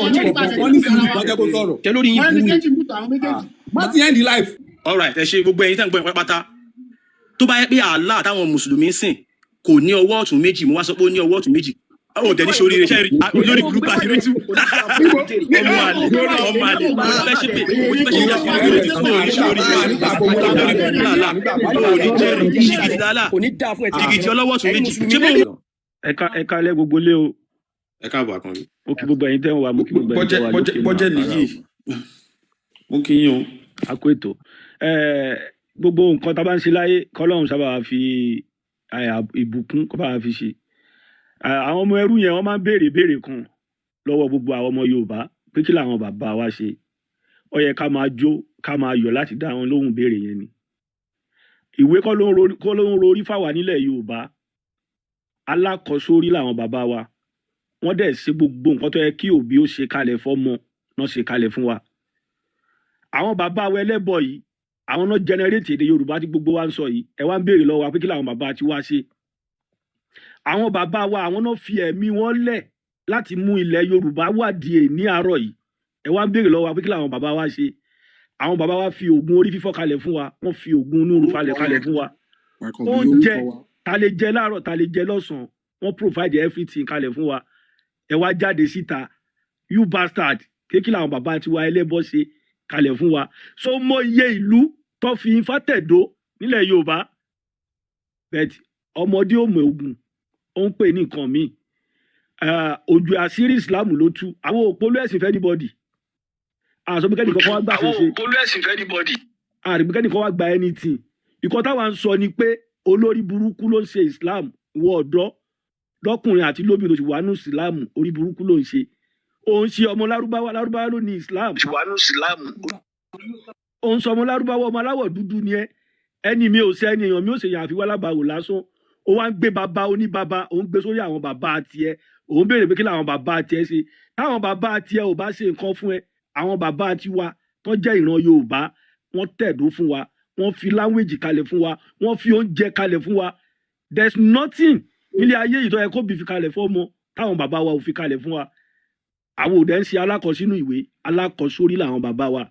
S15: wọ́n ní sùúrù, wọ́n jẹ́ kó sọ̀rọ̀.
S12: Ṣé lórí yín burú ni?
S15: Má ti end life.
S18: All right, ẹ ṣe gbogbo ẹ̀yin tẹ́ ń gbọ́ yẹn pátápátá.
S16: Tó bá yẹ pé Allah táwọn mùsùlùmí ń sìn kò ní ọwọ́ ọ̀tún méjì, mo wá sọ pé ó ní ọwọ́ ọ̀tún méjì, ó dẹ̀ ní sóríire. Ṣe olórí burúkú àti rí tú, ọmọ àlè, ọmọ àlè, mo ti fẹ́ ṣépè, mo ti fẹ́ ṣe ìyá sí orí ti sórí sóríire, olórí burúkú làlà, ó ní jẹ́rìí ṣìgìdì làlà, ṣìgìdì ọlọ́wọ́ ọ̀tún méjì, ṣé bóun.
S4: Ẹ ká lẹ gbogbo lé o.
S15: Ẹ káàbọ̀, Àkànbí.
S4: Mo kí gbogbo ẹ̀yin tẹ́ ń wà, mo kí gbogbo ẹ̀yin tẹ́ wà
S15: Bọ́jẹ́
S4: lókè náà
S15: bọ́jẹ́
S4: àpárá
S15: nìyí,
S4: o.
S15: mo kí yín o.
S4: A kó ètò. Gbogbo nǹkan tá a bá ń ṣe láyé, kọ́lọ́run sábà fi ìbùkún kó bá wa fi ṣe. Àwọn ọmọ ẹrú yẹn, wọ́n máa ń béèrè béèrè kan lọ́wọ́ gbogbo àwọn ọmọ Yorùbá pé kí làwọn bàbá wa ṣe. Ó yẹ ká máa jó, ká máa yọ̀ láti dá wọn lóhùn béèrè yẹn ni. Ìwé kọ́ ló ń rorí fáwa nílẹ̀ Yorùbá. Alákọ̀ọ́sórí làwọn bàbá wa. Wọ́n dẹ̀ ṣe gbogbo nǹkan tó yẹ kí òbí ó ṣe kalẹ̀ fọ́mọ náà ṣe kalẹ̀ fún wa. Àwọn bàbá wa ẹlẹ́bọ yìí, àwọn náà generate èdè Yorùbá tí gbogbo wa ń sọ yìí. Ẹ wá ń béèrè lọ́wọ́ wa pé kí làwọn bàbá ti wá ṣe. Àwọn bàbá wa, àwọn náà fi ẹ̀mí wọn lẹ̀ láti mú ilẹ̀ Yorùbá wà di èní àárọ̀ yìí. Ẹ wá ń béèrè lọ́wọ́ wa pé kí làwọn bàbá wa ṣe. Àwọn bàbá wa fi oògùn orí fífọ́ kalẹ̀ fún wa, wọ́n fi oògùn inú rúru kalẹ̀ fún wa, oúnjẹ ta lè jẹ láàárọ̀, ta lè jẹ lọ́sàn-án, wọ́n provide everything kalẹ̀ fún wa. Ẹ wá jáde síta, you bastard, kéèkì làwọn bàbá tiwa ẹlẹ́bọ ṣe kalẹ̀ fún wa. So mọ iye ìlú tó fi ifá tẹ̀dó nílẹ̀ Yorùbá, but ọmọdé ò mọ ogun, ó ń pè ní nǹkan míì. Ojú àṣírí Islam ló tú. Àwọn òpólú ẹ̀sìn fẹ́ anybody, àṣọ bí kẹ́nìkan kan wá gbà
S19: Àwọn
S4: ṣe
S19: òpólú ẹ̀sìn fẹ́ anybody.
S4: Àrùn bí kẹ́nìkan wá gba anything. Ìkọ́ táwa ń sọ ni pé olórí burúkú ló ń ṣe Islam. Ìwọ ọ̀dọ́ lọ́kùnrin àti lóbìnrin tó ti wà nù Islam, orí burúkú ló ń ṣe. Òun ṣe ọmọ Lárúbáwá, Lárúbáwá ló ní Islam.
S19: Ti wà nù Islam.
S4: Òun sọ ọmọ Lárúbáwá, ọmọ aláwọ̀ dúdú ni ẹ. Ẹni mi ò ṣe ẹni, èèyàn mi ò ṣe yàn, àfi wá lábàáwò lásán. Ó wá ń gbé bàbá oníbàbá, òun gbé sórí àwọn bàbá tiẹ̀. Òun béèrè pé kí làwọn bàbá tiẹ̀ ṣe. Táwọn bàbá tiẹ̀ ò bá ṣe nǹkan fún ẹ, àwọn bàbá tiwa tó jẹ́ ìran Yorùbá, wọ́n tẹ̀dó fún wa, wọ́n fi language kalẹ̀ fún wa, wọ́n fi oúnjẹ kalẹ̀ fún wa. There's nothing nílé ayé yìí tó yẹ kó bí fi kalẹ̀ fún ọmọ táwọn bàbá wa ò fi kalẹ̀ fún wa. Àwọn ò dẹ̀ ń ṣe alákọ̀ọ́sínú ìwé, alákọ̀ọ́sórí làwọn bàbá wa.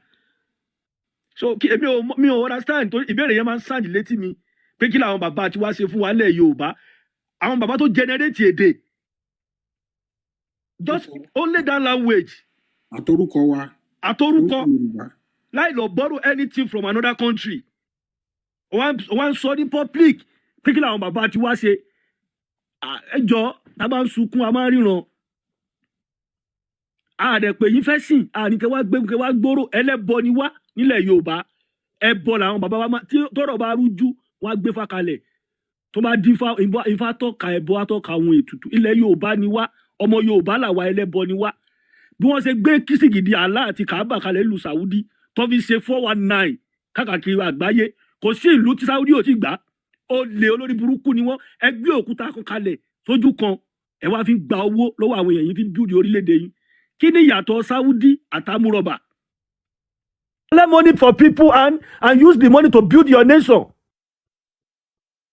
S4: So kí èmi ò mi ò understand, torí ìbéèrè yẹn máa ń sound létí mi pé kí làwọn bàbá tiwa ṣe fún wa lẹ̀ Yorùbá. Àwọn bàbá tó generate èdè, just only that language.
S9: Àtorúkọ wa.
S4: Àtorúkọ.
S9: Orúkọ Yorùbá.
S4: Láì lọ borrow anything from another country, wọ́n sọ ní public pé kí làwọn bàbá tiwa ṣe. Ah, ẹ jọ, tá a bá ń sunkún, a máa ń ríran. Àdẹ pé yín fẹ́ sìn àní kẹ wá gbé, kẹ wá gbóró. Ẹlẹ́bọ ni wá nílẹ̀ Yorùbá. Ẹbọ làwọn bàbá wa máa tí tọ́rọ̀ bá rújú, wọn á gbé fá kalẹ̀. Tó bá dín ifá, ifá tọ́ka ẹbọ, á tọ́ka ohun ètùtù. Ilẹ̀ Yorùbá ni wá, ọmọ Yorùbá làwa, ẹlẹ́bọ ni wá. Bí wọ́n ṣe gbé kìsìgìdì Allah àti Kaaba kalẹ̀ lu Saudi tó fi ṣe 419 káàkiri àgbáyé, kò sí ìlú tí Saudi ò ti gbà. Ó lè olórí burúkú ni wọ́n. Ẹ gbé òkúta kan kalẹ̀ sójú kan, ẹ wá fi gba owó lọ́wọ́ àwọn èèyàn yìí, fi build orílẹ̀-èdè yìí. Kí ni ìyàtọ̀ Saudi àtàmúrọ̀bà? Collect money for people and use the money to build your nation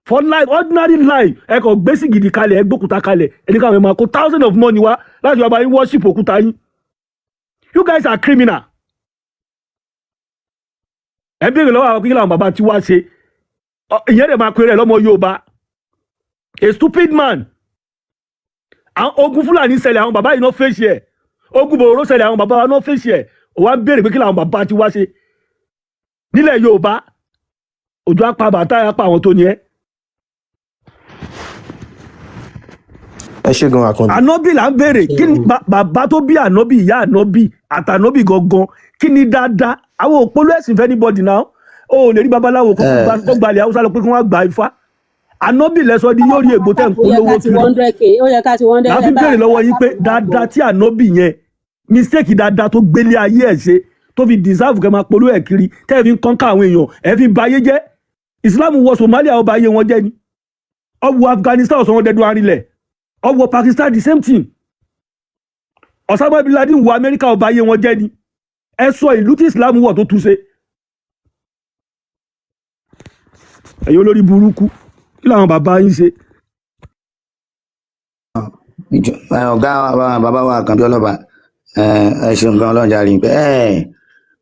S4: for life, ordinary life. Ẹ kàn gbé sìgìdì kalẹ̀, ẹ gbókúta kalẹ̀, ẹni káwọn máa kó thousand of money wá láti wá bá yín worship òkúta yín. You guys are criminal. Ẹ béèrè lọ́wọ́ àwọn kí làwọn bàbá tí wá ṣe. Ìyẹn dẹ̀ máa pèrè lọ́mọ Yorùbá, a stupid man. Àwọn ogun Fúlàní ṣẹlẹ̀, àwọn bàbá yìí náà fèsì ẹ̀. Ogun bòrò ṣẹlẹ̀, àwọn bàbá wa náà fèsì ẹ̀. Ó wá ń béèrè pé kí làwọn bàbá tí wá ṣe nílẹ̀ Yorùbá. Òjò apá bàtà apá àwọn tó ní ẹ.
S16: Ẹ ṣe gan, Àkànbí.
S4: Ànọ́bì là ń béèrè. Kí ni bàbá tó bí ànọ́bì, ìyá ànọ́bì àtànọ́bì gangan, kí ni dáadáa? Àwọn òpólú ẹ̀sìn fẹ́ anybody now. O ò lè rí babaláwo kó kó gbalẹ̀ Haúsá lọ pé kí wọ́n gba ifá. Ànọ́bì lẹ́sọ di yóò rí ègbò tẹ̀ ń
S20: Ó yẹ
S4: polówó
S20: ká ti
S4: kiri.
S20: 100K, ó yẹ ká ti 100.
S4: Là á fi béèrè lọ́wọ́ yín pé dáadáa tí ànọ́bì yẹn, mistake dáadáa tó gbélé ayé ẹ̀ ṣe tó fi deserve kẹ́ máa polówó ẹ̀ kiri, tẹ́ ẹ fi ń kọ́ńkà àwọn èèyàn, ẹ fi ba ayé jẹ́. Islam wọ Somalia, ó ba ayé wọn jẹ́ ni. Ó wọ Afghanistan, ọ̀sán wọn dẹdun arinlẹ̀. Ó wọ Pakistan, the same thing. Osama bin Laden wọ Amẹ́ríkà, ó ba ayé wọn jẹ́ ni. Ẹ sọ ìlú tí Islam wọ̀ tó túnṣe. Ẹ̀yin olórí burúkú, kí làwọn bàbá yín ṣe?
S21: Ọ̀gá wa, bàbá wa Àkànbí Ọlọ́ba, ẹ ṣeun gan, Ọlọ́run jàre pé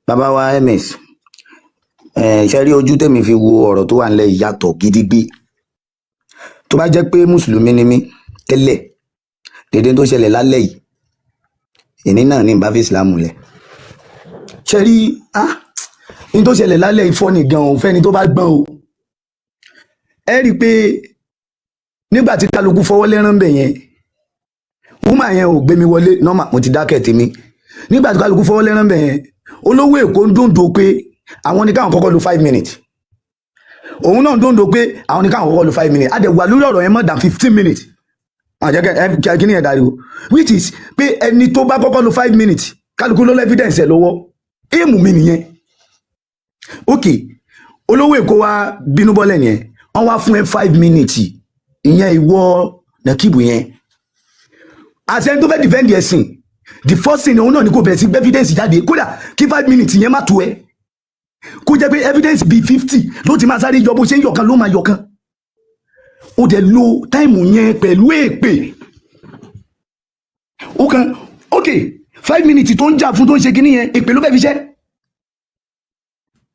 S21: bàbá wa ms. Ṣe rí ojú tèmi fi wo ọ̀rọ̀ tó wà nílẹ̀ yìí yàtọ̀ gidigbe. Tó bá jẹ́ pé mùsùlùmí ni mí tẹ́lẹ̀, dédé tó ṣẹlẹ̀ lálẹ́ yìí, ìní náà ní bá fi ìsìlámù lẹ̀. Ṣe rí ní tó ṣẹlẹ̀ lálẹ́ yìí fọ́ni gan-an, fẹ́ni tó bá gbọ́n o. Ẹ rí i pé nígbà tí kálukú fọwọ́ lẹ́rán bẹ̀ yẹn, woman yẹn ò gbé mi wọlé nọ́mà, mo ti dákẹ́ tèmi. Nígbà tí kálukú fọwọ́ lẹ́rán bẹ̀ yẹn, olówó Èkó ń dòǹdò pé àwọn ní káwọn kọ́kọ́ lu 5 minutes, òun náà ń dòǹdò pé àwọn ní káwọn kọ́kọ́ lu 5 minutes. A dẹ̀ wà lórí ọ̀rọ̀ yẹn more than 15 minutes. Àjẹkẹ́ ẹ kí ni ẹ̀ dariwo, which is pé ẹni tó bá kọ́kọ́ lu 5 minutes, kálukú ló lọ evidence ẹ̀ lọ́wọ́. Èèmù mi nìyẹn. Ok, olówó Èkó wa bínú bọ́lẹ̀ nìyẹn, wọ́n wá fún ẹ 5 minutes ìyẹn, ìwọ nàkìbù yẹn, àti ẹni tó fẹ́ defend ẹ̀sìn, the first thing òun náà ni kò bẹ̀rẹ̀ sí gbé evidence jáde. Kódà kí 5 minutes yẹn má tó ẹ, kó jẹ́ pé evidence bíi 50 ló ti máa sáré yọ, bó ṣe ń yọkan ló máa yọkan. Ó dẹ̀ lo time yẹn pẹ̀lú èpè ó kan. Ok, 5 minutes tó ń jà fún, tó ń ṣe kinní yẹn, èpè ló fẹ́ fi ṣẹ́.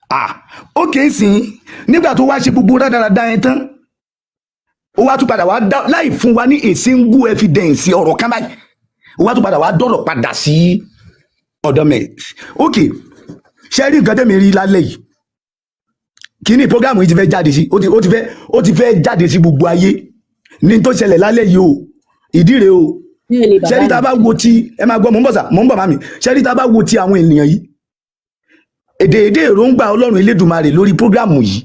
S21: Ah, ok, sìn nígbà tó wá ṣe gbogbo rádaràda yẹn tán, ó wá tún padà wá dá láì fún wa ní a single evidence ọ̀rọ̀ kan báyìí, ó wá tún padà wá dọ̀rọ̀ padà sí ọ̀dọ̀ mẹ́. Ok, ṣe rí nǹkan tẹ́mi rí lálẹ́ yìí, kíní program yìí ti fẹ́ jáde sí, ó ti fẹ́ jáde sí gbogbo ayé ní tó ṣẹlẹ̀ lálẹ́ yìí o. Ìdí rèé o.
S1: Bẹ́ẹ̀ ni, bàbá
S21: Ṣe rí, tá a
S1: mi.
S21: bá wo ti, ẹ máa gbọ́, mò ń bọ̀ sà, mò ń bọ̀ màmí. Ṣe rí, tá a bá wo ti àwọn ènìyàn yìí, èdè èròǹgbà Ọlọ́run Elédùmarè lórí program yìí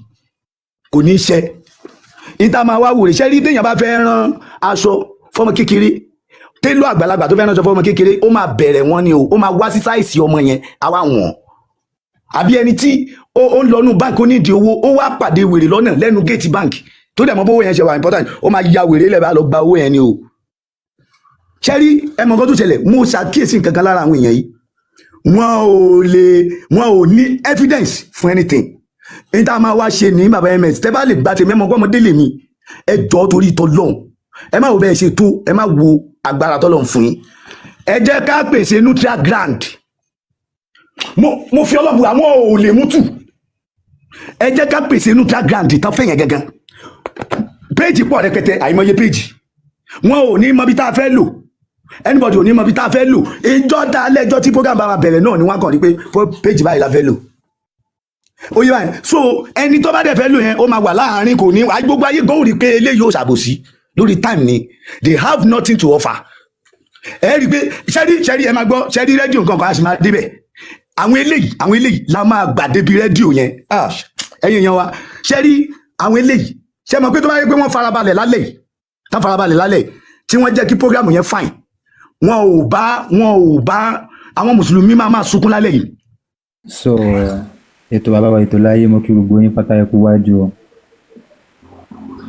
S21: kò ní í ṣẹ. Níta máa wá wòrè, ṣe rí, téèyàn bá fẹ́ rán aṣọ fọmọ kékeré, télò àgbàlagbà tó fẹ́ ránṣọ fọmọ kékeré, ó máa bẹ̀rẹ̀ wọn ni o, ó máa wá sí size ọmọ yẹn, á wá wọ̀n. Àbí ẹni tí ó ń lọ nú báńkì, ó nídìí owó, ó wá pàdé wèrè lọ́nà lẹ́nu géètì báńkì, tó dẹ̀ mọ́ bówó yẹn ṣe wà important, ó máa ya wèrè lẹ́bàá lọ gba owó yẹn ni o. Ṣe rí, ẹ mọ nǹkan tó ṣẹlẹ̀, mo ṣàkíyèsí nǹkan kan lára àwọn èèyàn yìí. Wọn ò lè, wọn ò ní evidence fún anything. Ní tá a máa wá ṣe ní, bàbá MS, tẹ́ bá lè gbà tèmi, ẹ mọ̀ pé ọmọdé lèmi. Ẹ jọ̀ọ́, torí tọlọ́hun, ẹ má wo bẹ́ẹ̀ ṣe tó, ẹ má wo agbára tọ́lọ́hun fún yín, ẹ jẹ́ ká pèsè neutral ground. Mo fi ọlọ́bù, àwọn ò lè mú tù. Ẹ jẹ́ ká pèsè neutral ground tán fẹ̀yẹ̀ gangan. Page pọ̀ rẹpẹtẹ, àìmọye page. Wọn ò ní mọ bí tá a fẹ́ lò, anybody ò ní mọ bí tá a fẹ́ lò. Ìjọ tá a lẹ́jọ́ tí program bá wa bẹ̀rẹ̀ náà ni wọ́n kàn ní pé page báyìí la fẹ́ lò. Ó yẹ báyìí. So ẹni tó bá dẹ̀ fẹ́ lò yẹn, ó máa wà láàárín, kò ní gbogbo ayé gan ó rí i pé eléyìí ò ṣàbòsí lórí time ni. They have nothing to offer. Ẹ rí i pé ṣẹ́rí ṣẹ́rí, ẹ máa gbọ́, ṣẹ́rí, rédíò nǹkan kan á sì máa débẹ̀. Àwọn eléyìí la máa gbà débi rédíò yẹn. Ah, ẹ̀yin èèyàn wa, ṣẹ́rí àwọn eléyìí, ṣé mọ̀ pé tó bá yẹ pé wọ́n farabalẹ̀ lálẹ́ yìí, tán farabalẹ̀ lálẹ́ yìí, tí wọ́n jẹ́ kí program yẹn fine, wọn ò bá àwọn mùsùlùmí máa máa sunkún lálẹ́ yìí.
S6: So ètò bàbá wa, ètò láyé, mo kí gbogbo yín pátá, ẹ kú wájú o.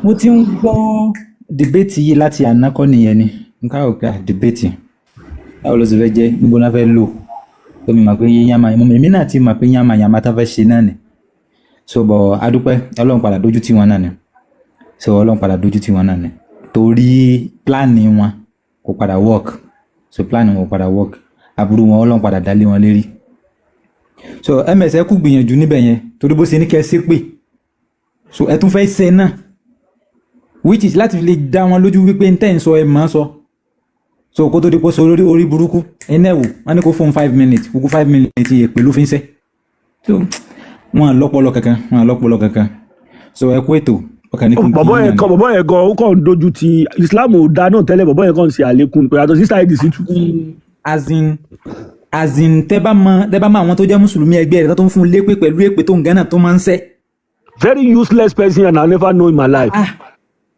S6: Mo ti ń gbọ́ debate yìí láti àná kọ́ nìyẹn ni nǹkan ò ká debate, báwo ló ti fẹ́ jẹ́, níbo náà fẹ́ lò tó mi mọ̀ pé yánmà èmi náà ti mọ̀ pé yánmà yánmà tá fẹ́ ṣe náà ni. So bọ̀, adúpẹ́, Ọlọ́run padà dójú tì wọ́n náà ni. So Ọlọ́run padà dójú tì wọ́n náà ni, torí plan wọn kò padà work. So plan wọn kò padà work, aburú wọn, Ọlọ́run padà dálé wọn lérí. So MS, ẹ kú gbìyànjú níbẹ̀ yẹn, torí bó ṣe ní kẹ́ ẹ ṣépè, so ẹ tún fẹ́ ṣe náà, which is láti fi lè dá wọn lójú wípé n tẹ́ ń sọ, ẹ mọ̀ ọ́n sọ. So kó tó di kó sọ orí orí burúkú ẹni ẹ̀ wò, wọ́n ní kó fún 5 minutes, kúkú 5 minutes yẹ pẹ̀lú fi ń sẹ́. So wọn lọ́pọlọ kankan, wọn lọ́pọlọ kankan. So ẹ kú ètò, ọkàn ní kí n kí
S4: Bọ̀bọ́
S6: yín
S4: yẹn
S6: náà ni.
S4: kan, bọ̀bọ́ yẹn gan, ó kàn ń dojú ti Islam ò da náà tẹ́lẹ̀. Bọ̀bọ́ yẹn kàn ń ṣe àlékún pé yàtọ̀ sí Saheed Shittu.
S6: As in tẹ́ bá mọ àwọn tó jẹ́ mùsùlùmí ẹgbẹ́ rẹ̀ tó ń fún un lépè pẹ̀lú èpè tó ń gánà tó máa ń sẹ́.
S4: Very useless person and I never know in my life.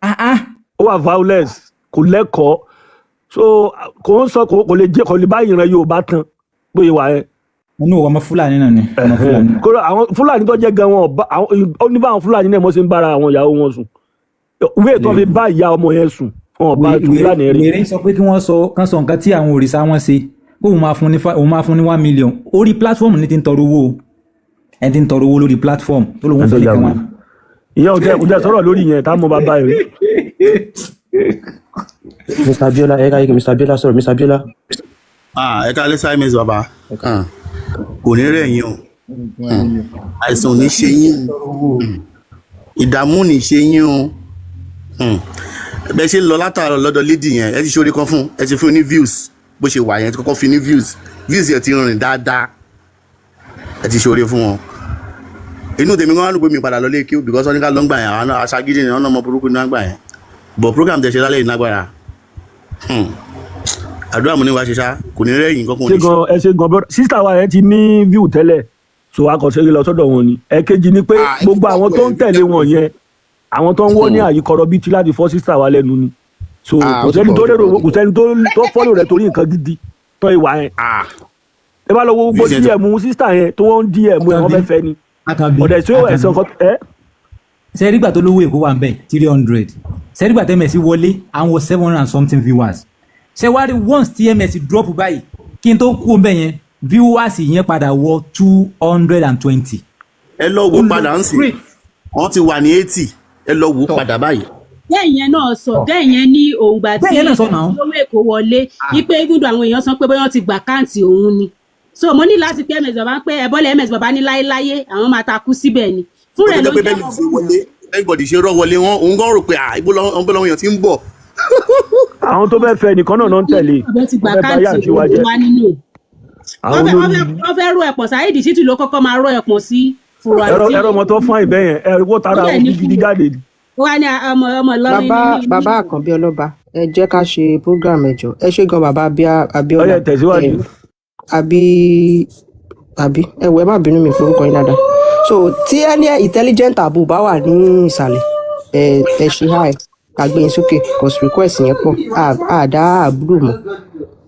S6: Ah ah.
S4: Ó wà violence, kò lẹ́kọ̀ọ́, so kò ń sọ, kò lè jẹ́, kò lè bá ìran Yorùbá tán bóyá wà yẹn.
S6: Inú ọmọ Fúlàní náà ni, ọmọ Fúlàní.
S4: Kódà àwọn Fúlàní tó jẹ́ gan wọn ọba àwọn, ó ní báwọn Fúlàní náà mọ̀ ṣe ń bára àwọn ìyàwó wọn sùn, ìwé tó fi bá ìyá ọmọ yẹn sùn, wọn ò bá Fúlàní rí.
S6: Wèrè sọ pé kí wọ́n sọ, kán sọ nǹkan tí àwọn òrìṣà wọn ṣe, kó òun máa fún ní 1 million. Orí platform ní ti ń tọrọ owó o. Ẹni tí ń tọrọ owó lórí platform tó lóun
S4: Ẹni tó
S6: fẹ́
S4: ya
S6: nìkan
S4: wèrè.
S6: wọn.
S4: Ìyẹn ò tẹ sọ̀rọ̀ lórí yẹn tá a mọ bàbá ẹ̀ rí.
S16: Mr Abiola, ẹ ká yẹ kí Mr Abiola sọ̀rọ̀. Mr Abiola.
S7: Ah, ẹ káalẹ́, Simons bàbá. Ah, kò ní rẹ̀ yín o. Àìsàn ò ní ṣe yín o, ìdààmú ò ní ṣe yín o. Bẹ́ẹ̀ ṣe ń lọ látàárọ̀ lọ́dọ̀ lady yẹn, ẹ ti ṣorí kan fún ẹ, ti fún ní views. Bó ṣe wà yẹn, ti kọ́kọ́ fi ní views, views yẹn ti rìn dáadáa. Ẹ ti ṣorí fún wọn. Inú tèmi gan wá lù pé mi padà lọ lé kí o, because wọ́n ní ká lọ ń gbà yẹn, àwọn aṣagídí ni wọ́n náà, mọ burúkú ní wọ́n gbà yẹn. But program tẹ̀ ṣe lálẹ́ yìí lágbára. Àdúrà mo ní wàá ṣe ṣá, kò ní rẹ́yìn kankan, ò
S4: Ṣé
S7: ní ṣe.
S4: Gan ẹ ṣe gan brother. Sister wa yẹn ti ní view tẹ́lẹ̀, so a kò ṣeré lọ sọ́dọ̀ wọn ni. Ẹ̀kejì ni pé gbogbo àwọn tó ń tẹ̀lé wọn yẹn, àwọn tó ń wọ́ ní àyíkọ́rọ́ bíi ti láti fọ́ sister wa lẹ́nu ni. So
S18: Ah,
S4: kò
S18: ó ti
S4: sẹ́ni
S18: pọ̀,
S4: tó
S18: ó ti
S4: lérò,
S18: pọ̀, ó ti
S4: kò sẹ́ni tó follow rẹ̀ torí nǹkan gidi tó ìwà yẹn. Ẹ bá lọ wo gbogbo
S7: Views yẹn ti
S4: DM sister yẹn tó wọ́n ń DM ẹ̀, wọ́n fẹ́ fẹ́ ni.
S6: Àkànbí.
S4: Ọ̀dẹ̀ tí ó ẹ̀sán kan ẹ́.
S6: Ṣe rí gbà tó lówó Èkó wà ń bẹ̀ 300? Ṣe rí gbà tẹ́ ms wọlé, àwọn 700 and something viewers? Ṣe wá rí once tí ms drop báyìí, kí n tó kú ń bẹ̀ yẹn, viewers yẹn padà wọ 220.
S7: Ẹ lọ wò padà ń sìn, wọ́n ti wà ní 80. Ẹ lọ wò padà báyìí.
S22: Bẹ́ẹ̀ yẹn náà sọ bẹ́ẹ̀ yẹn ní òǹgbà tí
S6: Bẹ́ẹ̀ yẹn náà sọ náà.
S22: Olówó Èkó wọlé wípé ibùdó àwọn èèyàn sọ pé bóyá wọ́n ti gbà káǹtì òun ni. So mo ní láti pé ms bàbá pé ẹbọ́lẹ̀ ms bàbá ní láéláyé àwọn máa takú síbẹ̀ ni fúnra ẹ̀
S7: Ó
S22: ló
S7: jẹ́ pé
S22: jẹ́.
S7: bẹ́ẹ̀ ni ṣe wọlé, everybody ṣe rọ́ wọlé wọn, òun gan rò pé ah, ibo lọ́wọ́ èèyàn ti ń bọ̀.
S4: Àwọn tó fẹ́ fẹ́ nìkan náà náà ń tẹ̀lé.
S22: Ọbẹ̀ ti gbà
S4: Wọ́n fẹ́ bá yà
S22: káǹtì
S4: àti wa
S22: òun
S4: jẹ́.
S22: wá nínú
S4: Àwọn
S22: wọ́n fẹ́ wọ́n
S4: olórí
S22: fẹ́ wọ́n fẹ́ ró ẹ̀pọ̀n. Saheed Shittu ló kọ́kọ́ máa ró ẹ̀pọ̀n sí fùrọ̀
S4: ẹ̀rọ
S22: àti
S4: ẹ̀rọ ọmọ tó fún àìbẹ́ yẹn, ẹ̀rọ wọ́n tara
S22: Ó dẹ̀
S4: àwọn
S22: ní
S4: gidi jáde.
S22: Ó wá ní ọmọ ọmọ Ìlọrin
S20: Bàbá
S22: ní
S20: bàbá Àkànbí Ọlọ́ba, ẹ jẹ́ ká ṣe program. Ẹ jọ̀ọ́, ẹ ṣé gan, bàbá Abíọ́lá.
S4: Ọyẹ, tẹ̀síwájú.
S20: Ẹ, àbí àbí ẹ wọ, ẹ má bínú, mi forúkọ yín dáadáa. So tí ẹni intelligent àbò bá wà ní ìsàlẹ̀, ẹ ṣe hi, ká gbé yín sókè, cause request yẹn pọ̀. À dá àbúrò mọ́.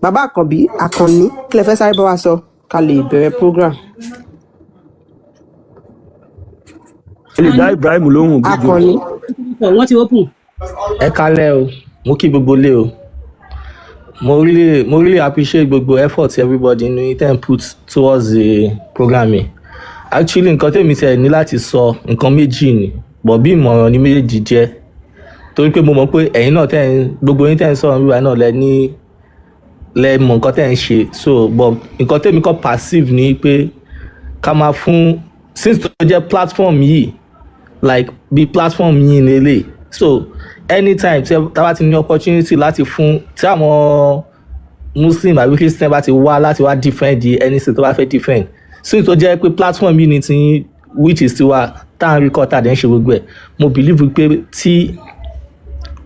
S20: Bàbá Àkànbí Àkànní, kí lẹ fẹ́ sáré bá wa sọ ká lè bẹ̀rẹ̀ program?
S4: Ẹ lè dá Ibrahim lóhùn gbogbo.
S20: Àkànní.
S22: Wọ́n ti open.
S23: Ẹ kálẹ́ o, mo kí gbogbo ilé o. Mo really appreciate gbogbo effort everybody ní ten put towards the programming. Actually, nǹkan tèmi tiẹ̀ ní láti sọ, nǹkan méjì ni, but bí ìmọ̀ràn ní méjèèjì jẹ́, torí pé mo mọ̀ pé ẹ̀yin náà tẹ́ ń gbogbo yín tẹ́ ń sọ̀rọ̀ wíwá náà lẹ ní lẹ mọ̀ nǹkan tẹ́ ń ṣe. So but nǹkan tèmi kọ́ perceive ni pé ká máa fún, since tó jẹ́ platform yìí, like bí platform yìí lélẹ̀, so anytime tí tá bá ti ní opportunity láti fún, tí àwọn Muslim àbí Christian bá ti wá láti wá defend anything tó bá fẹ́ defend, since tó jẹ́ pé platform yìí ni ti, which is tiwa tá à ń record, tá à dẹ̀ ń ṣe gbogbo ẹ̀, mo believe pé tí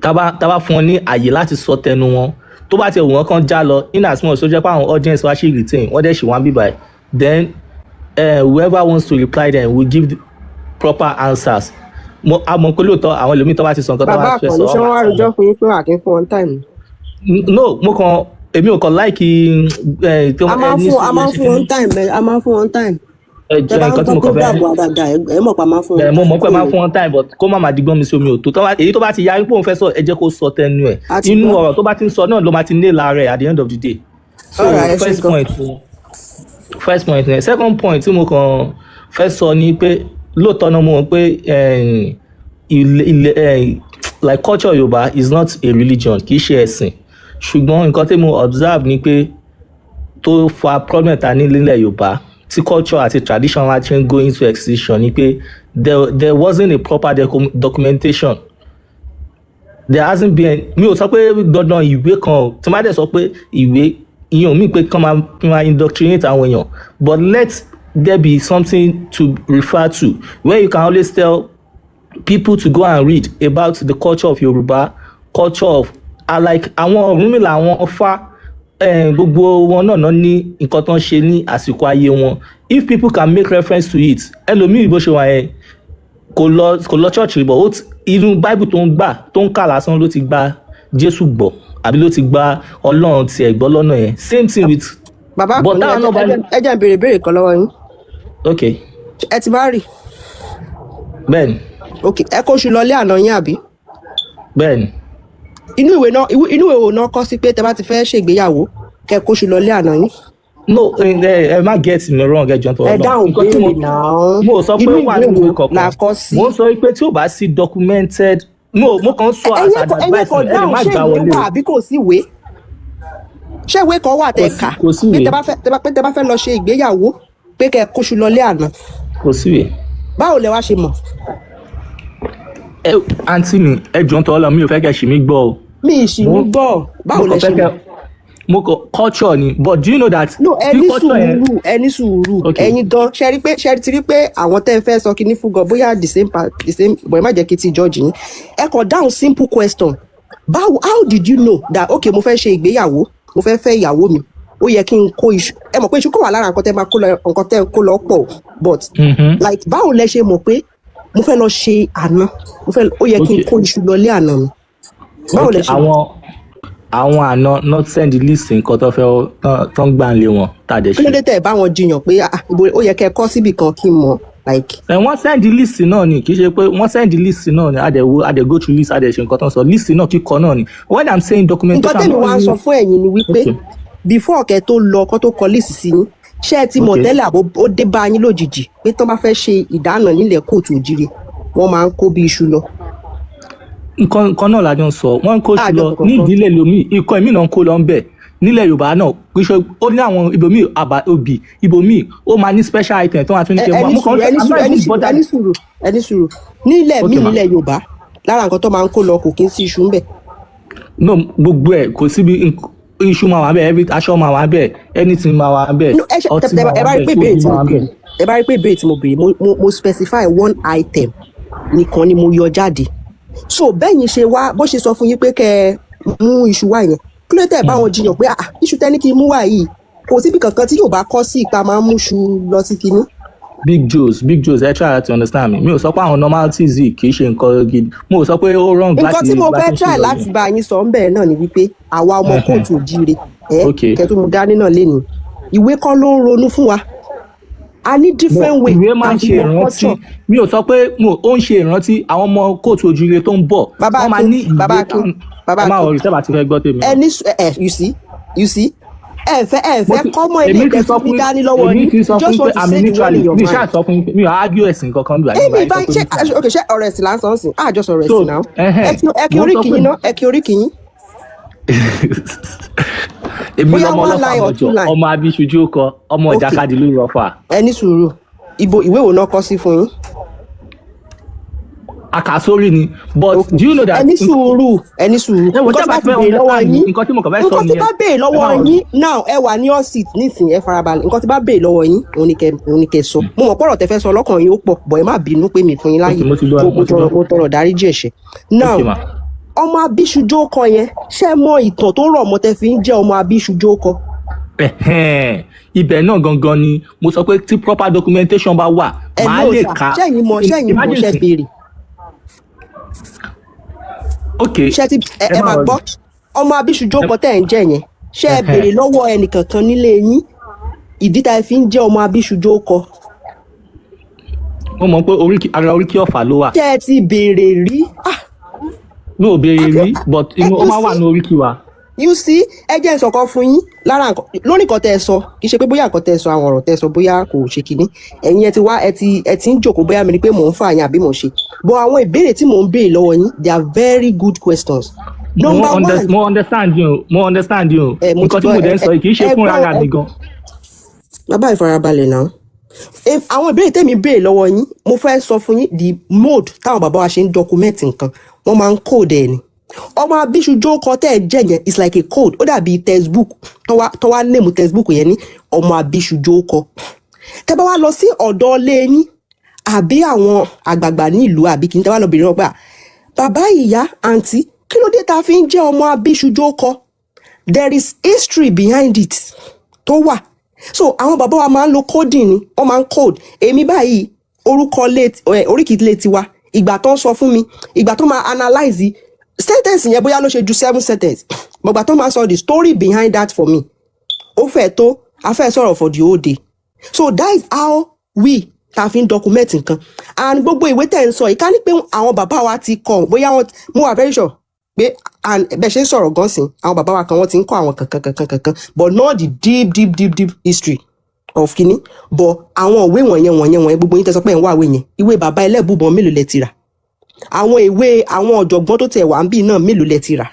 S23: tá bá fún wọn ní àyè láti sọ tẹnu wọn, tó bá ti wù wọ́n kán já lọ, in as much tó jẹ́ pé àwọn audience wa ṣì retain, wọ́n dẹ̀ ṣì wọ́n bíbá ẹ̀, then whoever wants to reply them will give the proper answers. Mo a mọ̀ pé lóòótọ́ àwọn ẹlòmíì tó bá ti sọ nǹkan tó
S20: Bàbá
S23: bá fẹ́
S20: Àkànní,
S23: sọ,
S20: ṣé
S23: wọ́n
S20: wọ́n wá
S23: máa sọ.
S20: rojọ́ fún yín pé wà kí n fún wọn time?
S23: No, mo kàn, èmi ò kàn like tó
S20: A máa
S23: ẹ
S20: ń
S23: ní
S20: fún a
S23: sùúrù,
S20: máa
S23: ẹ
S20: ń
S23: ṣe
S20: fún wọn time, a máa ń fún wọn time.
S23: Ẹ
S20: Tẹ
S23: jẹ́
S20: bá ń
S23: nǹkan tí
S20: gbọ́
S23: mo kàn fẹ́
S20: program wa dáadáa, ẹ mọ̀ pa máa ń fún
S23: ẹ
S20: wọn
S23: mo
S20: time.
S23: mọ̀ pé máa ń fún wọn time, but kó má máa digbọ́n mi sí omi ò tó. Èyí tó bá ti yarí pé òun fẹ́ sọ, ẹ jẹ́ kó sọ tẹnu ẹ̀.
S20: A ti
S23: Inú
S20: gbọ́.
S23: ọ̀rọ̀ tó bá ti ń sọ náà ló máa ti ní lára ẹ̀ at the end of the day. So
S20: Alright, ẹ ṣé
S23: first
S20: gan.
S23: point, first point yẹn. Second point tí mo kàn fẹ́ sọ ni pé lóòótọ́ náà mo mọ̀ pé ilẹ̀ like culture Yorùbá is not a religion, kì í ṣe ẹ̀sìn, ṣùgbọ́n nǹkan tí mo observe ni pé tó fa problem ta ní nílẹ̀ Yorùbá tí culture àti tradition wa ti ń go into extinction ni pé there wasn't a proper documentation. There hasn't been. Mi ò sọ pé dandan ìwé kan o. Tí má dẹ̀ sọ pé ìwé, ìyẹn ò mí pé kán máa indoctrinate àwọn èèyàn, but let there be something to refer to where you can always tell people to go and read about the culture of Yoruba, culture of like àwọn Ọ̀rúnmìlà, àwọn Ọfá, gbogbo wọn náà ní nǹkan tó ń ṣe ní àsìkò ayé wọn. If people can make reference to it, ẹlòmíì bó ṣe wà yẹn, kò lọ church rí, but inú Bible tó ń gbà, tó ń kà lásán, ló ti gba Jésù gbọ́ àbí ló ti gba Ọlọ́run tiẹ̀ gbọ́ lọ́nà yẹn. Same thing with
S20: Bàbá
S23: but
S20: Àkànní,
S23: táwọn náà bá
S20: ẹ jẹ́ n béèrè béèrè kan lọ́wọ́ yín.
S23: Ok.
S20: Ẹ ti marry?
S23: Bẹ́ẹ̀ni.
S20: Ok, ẹ kó oṣù lọlé àná yín, àbí?
S23: Bẹ́ẹ̀ni.
S20: Inú ìwé náà, inú ìwé wo náà kọ sí pé tẹ bá ti fẹ́ ṣègbéyàwó, kẹ kó oṣù lọlé àná yín?
S23: No, ẹ má get me wrong, ẹ jọ̀ọ́ tó
S20: Ẹ
S23: Ọlọ́run.
S20: dáhùn
S23: Nǹkan tí mo
S20: béèrè náà.
S23: mo sọ pé
S20: Inú
S23: ó wà
S20: ìwé
S23: nínú
S20: wo
S23: ìwé kankan.
S20: la kọ sí?
S23: Mo ń sọ pé tí ò bá sí documented, no, mo kàn ń sọ as an
S20: Ẹ̀yin
S23: advice
S20: kò
S23: ni, ẹ lè
S20: dáhùn.
S23: má
S20: Ṣé
S23: gbà
S20: ìwé
S23: wọlé
S20: wà
S23: o.
S20: àbí kò sí ìwé? Ṣé ìwé kan wà tẹ
S23: Kò sí
S20: kà
S23: kò sí
S20: pé
S23: ìwé.
S20: tẹ bá fẹ́ pé tẹ bá fẹ́ lọ ṣe ìgbéyàwó, Pé kẹ́ ẹ kóṣù lọlé àná?
S23: Kò síwèé.
S20: Báwo lẹ wá ṣe mọ̀?
S23: Ẹ àǹtí mi, ẹ jọ̀ọ́, ń tọ́ lọ, mi ò fẹ́ kẹ́ ṣì mí gbọ́ o.
S20: Mi ì sì
S23: Mo
S20: ní gbọ́. Báwo
S23: mo
S20: lẹ
S23: kàn
S20: ṣe
S23: fẹ́
S20: mọ̀?
S23: kẹ́ mo kọ culture ni, but do you know that
S20: No, ẹ
S23: tí
S20: ní
S23: culture yẹn
S20: sùúrù, ẹ ní sùúrù.
S23: Okay.
S20: Ẹ̀yin gan ṣe rí pé ṣe ti rí pé àwọn tẹ́ ẹ fẹ́ sọ kinní fún gan, bóyá the same part, the same, but ẹ má jẹ́ kí ti judge yín. Ẹ kàn dáhùn simple question. Báwo, how did you know that, okay, mo fẹ́ ṣe ìgbéyàwó, mo fẹ́ fẹ́ ìyàwó mi, ó yẹ kí n kó iṣu? Ẹ mọ̀ pé iṣu kò wà lára nǹkan tẹ́ máa kó lọ, nǹkan tẹ́ kó lọ pọ̀, but like, báwo lẹ ṣe mọ̀ pé mo fẹ́ lọ ṣe àná, mo fẹ́, ó yẹ kí n kó iṣu lọ lé àná mi? Báwo lẹ ṣe mọ̀?
S23: Àwọn àna not send list nǹkan tó fẹ́ tó ń gbà ń lé wọn tá a dẹ̀
S20: Kí ló
S23: ṣe.
S20: dé tẹ́ ẹ bá wọn jiyàn pé, ah, ibo ó yẹ kẹ́ ẹ kọ́ síbì kan kí n mọ̀, like?
S23: Ẹ wọ́n send list náà ni, kì í ṣe pé wọ́n send list náà ni. A dẹ̀ wo, a dẹ̀ go through list, a dẹ̀ ṣe nǹkan tó ń sọ list náà, kíkọ náà ni. When I'm saying
S20: Nǹkan
S23: documentation,
S20: tẹ́mi
S23: I'm
S20: wá ń
S23: not
S20: sọ fún ẹ̀yin ni wípé before kẹ́ tó lọ kó tó kọ list sí yín, ṣé ẹ ti mọ̀ tẹ́lẹ̀, àbó ó dé bá yín lójijì pé tán bá fẹ́ ṣe ìdáná nílẹ̀ kóòtù òjìrè, wọ́n máa ń kó bí iṣu lọ?
S23: Nǹkan náà la jọ ń sọ. Wọ́n ń kó iṣu
S20: Àjọ
S23: lọ ní
S20: kankan.
S23: Ìdílé lomi, ikọ̀ èmi náà ń kó lọ ń bẹ̀ nílẹ̀ Yorùbá náà. Kì í ṣe ó ní àwọn ibòmíì àbá òbí, ibòmíì ó máa ní special item tó máa tún ní
S20: ẹ
S23: kí
S20: ẹ
S23: ẹ
S20: ní
S23: mú. Mo kàn
S20: sùúrù, ẹ ní
S23: I'm
S20: sùúrù,
S23: not
S20: ẹ ní
S23: even
S20: sùúrù, ẹ
S23: bothered.
S20: ní sùúrù, ẹ ní sùúrù. Nílẹ̀ míì,
S23: Okay ma.
S20: nílẹ̀ Yorùbá, lára nǹkan tó máa ń kó lọ, kò kí ń sí iṣu ńbẹ̀.
S23: No, gbogbo ẹ kò síbi iṣu máa wà bẹ́ẹ̀, every aṣọ máa wà bẹ́ẹ̀, anything máa wà bẹ́ẹ̀,
S20: No, ẹ ṣe
S23: ọtí
S20: ẹ
S23: máa
S20: ẹ
S23: wà
S20: bá rí
S23: bẹ́ẹ̀,
S20: pé ìbéèrè
S23: sóbì
S20: tí
S23: máa
S20: mo
S23: wà
S20: béèrè,
S23: bẹ́ẹ̀.
S20: ẹ bá rí pé ìbéèrè tí mo béèrè, mo specify one item nìkan ni mo yọ jáde. So bẹ́yìn ṣe wá, bó ṣe sọ fún yín pé kẹ́ ẹ mú iṣu wá yẹn, kí ló tẹ̀ bá wọn jiyàn pé, ah, iṣu tẹ́ ní kí n mú wá yìí, kò síbi kankan tí yóò bá kọ́ sí ipa máa ń mú iṣu lọ sí kinní?
S23: Big Joes, Big Joes, ẹ try to understand me. Mi ò sọ pé àwọn normalities yìí kì í ṣe nǹkan gidi. Mo ò sọ pé ó wrong
S20: Nǹkan
S23: láti
S20: tí mo
S23: bá
S20: fẹ́
S23: ṣe ń ṣe
S20: try
S23: lọ
S20: láti
S23: yẹn.
S20: bá yín sọ ń bẹ̀ náà ni wípé àwa ọmọ kóòtù òjíire ẹ kẹtù mú dání náà lénìí, ìwé kọ́ ló ń ronú fún wa. A ní
S23: No,
S20: different way
S23: ìwé
S20: tá
S23: máa
S20: a
S23: ń
S20: fi
S23: ṣe
S20: mọ
S23: ìrántí.
S20: culture.
S23: Mi ò sọ pé mo ó ń ṣe ìrántí àwọn ọmọ kóòtù òjíire tó ń bọ̀.
S20: Bàbá
S23: Wọ́n máa
S20: Akin,
S23: ní ìwé
S20: bàbá Akin,
S23: táwọn
S20: bàbá
S23: ẹ má
S20: Akin.
S23: worry tẹ́ bá ti fẹ́ gbọ́ tèmi.
S20: Ẹ ní ẹ, you see, you see, ẹ
S23: Mo
S20: fẹ́
S23: ti
S20: kọ́mọ ilé
S23: èmi ti
S20: ìtẹ́sí
S23: sọ
S20: fi
S23: fún
S20: dání lọ́wọ́
S23: èmi
S20: yín.
S23: ti sọ fún
S20: Just
S23: yín pé
S20: want to
S23: I'm a
S20: say the one in
S23: neutralist.
S20: your
S23: Mi ṣáà
S20: mind.
S23: sọ fún yín pé mi ò argue ẹ̀sìn kankan bí
S20: Èmi
S23: báyìí
S20: bá
S23: sọ pé
S20: ṣe
S23: neutralist.
S20: Ok, ṣé ọ̀rọ̀ ẹ̀sìn là ń sọ ń sìn? Àjọ sọ̀rọ̀
S23: So
S20: ẹ̀sìn náà. Ẹ kí
S23: mo sọ
S20: oríkì
S23: pé
S20: yín ná, ẹ kí oríkì yín.
S23: Èmi
S20: Bóyá
S23: lọmọ
S20: one
S23: ọlọ́fà
S20: line or
S23: mọ̀jọ,
S20: two line.
S23: ọmọ abiṣujú kọ, ọmọ ìjàkadì ló rọfà.
S20: Ẹ ní sùúrù. Ibo ìwé wo náà kọ sí fún yín?
S23: Àkàsórí ni, but do you know
S20: Ẹ
S23: that
S20: ní sùúrù, ẹ ní sùúrù.
S23: Ẹ wò,
S20: Nǹkan
S23: tẹ́
S20: tí
S23: bá
S20: bá
S23: ti
S20: ti
S23: fẹ́
S20: béèrè lọ́wọ́
S23: understand mi,
S20: yín,
S23: nǹkan tí mo kàn fẹ́ sọ
S20: nǹkan tí
S23: nìyẹn.
S20: bá béèrè
S23: Ẹ má
S20: lọ́wọ́
S23: worry.
S20: yín now, ẹ wà ní all seat nísìnyí, ẹ farabalẹ̀. Nǹkan tí bá béèrè lọ́wọ́ yín, òun ni kẹ́ sọ. Mo mọ̀ pọ̀rọ̀ tẹ́ fẹ́ sọ lọ́kàn yín ó pọ̀, but ẹ má bínú pé mi fún yín láàyè.
S23: Okay, mo ti gbọ́,
S20: Mo
S23: mo ti
S20: tọrọ
S23: gbọ́.
S20: mo tọrọ dáríjì ẹ̀ṣẹ̀. Now,
S23: Okay ma.
S20: ọmọ abíṣujó kọ yẹn, ṣé ẹ mọ ìtàn tó rọ̀ mọ́ tẹ́ fi ń jẹ́ ọmọ abíṣujó kọ?
S23: Ẹ̀hẹ́n, ibẹ̀ náà gangan ni mo sọ pé tí proper documentation bá wà,
S20: Ẹ
S23: màá
S20: ló
S23: lè
S20: sà,
S23: ka.
S20: ṣẹ́yìn mọ̀,
S23: Imagine
S20: ṣẹ́
S23: sí.
S20: béèrè?
S23: Okay,
S20: Ṣé ti ẹ
S23: ẹ
S20: ẹ
S23: má
S20: máa
S23: worry.
S20: gbọ́, ọmọ abíṣujó kọ tẹ́ ẹ̀ ń jẹ́ yẹn, ṣé ẹ béèrè lọ́wọ́ ẹnìkankan nílé yín ìdí tá ẹ fi ń jẹ́ ọmọ abíṣujó kọ?
S23: Mo mọ̀ pé oríkì ara oríkì Ọ̀fà ló wà.
S20: Ṣé ẹ ti béèrè rí? Ah,
S23: Mi ò béèrè rí, but
S20: ẹ
S23: inú ó
S20: you
S23: máa wà
S20: see
S23: ní oríkì wa.
S20: You see, ẹ jẹ́ n sọ̀kan fún yín lára nǹkan lórí nǹkan tẹ́ ẹ sọ. Kì í ṣe pé bóyá nǹkan tẹ́ ẹ sọ, àwọn ọ̀rọ̀ tẹ́ ẹ sọ, bóyá kò ṣe kinní. Ẹ̀yin ẹ ti wá, ẹ ti ń jòkó, bóyá mi ni pé mò ń fà yín àbí mò ń ṣe, but àwọn ìbéèrè tí mò ń béèrè lọ́wọ́ yín, they are very good questions.
S23: Mo
S20: Number one,
S23: mo understand you, mo understand you.
S20: Ẹ mo ti
S23: Nǹkan tí
S20: gbọ́
S23: mo dẹ̀
S20: ẹ
S23: ń sọ yìí kì í ṣe
S20: ẹ
S23: fúnra
S20: gbọ́
S23: ara
S20: ẹ
S23: mi gan.
S20: Bàbá, ìfarabalẹ̀ náà. Àwọn ìbéèrè tèmi béèrè lọ́wọ́ yín, mo fẹ́ sọ fún yín the mode táwọn bàbá wa ṣe ń document nǹkan. Wọ́n máa ń code ẹ̀ ni. Ọmọ abíṣujó kọ tẹ́ ẹ jẹ́ yẹn is like a code. Ó dàbí textbook tó wá name textbook yẹn ní ọmọ abíṣujó kọ. Tẹ́ bá wá lọ sí ọ̀dọ̀ ilé yín àbí àwọn àgbààgbà ní ìlú àbí kí n tẹ́ bá lọ bèrè wọn pé, "Ah, bàbá, ìyá, àǹtí, kí ló dé tá a fi ń jẹ́ ọmọ abíṣujó kọ?" There is history behind it tó wà. So àwọn bàbá wa máa ń lo coding ni, wọ́n máa ń code. Èmi báyìí, orúkọ lé ẹ, oríkì ilé tiwa, ìgbà tó ń sọ fún mi, ìgbà tó máa analyse sentence yẹn, bóyá ló ṣe ju seven sentence, but ìgbà tó máa sọ the story behind that for me, ó fẹ́ tó a fẹ́ sọ̀rọ̀ for the whole day. So that is how we ta fi ń document nǹkan. And gbogbo ìwé tẹ̀ ń sọ yìí, ká ní pé àwọn bàbá wa ti kọ, bóyá wọn, mo wà very sure pé, and bẹ́ẹ̀ ṣe ń sọ̀rọ̀ gan sìn, àwọn bàbá wa kan, wọ́n ti ń kọ́ àwọn kankan kankan kankan, but not the deep, deep, deep, deep history of kini. But àwọn ìwé wọ̀nyẹn wọ̀nyẹn wọ̀nyẹn, gbogbo yín tẹ́ sọ pé ẹ̀ ń wá ìwé yẹn, ìwé bàbá Ẹlẹ́bùbọn mélòó lẹ ti rà? Àwọn ìwé àwọn ọ̀jọ̀gbọ́n tó tẹ̀ wá ń bì náà, mélòó lẹ ti rà?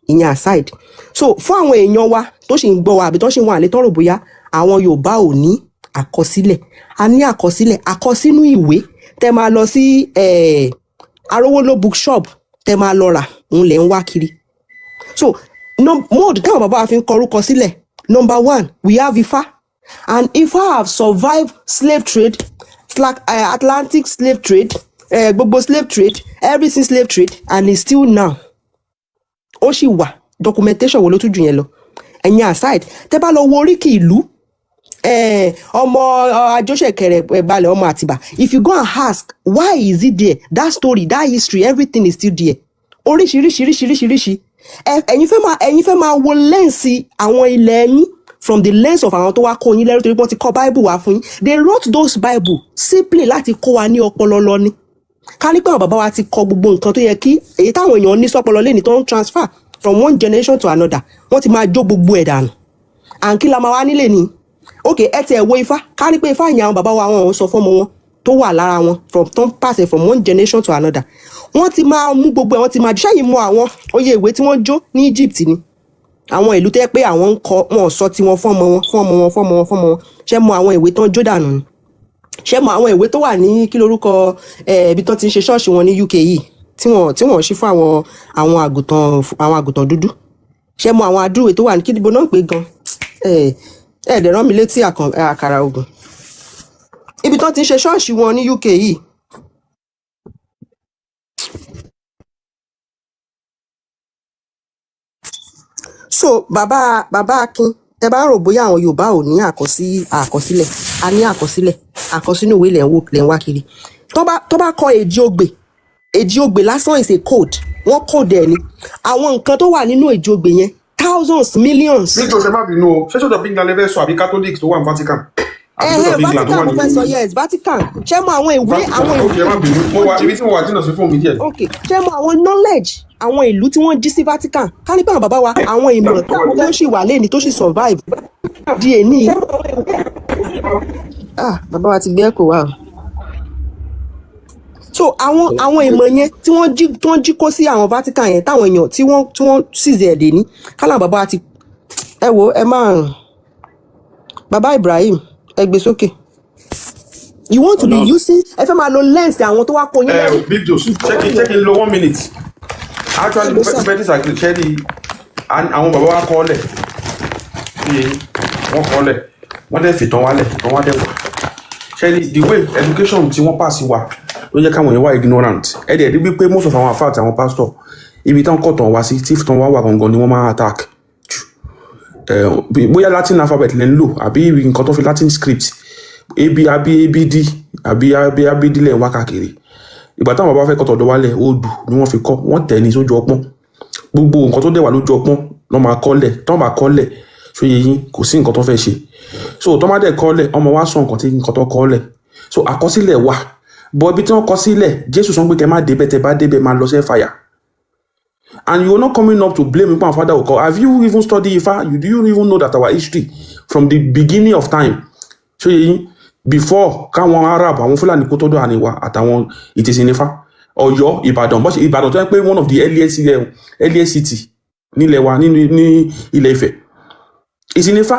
S20: Ìyẹn aside. So fún àwọn èèyàn wa tó sì ń gbọ́ wa àbí tó sì ń wà lé tọ́rọ̀, bóyá àwọn Yorùbá ò ní Àkọsílẹ̀, a ní àkọsílẹ̀, àkọsínú ìwé tẹ máa lọ sí Arówóló bookshop tẹ máa lọ rà, òun lẹ̀ ń wá kiri. So no, mode táwọn bàbá wa fi ń kọ orúkọ sílẹ̀, number one, we have Ifá, and Ifá have survived slave trade, slack, Atlantic slave trade, gbogbo slave trade, everything slave trade, and it's still now, ó sì wà. Documentation wo ló tún jù yẹn lọ? Ẹ̀yin aside, tẹ́ bá lọ wo oríkì ìlú, ọmọ ajóṣẹ̀kẹ̀rẹ̀ balẹ̀ ọmọ Àtìbà, if you go and ask why is it there, that story, that history, everything is still there. Oríṣiríṣiríṣiríṣiríṣi. Ẹ̀yin fẹ́ máa wo lens àwọn ilẹ̀ yín from the lens of àwọn tó wá kó yín lẹ́rú, torí wọ́n ti kọ Bible wá fún yín. They wrote those Bible simply láti kó wa ní ọpọlọ lọ ni. Ká ní pé àwọn bàbá wa ti kọ gbogbo nǹkan tó yẹ kí èyí táwọn èèyàn ní sọpọlọ lẹ́ni tó ń transfer from one generation to another, wọ́n ti máa jó gbogbo ẹ̀ dànù. À ń kí la máa wá nílé ni? Ok, ẹ tiẹ̀ wo Ifá. Ká ní pé Ifá yẹn, àwọn bàbá wa, wọn ò sọ fọ́mọ wọn tó wà lára wọn from tó ń pàṣẹ from one generation to another, wọ́n ti máa mú gbogbo ẹ̀, wọ́n ti máa ṣẹ́yìn mọ àwọn oyè ìwé tí wọ́n jó ní Egypt ni, àwọn ìlú tẹ́ pé àwọn ń kọ, wọn ò sọ tiwọn fọ́mọ wọn, fọ́mọ wọn, fọ́mọ wọn, fọ́mọ wọn. Ṣé mọ àwọn ìwé tó ń jó dànù ni? Ṣé mọ àwọn ìwé tó wà ní kí lorúkọ ibi tó ti ń ṣe ṣọ́ọ̀ṣì wọn ní UK yìí tí wọ́n ṣí fún àwọn àgùntàn dúdú? Ṣé mọ àwọn adúrúwé tó wà ní kídìbò náà pé gan ẹ ẹ dẹ̀ rán mi létí àkàrà ògùn, ibi tó ti ń ṣe ṣọ́ọ̀ṣì wọn ní UK yìí? So bàbá Akin, tẹ bá ń rò bóyá àwọn Yorùbá ò ní àkọsílẹ̀, a ní àkọsílẹ̀. Àkọsínú ìwé lẹ̀ ń wò, lẹ̀ ń wá kiri. Tó bá kọ èjì ogbè, èjì ogbè lásán is a code. Wọ́n code ẹ̀ ni. Àwọn nǹkan tó wà nínú èjì ogbè yẹn, thousands, millions.
S2: Níjọ ṣe má bínú o, ṣé Church of England lè fẹ́ sọ àbí Catholic tó wà ní Vatican, àbí Church of England tó
S20: Vatican
S2: wà
S20: mo
S2: ní
S20: fẹ́ sọ. Yes, Vatican. Ṣé mọ àwọn ìwé
S2: Vatican?
S20: Àwọn
S2: Ok,
S20: ìwé
S2: ẹ má bínú, mo wà ibi tí mo wà jìnnà sí fóònù mi díẹ̀.
S20: Ok, ṣé mọ àwọn knowledge àwọn ìlú tí wọ́n jí sí Vatican? Ká nípa àwọn bàbá wa, àwọn ìmọ̀ tó sì wà lẹ́ni tó sì survive di èní. Ah, bàbá wa ti gbé ẹ̀kọ́ wa o. So àwọn ìmọ̀ yẹn tí wọ́n jí kó sí àwọn Vatican yẹn, táwọn èèyàn tí wọ́n seize ẹ̀ dè ní kálá, bàbá wa ti ẹ wo ẹ máa. Bàbá Ibrahim, ẹ gbé sókè. You want to be using, ẹ fẹ́ máa lo lens àwọn tó wá kó yín
S2: Ẹ
S20: lẹ́rù.
S2: Big Joe, ṣé kí n lo one minute? Actually, mo fẹ́ disagree. Ṣé rí àwọn bàbá wa kọ́ lẹ̀ bí wọ́n kọ́ lẹ̀, wọ́n dẹ̀ fìtàn wálẹ̀, ìtàn wá dẹ̀ wà. Ṣé rí the way education tí wọ́n pass wa ló jẹ́ káwọn èèyàn wà ignorant. Ẹ dẹ̀ rí wípé most of àwọn àfáà àti àwọn pastor, ibi tán kọ̀ tàn wá sí, tí tàn wá wà gangan ni wọ́n máa attack jù. Bóyá Latin alphabet lẹ́ ń lò àbí nǹkan tó fi Latin script, ab àbí abd àbí ab abd lẹ̀ ń wá káàkiri. Ìgbà táwọn bàbá fẹ́ kọ́ tọ̀dọ̀ wálẹ̀, odù ni wọ́n fi kọ́, wọ́n tẹ̀ ní sójú ọpọ́n. Gbogbo nǹkan tó dẹ̀ wà lójú ọpọ́n lọ́ máa kọ́lẹ̀. Tọ́ bá kọ́lẹ̀, ṣóye yín, kò sí nǹkan tó fẹ́ ṣe. So tọ́ bá dẹ̀ kọ́lẹ̀, ọmọ wa sọ nǹkan tí nǹkan tó kọ́lẹ̀. So àkọsílẹ̀ wà bọ́ ibi tí wọ́n kọ sílẹ̀, Jésù sọ pé kẹ́ má débẹ̀, tẹ́ bá débẹ̀ máa lọ sí fire. And you are not coming up to blame me, father Oko. Have you even studied Ifa? You do you even know that our history from the beginning of time, ṣóye yín, before káwọn Arab, àwọn Fúlàní kó tọ́dọ̀ àníwá àtàwọn ìtìsínífà, Ọ̀yọ́, Ìbàdàn, bó ṣe Ìbàdàn tó yẹ pé one of the earliest city nílẹ̀ wa ní ilẹ̀ Ifẹ̀ ìsìnífà,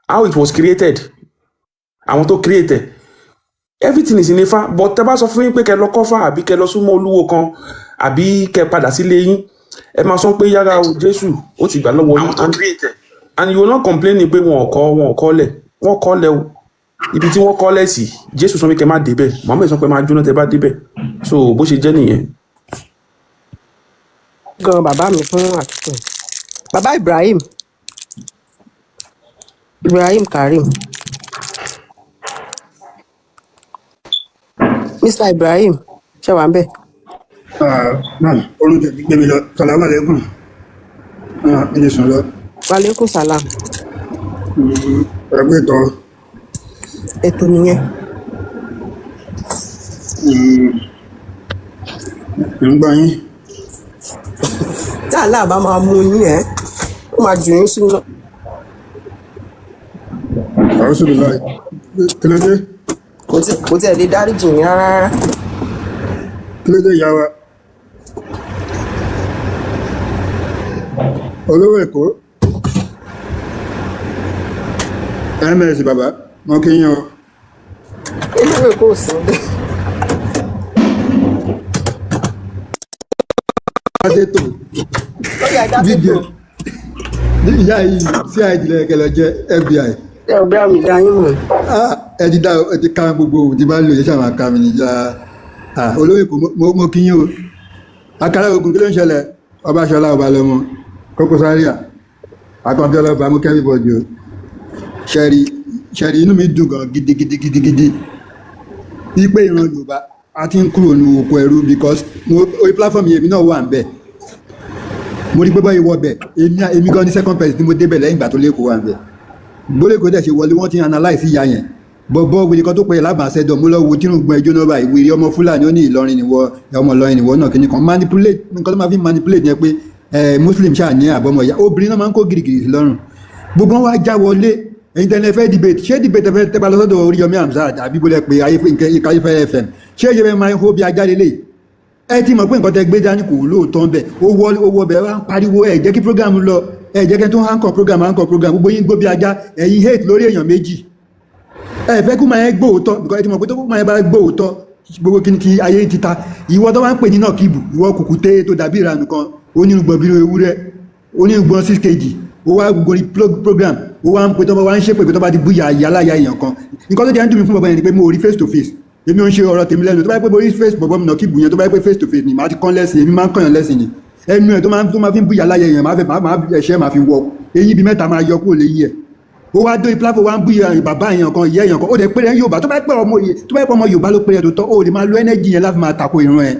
S2: how it was created, àwọn tó create ẹ̀, everything is in Ifá. But tẹ́ bá sọ fún yín pé kẹ́ lọ kọ́fà àbí kẹ́ lọ súnmọ́ olúwo kan àbí kẹ́ padà sílé yín, ẹ máa sọ pé yára o, Jésù ó ti gbà lọ́wọ́ yín. And you will not complain pé wọn ò kọ́ lẹ̀, wọ́n kọ́ lẹ̀ o. Ibi tí wọ́n kọ́ lẹ̀ sí, Jésù sọ pé kẹ́ má débẹ̀, Muhammed sọ pé máa jóná tẹ́ bá débẹ̀. So bó ṣe jẹ́ nìyẹn.
S20: Gan bàbá mi fún àtúntò. Bàbá Ibrahim, Ibrahim Karim, Mr Ibrahim, ṣé wà ń bẹ̀?
S8: Náà orun tẹ̀ ti gbé mi lọ. Sàlámà lẹ́kùn ẹ lè sùn lọ.
S20: Wàlékún sàlám.
S8: Ẹgbẹ́ ìtọ́.
S20: Ètò nìyẹn.
S8: Ń gbọ́ yín.
S20: Tí àlá bá máa mú yín, ẹ ó máa jù yín sínú.
S8: Àwọn sọ̀rọ̀ láì kí ló dé?
S20: Kò tí ẹ lè dáríjì yín rárá rárá.
S8: Kí ló dé, ìyá wa olówó Èkó, ms bàbá?
S3: Mo kí yín o.
S20: Eléwé kò sí nílé.
S3: Adétò
S20: Ó yá, dá
S3: big
S20: sétò.
S3: girl. Ìyá yìí CID lẹ́yìn lọ jẹ́ FBI.
S20: Ẹ ò bí àmì dá yín mọ̀.
S3: Ah, ẹ ti dá, ẹ ti ká gbogbo ohun tí bá ń lò yẹn ṣàwọn àká mi nìjà. Ah, olóyè kò mo kí yín o. Akárá ogun, kí ló ń ṣẹlẹ̀? Ọbaṣọlá Ọbalọmọ, Kókó Zaria, Akànbí ọlọ́ba, mo kẹ́rì bọ̀dì o. Ṣẹ̀rí ṣẹ̀rí, inú mi dùn gan gidigidi gidigidi. Wípé ìran Yorùbá a ti ń kúrò ní oko ẹrú, because mo orí platform yẹn, èmi náà wà ń bẹ̀. Mo rí pé báyìí wọ bẹ̀, èmi gan ní second person tí mo débẹ̀ lẹ́yìn ìgbà tó lẹ́kọ̀ọ́ wà ń bẹ̀. Gbólẹ́kọ̀ọ́ dẹ̀ ṣe wọlé, wọ́n ti analyse ìyá yẹn. Bọ̀bọ̀ wèrè kan tó pè é lábàáṣẹ́dọ̀, mo lọ wo tírùngbọ̀n ẹjọ́ náà báyìí, wèrè ọmọ Fúlàní, ó ní Ìlọrin nìwọ, ọmọ Ìlọrin nìwọ náà, kìíní kan manipulate. Nǹkan tó máa fi manipulate yẹn pé ẹ Muslim ṣáà ní àbọ̀mọ̀ ìyá obìnrin náà máa ń kó gìrìgìrì sí lọ́rùn. Gbogbo wọn wá já wọlé. Ẹ̀yin tẹ́lẹ̀ fẹ́ debate, ṣé debate ẹ fẹ́ tẹ́ bá lọ sọ́dọ̀ Oríyọmí Hamzat àbí bólẹ̀ pé Ayéfẹ́lẹ́ FM, ṣé ìṣe fẹ́ máa ń hó bí ajá lélẹ̀? Ẹ ti mọ̀ pé nǹkan tẹ́ gbé dání kò lóòótọ́ ń bẹ̀. Ó wọ, ó wọ bẹ̀, wá ń pariwo, ẹ jẹ́ kí program lọ, ẹ jẹ́ kí n tó anchor program, anchor program. Gbogbo yín gbó bí ajá, ẹ̀yin hate lórí èèyàn méjì. Ẹ fẹ́ kó máa yẹn gbóòótọ́, because ẹ ti mọ̀ pé tó kó máa yẹn bá gbóòótọ́, gbogbo kí ni ti ayé ti ta. Ìwọ tó máa ń pè ní náà kíbù, ìwọ kùkùté tó dàbí ìranù kan, onírúgbọ̀n bínú ewúrẹ́, onírúgbọ̀n 6 kg, ó wá gorí program, ó wá ń pe tó bá wá ń ṣépè pé tó bá ti bú yàrá yàrá èèyàn kan. Nǹkan tó jẹ́ ń dùn mí fún bàbá yẹn ni pé mo rí face to face. Èmi ò ń ṣe ọ̀rọ̀ tèmi lẹ́nu. Tó bá yẹ pé mo rí face bọ̀bọ̀ mi náà kíbù yẹn, tó bá yẹ pé face to face ni, màá ti kán lẹ́sìn. Èmi máa ń kọ́yàn lẹ́sìn ni. Ẹnu ẹ̀ tó máa fi ń bú yàrá èèyàn, máa fẹ́ máa ẹ̀ṣẹ́ máa fi wọ eyín bíi mẹ́ta máa yọ kúrò léyìn ẹ̀. Ó wá dé platform, wá ń bú bàbá èèyàn kan, ìyá èèyàn kan. Ó dẹ̀ pé Yorùbá, tó bá pẹ́ ọmọ Yorùbá ló pé ẹ̀ tó tọ́, ó lè máa lo energy yẹn láti máa tako ìran ẹ̀.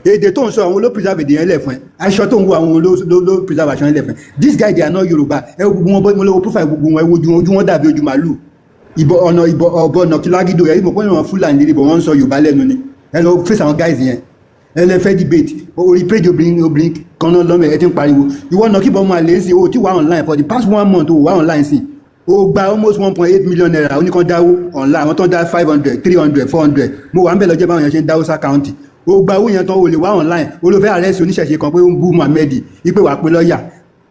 S3: Èdè tó ń sọ, àwọn ló preserve èdè yẹn lẹ̀ fún ẹ. Aṣọ tó ń wọ, àwọn ló preserve aṣọ yẹn lẹ̀ fún ẹ. This guy, they are not Yorùbá. Ẹ wo gbogbo wọn bọ́, mo lọ wo profile gbogbo wọn, ẹ wo ojú wọn, ojú wọn dàbí ojú màálù. Ìbọn ọ̀nà ìbọn ọ̀bọ ọ̀nà kìlágídò ẹ̀, ìmọ̀ pé ìran Fúlàní lè bọ̀, wọ́n ń sọ Yorùbá lẹ́nu ni. Ẹ lọ face àwọn guys yẹn. Ẹ lẹ fẹ́ debate orí page obìnrin, obìnrin kan náà lọ́mọ ẹ ti ń pariwo. Ìwọ náà kíbọn ọmọ àlè ń sìn o tí wà online for the past one month, o wà online sí. O gba almost 1.8 million naira, oníkan dáwó online, àwọn tó ń dá 500, 300, 400. Mo wà ń bẹ̀ lọ́jọ́ báwọn yẹn ṣe ń dáwó s'account. O gba owó yẹn tán, o lè wá online. O ló fẹ́ arrest oníṣẹ̀ṣe kan pé ó ń bú Muhammed, ipe wàá pé lọ́ọ̀yà.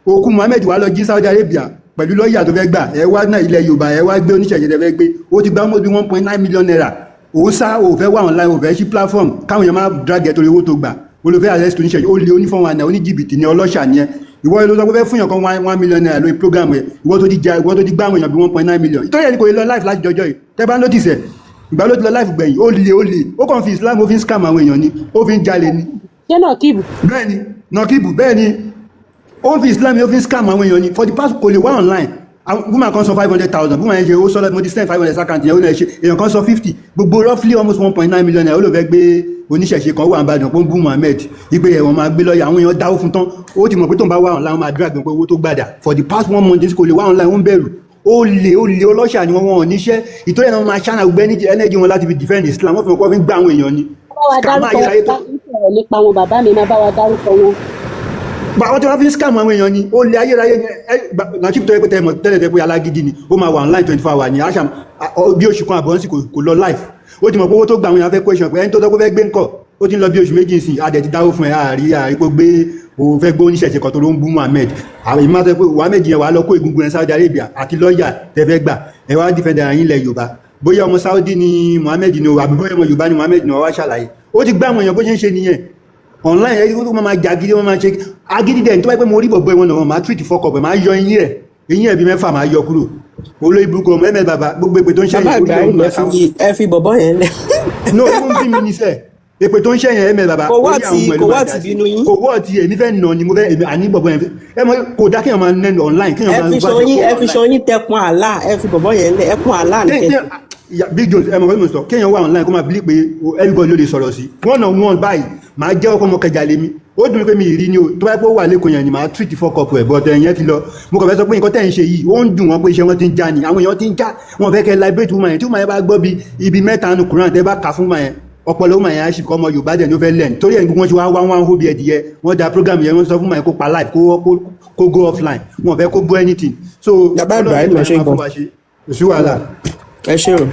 S3: Òkú Muhammed wà lọ jí Saudi Arabia pẹ̀lú lọ́ọ̀yà tó fẹ́ gbà. Ẹ wá náà ilẹ̀ Yorùbá, ẹ wá gbé oníṣẹ̀ṣe tẹ fẹ́ gbé. O ti gba almost 1.9 million naira, o sá, o fẹ́ wá online, o fẹ́ sí platform káwọn èèyàn máa drag ẹ torí owó tó gbà. O ló fẹ́ arrest oníṣẹ̀ṣe. Ó lé onífọ̀n wa náà, oníjìbìtì ni, ọlọ́ṣà ni ẹ. Ìwọ ló sọ pé fẹ́ fún yàn kan 1 1 million naira lórí program ẹ. Ìwọ tó ti ja, ìwọ tó ti gbá àwọn èèyàn bí 1.9 million, ìtọ́jú ẹni kò lè lọ live láti jọjọ́ yìí. Tẹ́ bá notice ẹ̀, ìgbà ló ti lọ live gbẹ̀yìn? Ó lè, ó lè, ó kàn fi Islam, ó fi ń scam àwọn èèyàn ni, ó fi ń jalè ni.
S22: Ṣé náà kíìbù?
S3: Bẹ́ẹ̀ni, Nọkíbù, bẹ́ẹ̀ni. Ó fi Islam, ó fi ń scam àwọn èèyàn ni. For the past, kò lè wá online. Woman kan sọ 500,000, woman yẹn ṣe ó sọ, mo ti send 500 s'account yẹn, ó lè ṣe. Èèyàn kan sọ 50, gbogbo roughly almost 1.9 million naira. Ó lè fẹ́ gbé oníṣẹ̀ṣe kan wà nìbàdàn pé ó ń bú Muhammed, ipe ẹ̀wọ̀n máa gbé lọ́ọ̀yà. Àwọn èèyàn dáwó fún tán, ó ti mọ̀ pé tó ń bá wà online, wọ́n máa drag pé owó tó gbàdà. For the past one month kò lè wá online, ó ń bẹ̀rù. Ó lè, ó lè, ọlọ́ṣà ni wọ́n, wọn ò níṣẹ́. Ìtọ́jú ẹ̀ náà máa ṣáná gbogbo energy wọn láti fi defend Islam. Wọ́n fi wọ́n fi ń gbá àwọn èèyàn ni.
S22: Bá wa
S3: Scammer
S22: dárúkọ
S3: ayérayé tó
S22: bá ń sọ̀rọ̀ nípa wọn, bàbá mi, máa bá wa dárúkọ wọn.
S3: Bá àwọn tí wọ́n fi ń scam àwọn èèyàn ni. Ó lé ayérayé ni ẹ. Nàchíp tó yẹ pé tẹ́ mọ̀ tẹ́lẹ̀ tẹ́ pé alágídí ni, ó máa wà online 24 hours ni. Àṣà bí oṣù kan àbọ̀ ń sì kò lọ live. Ó ti mọ̀ pé owó tó gba, àwọn èèyàn fẹ́ question pé ẹni tó tọ́ pé fẹ́ gbé ńkọ̀. Ó ti ń lọ bí oṣù 2 sí, adẹ̀ ti dáwó fún ẹ, àárí kó gbé. O fẹ́ gbé oníṣẹ̀ṣe kan tó ló ń bú Muhammed. Àwọn ìmọ̀ sọ pé Muhammed yẹn wàá lọ kó egungun ẹ Saudi Arabia àti lọ́ọ̀yà tẹ́ fẹ́ gbà. Ẹ wá defend ara yín ilẹ̀ Yorùbá. Bóyá ọmọ Saudi ni Muhammed ni o, àbí bóyá ọmọ Yorùbá ni Muhammed ni, wọ́n wá ṣàlàyé. Ó ti gbá àwọn èèyàn, bó ṣe ń ṣe nìyẹn online. Ẹ tó máa jà gidi, wọ́n máa ṣe agídí dẹ̀. Tó bá yẹ pé mo rí bọ̀bọ̀ ìwọ̀n náà, máa treat fọkọ̀ pẹ̀, máa yọ eyín ẹ̀, eyín ẹ̀ bí mẹ́fà máa yọ kúrò. Olórí burúkú ọmọ ẹ̀mẹ́ bàbá, gbogbo èpè tó ń ṣe
S20: Bàbá
S3: yẹn orí
S20: Ibrahim,
S3: ọmọ
S20: ẹ fi, ẹ fi bọ̀bọ̀ yẹn lẹ̀.
S3: No, ó ń bí mi ní sẹ́, èpè tó ń ṣe yẹn, ẹ̀mẹ́ bàbá,
S20: Kò wá
S3: orí
S20: ti
S3: àwọn ọmọ ẹ̀ ló
S20: kò wá
S3: máa
S20: ti
S3: dá sí.
S20: bínú yín.
S3: Kò wọ́ ti èmi fẹ́ nà ni, mo fẹ́ èmi àní bọ̀bọ̀ yẹn ẹ mọ. Kò dá kéèyàn máa nẹnu online, kéèyàn
S20: Ẹ
S3: máa
S20: fi
S3: wá
S20: ṣan
S3: ṣe
S20: yín,
S3: kó
S20: ẹ fi
S3: online.
S20: ṣan yín tẹkun àlá, ẹ fi bọ̀bọ̀ yẹn lẹ̀, ẹkún àlá ní
S3: Kéèyàn
S20: kẹsì.
S3: Big Jones, ẹ mọ̀ kọ́ tí mo sọ, kéèyàn wà online kó máa believe pé everybody ló lè sọ̀rọ̀ sí one on one báyìí, màá jẹ́ ọkọ̀ ọmọ kẹjà lèmi. Ó dùn mí pé mi ì rí ni o. Tó bá yẹ pé ó wà lẹ́kọ̀ọ́ yẹn ni, màá treat fuck up ẹ̀, but ẹ̀yẹn ti lọ. Mo kàn fẹ́ sọ pé nǹkan tẹ̀ ń ṣe yìí, ó ń dùn wọ́n pé iṣẹ́ wọn ti ń já ni, àwọn èèyàn ti ń já. Wọn fẹ́ kẹ́ liberate woman yẹn. Tí woman yẹn bá gbọ́ bí ibi mẹ́ta nu Quran tẹ́ bá kà fún woman yẹn, ọpọlọ woman yẹn á sì kọ́. Ọmọ Yorùbá dẹ̀ ló fẹ́ learn, torí ẹ̀ ní gbogbo wọn ti wá wá wọn hó bí ẹdìyẹ. Wọ́n da program yẹn, wọ́n sọ fún woman yẹn kó pa live, kó go offline. Wọn fẹ́ kó gbọ́ anything, so
S20: Bàbá
S3: Ọlọ́run
S20: Ibrahim, ẹ
S3: woman
S20: ṣé
S3: yẹn máa
S20: gan.
S3: fún wa ṣe, kò sí wàhálà.
S20: Ẹ ṣé o.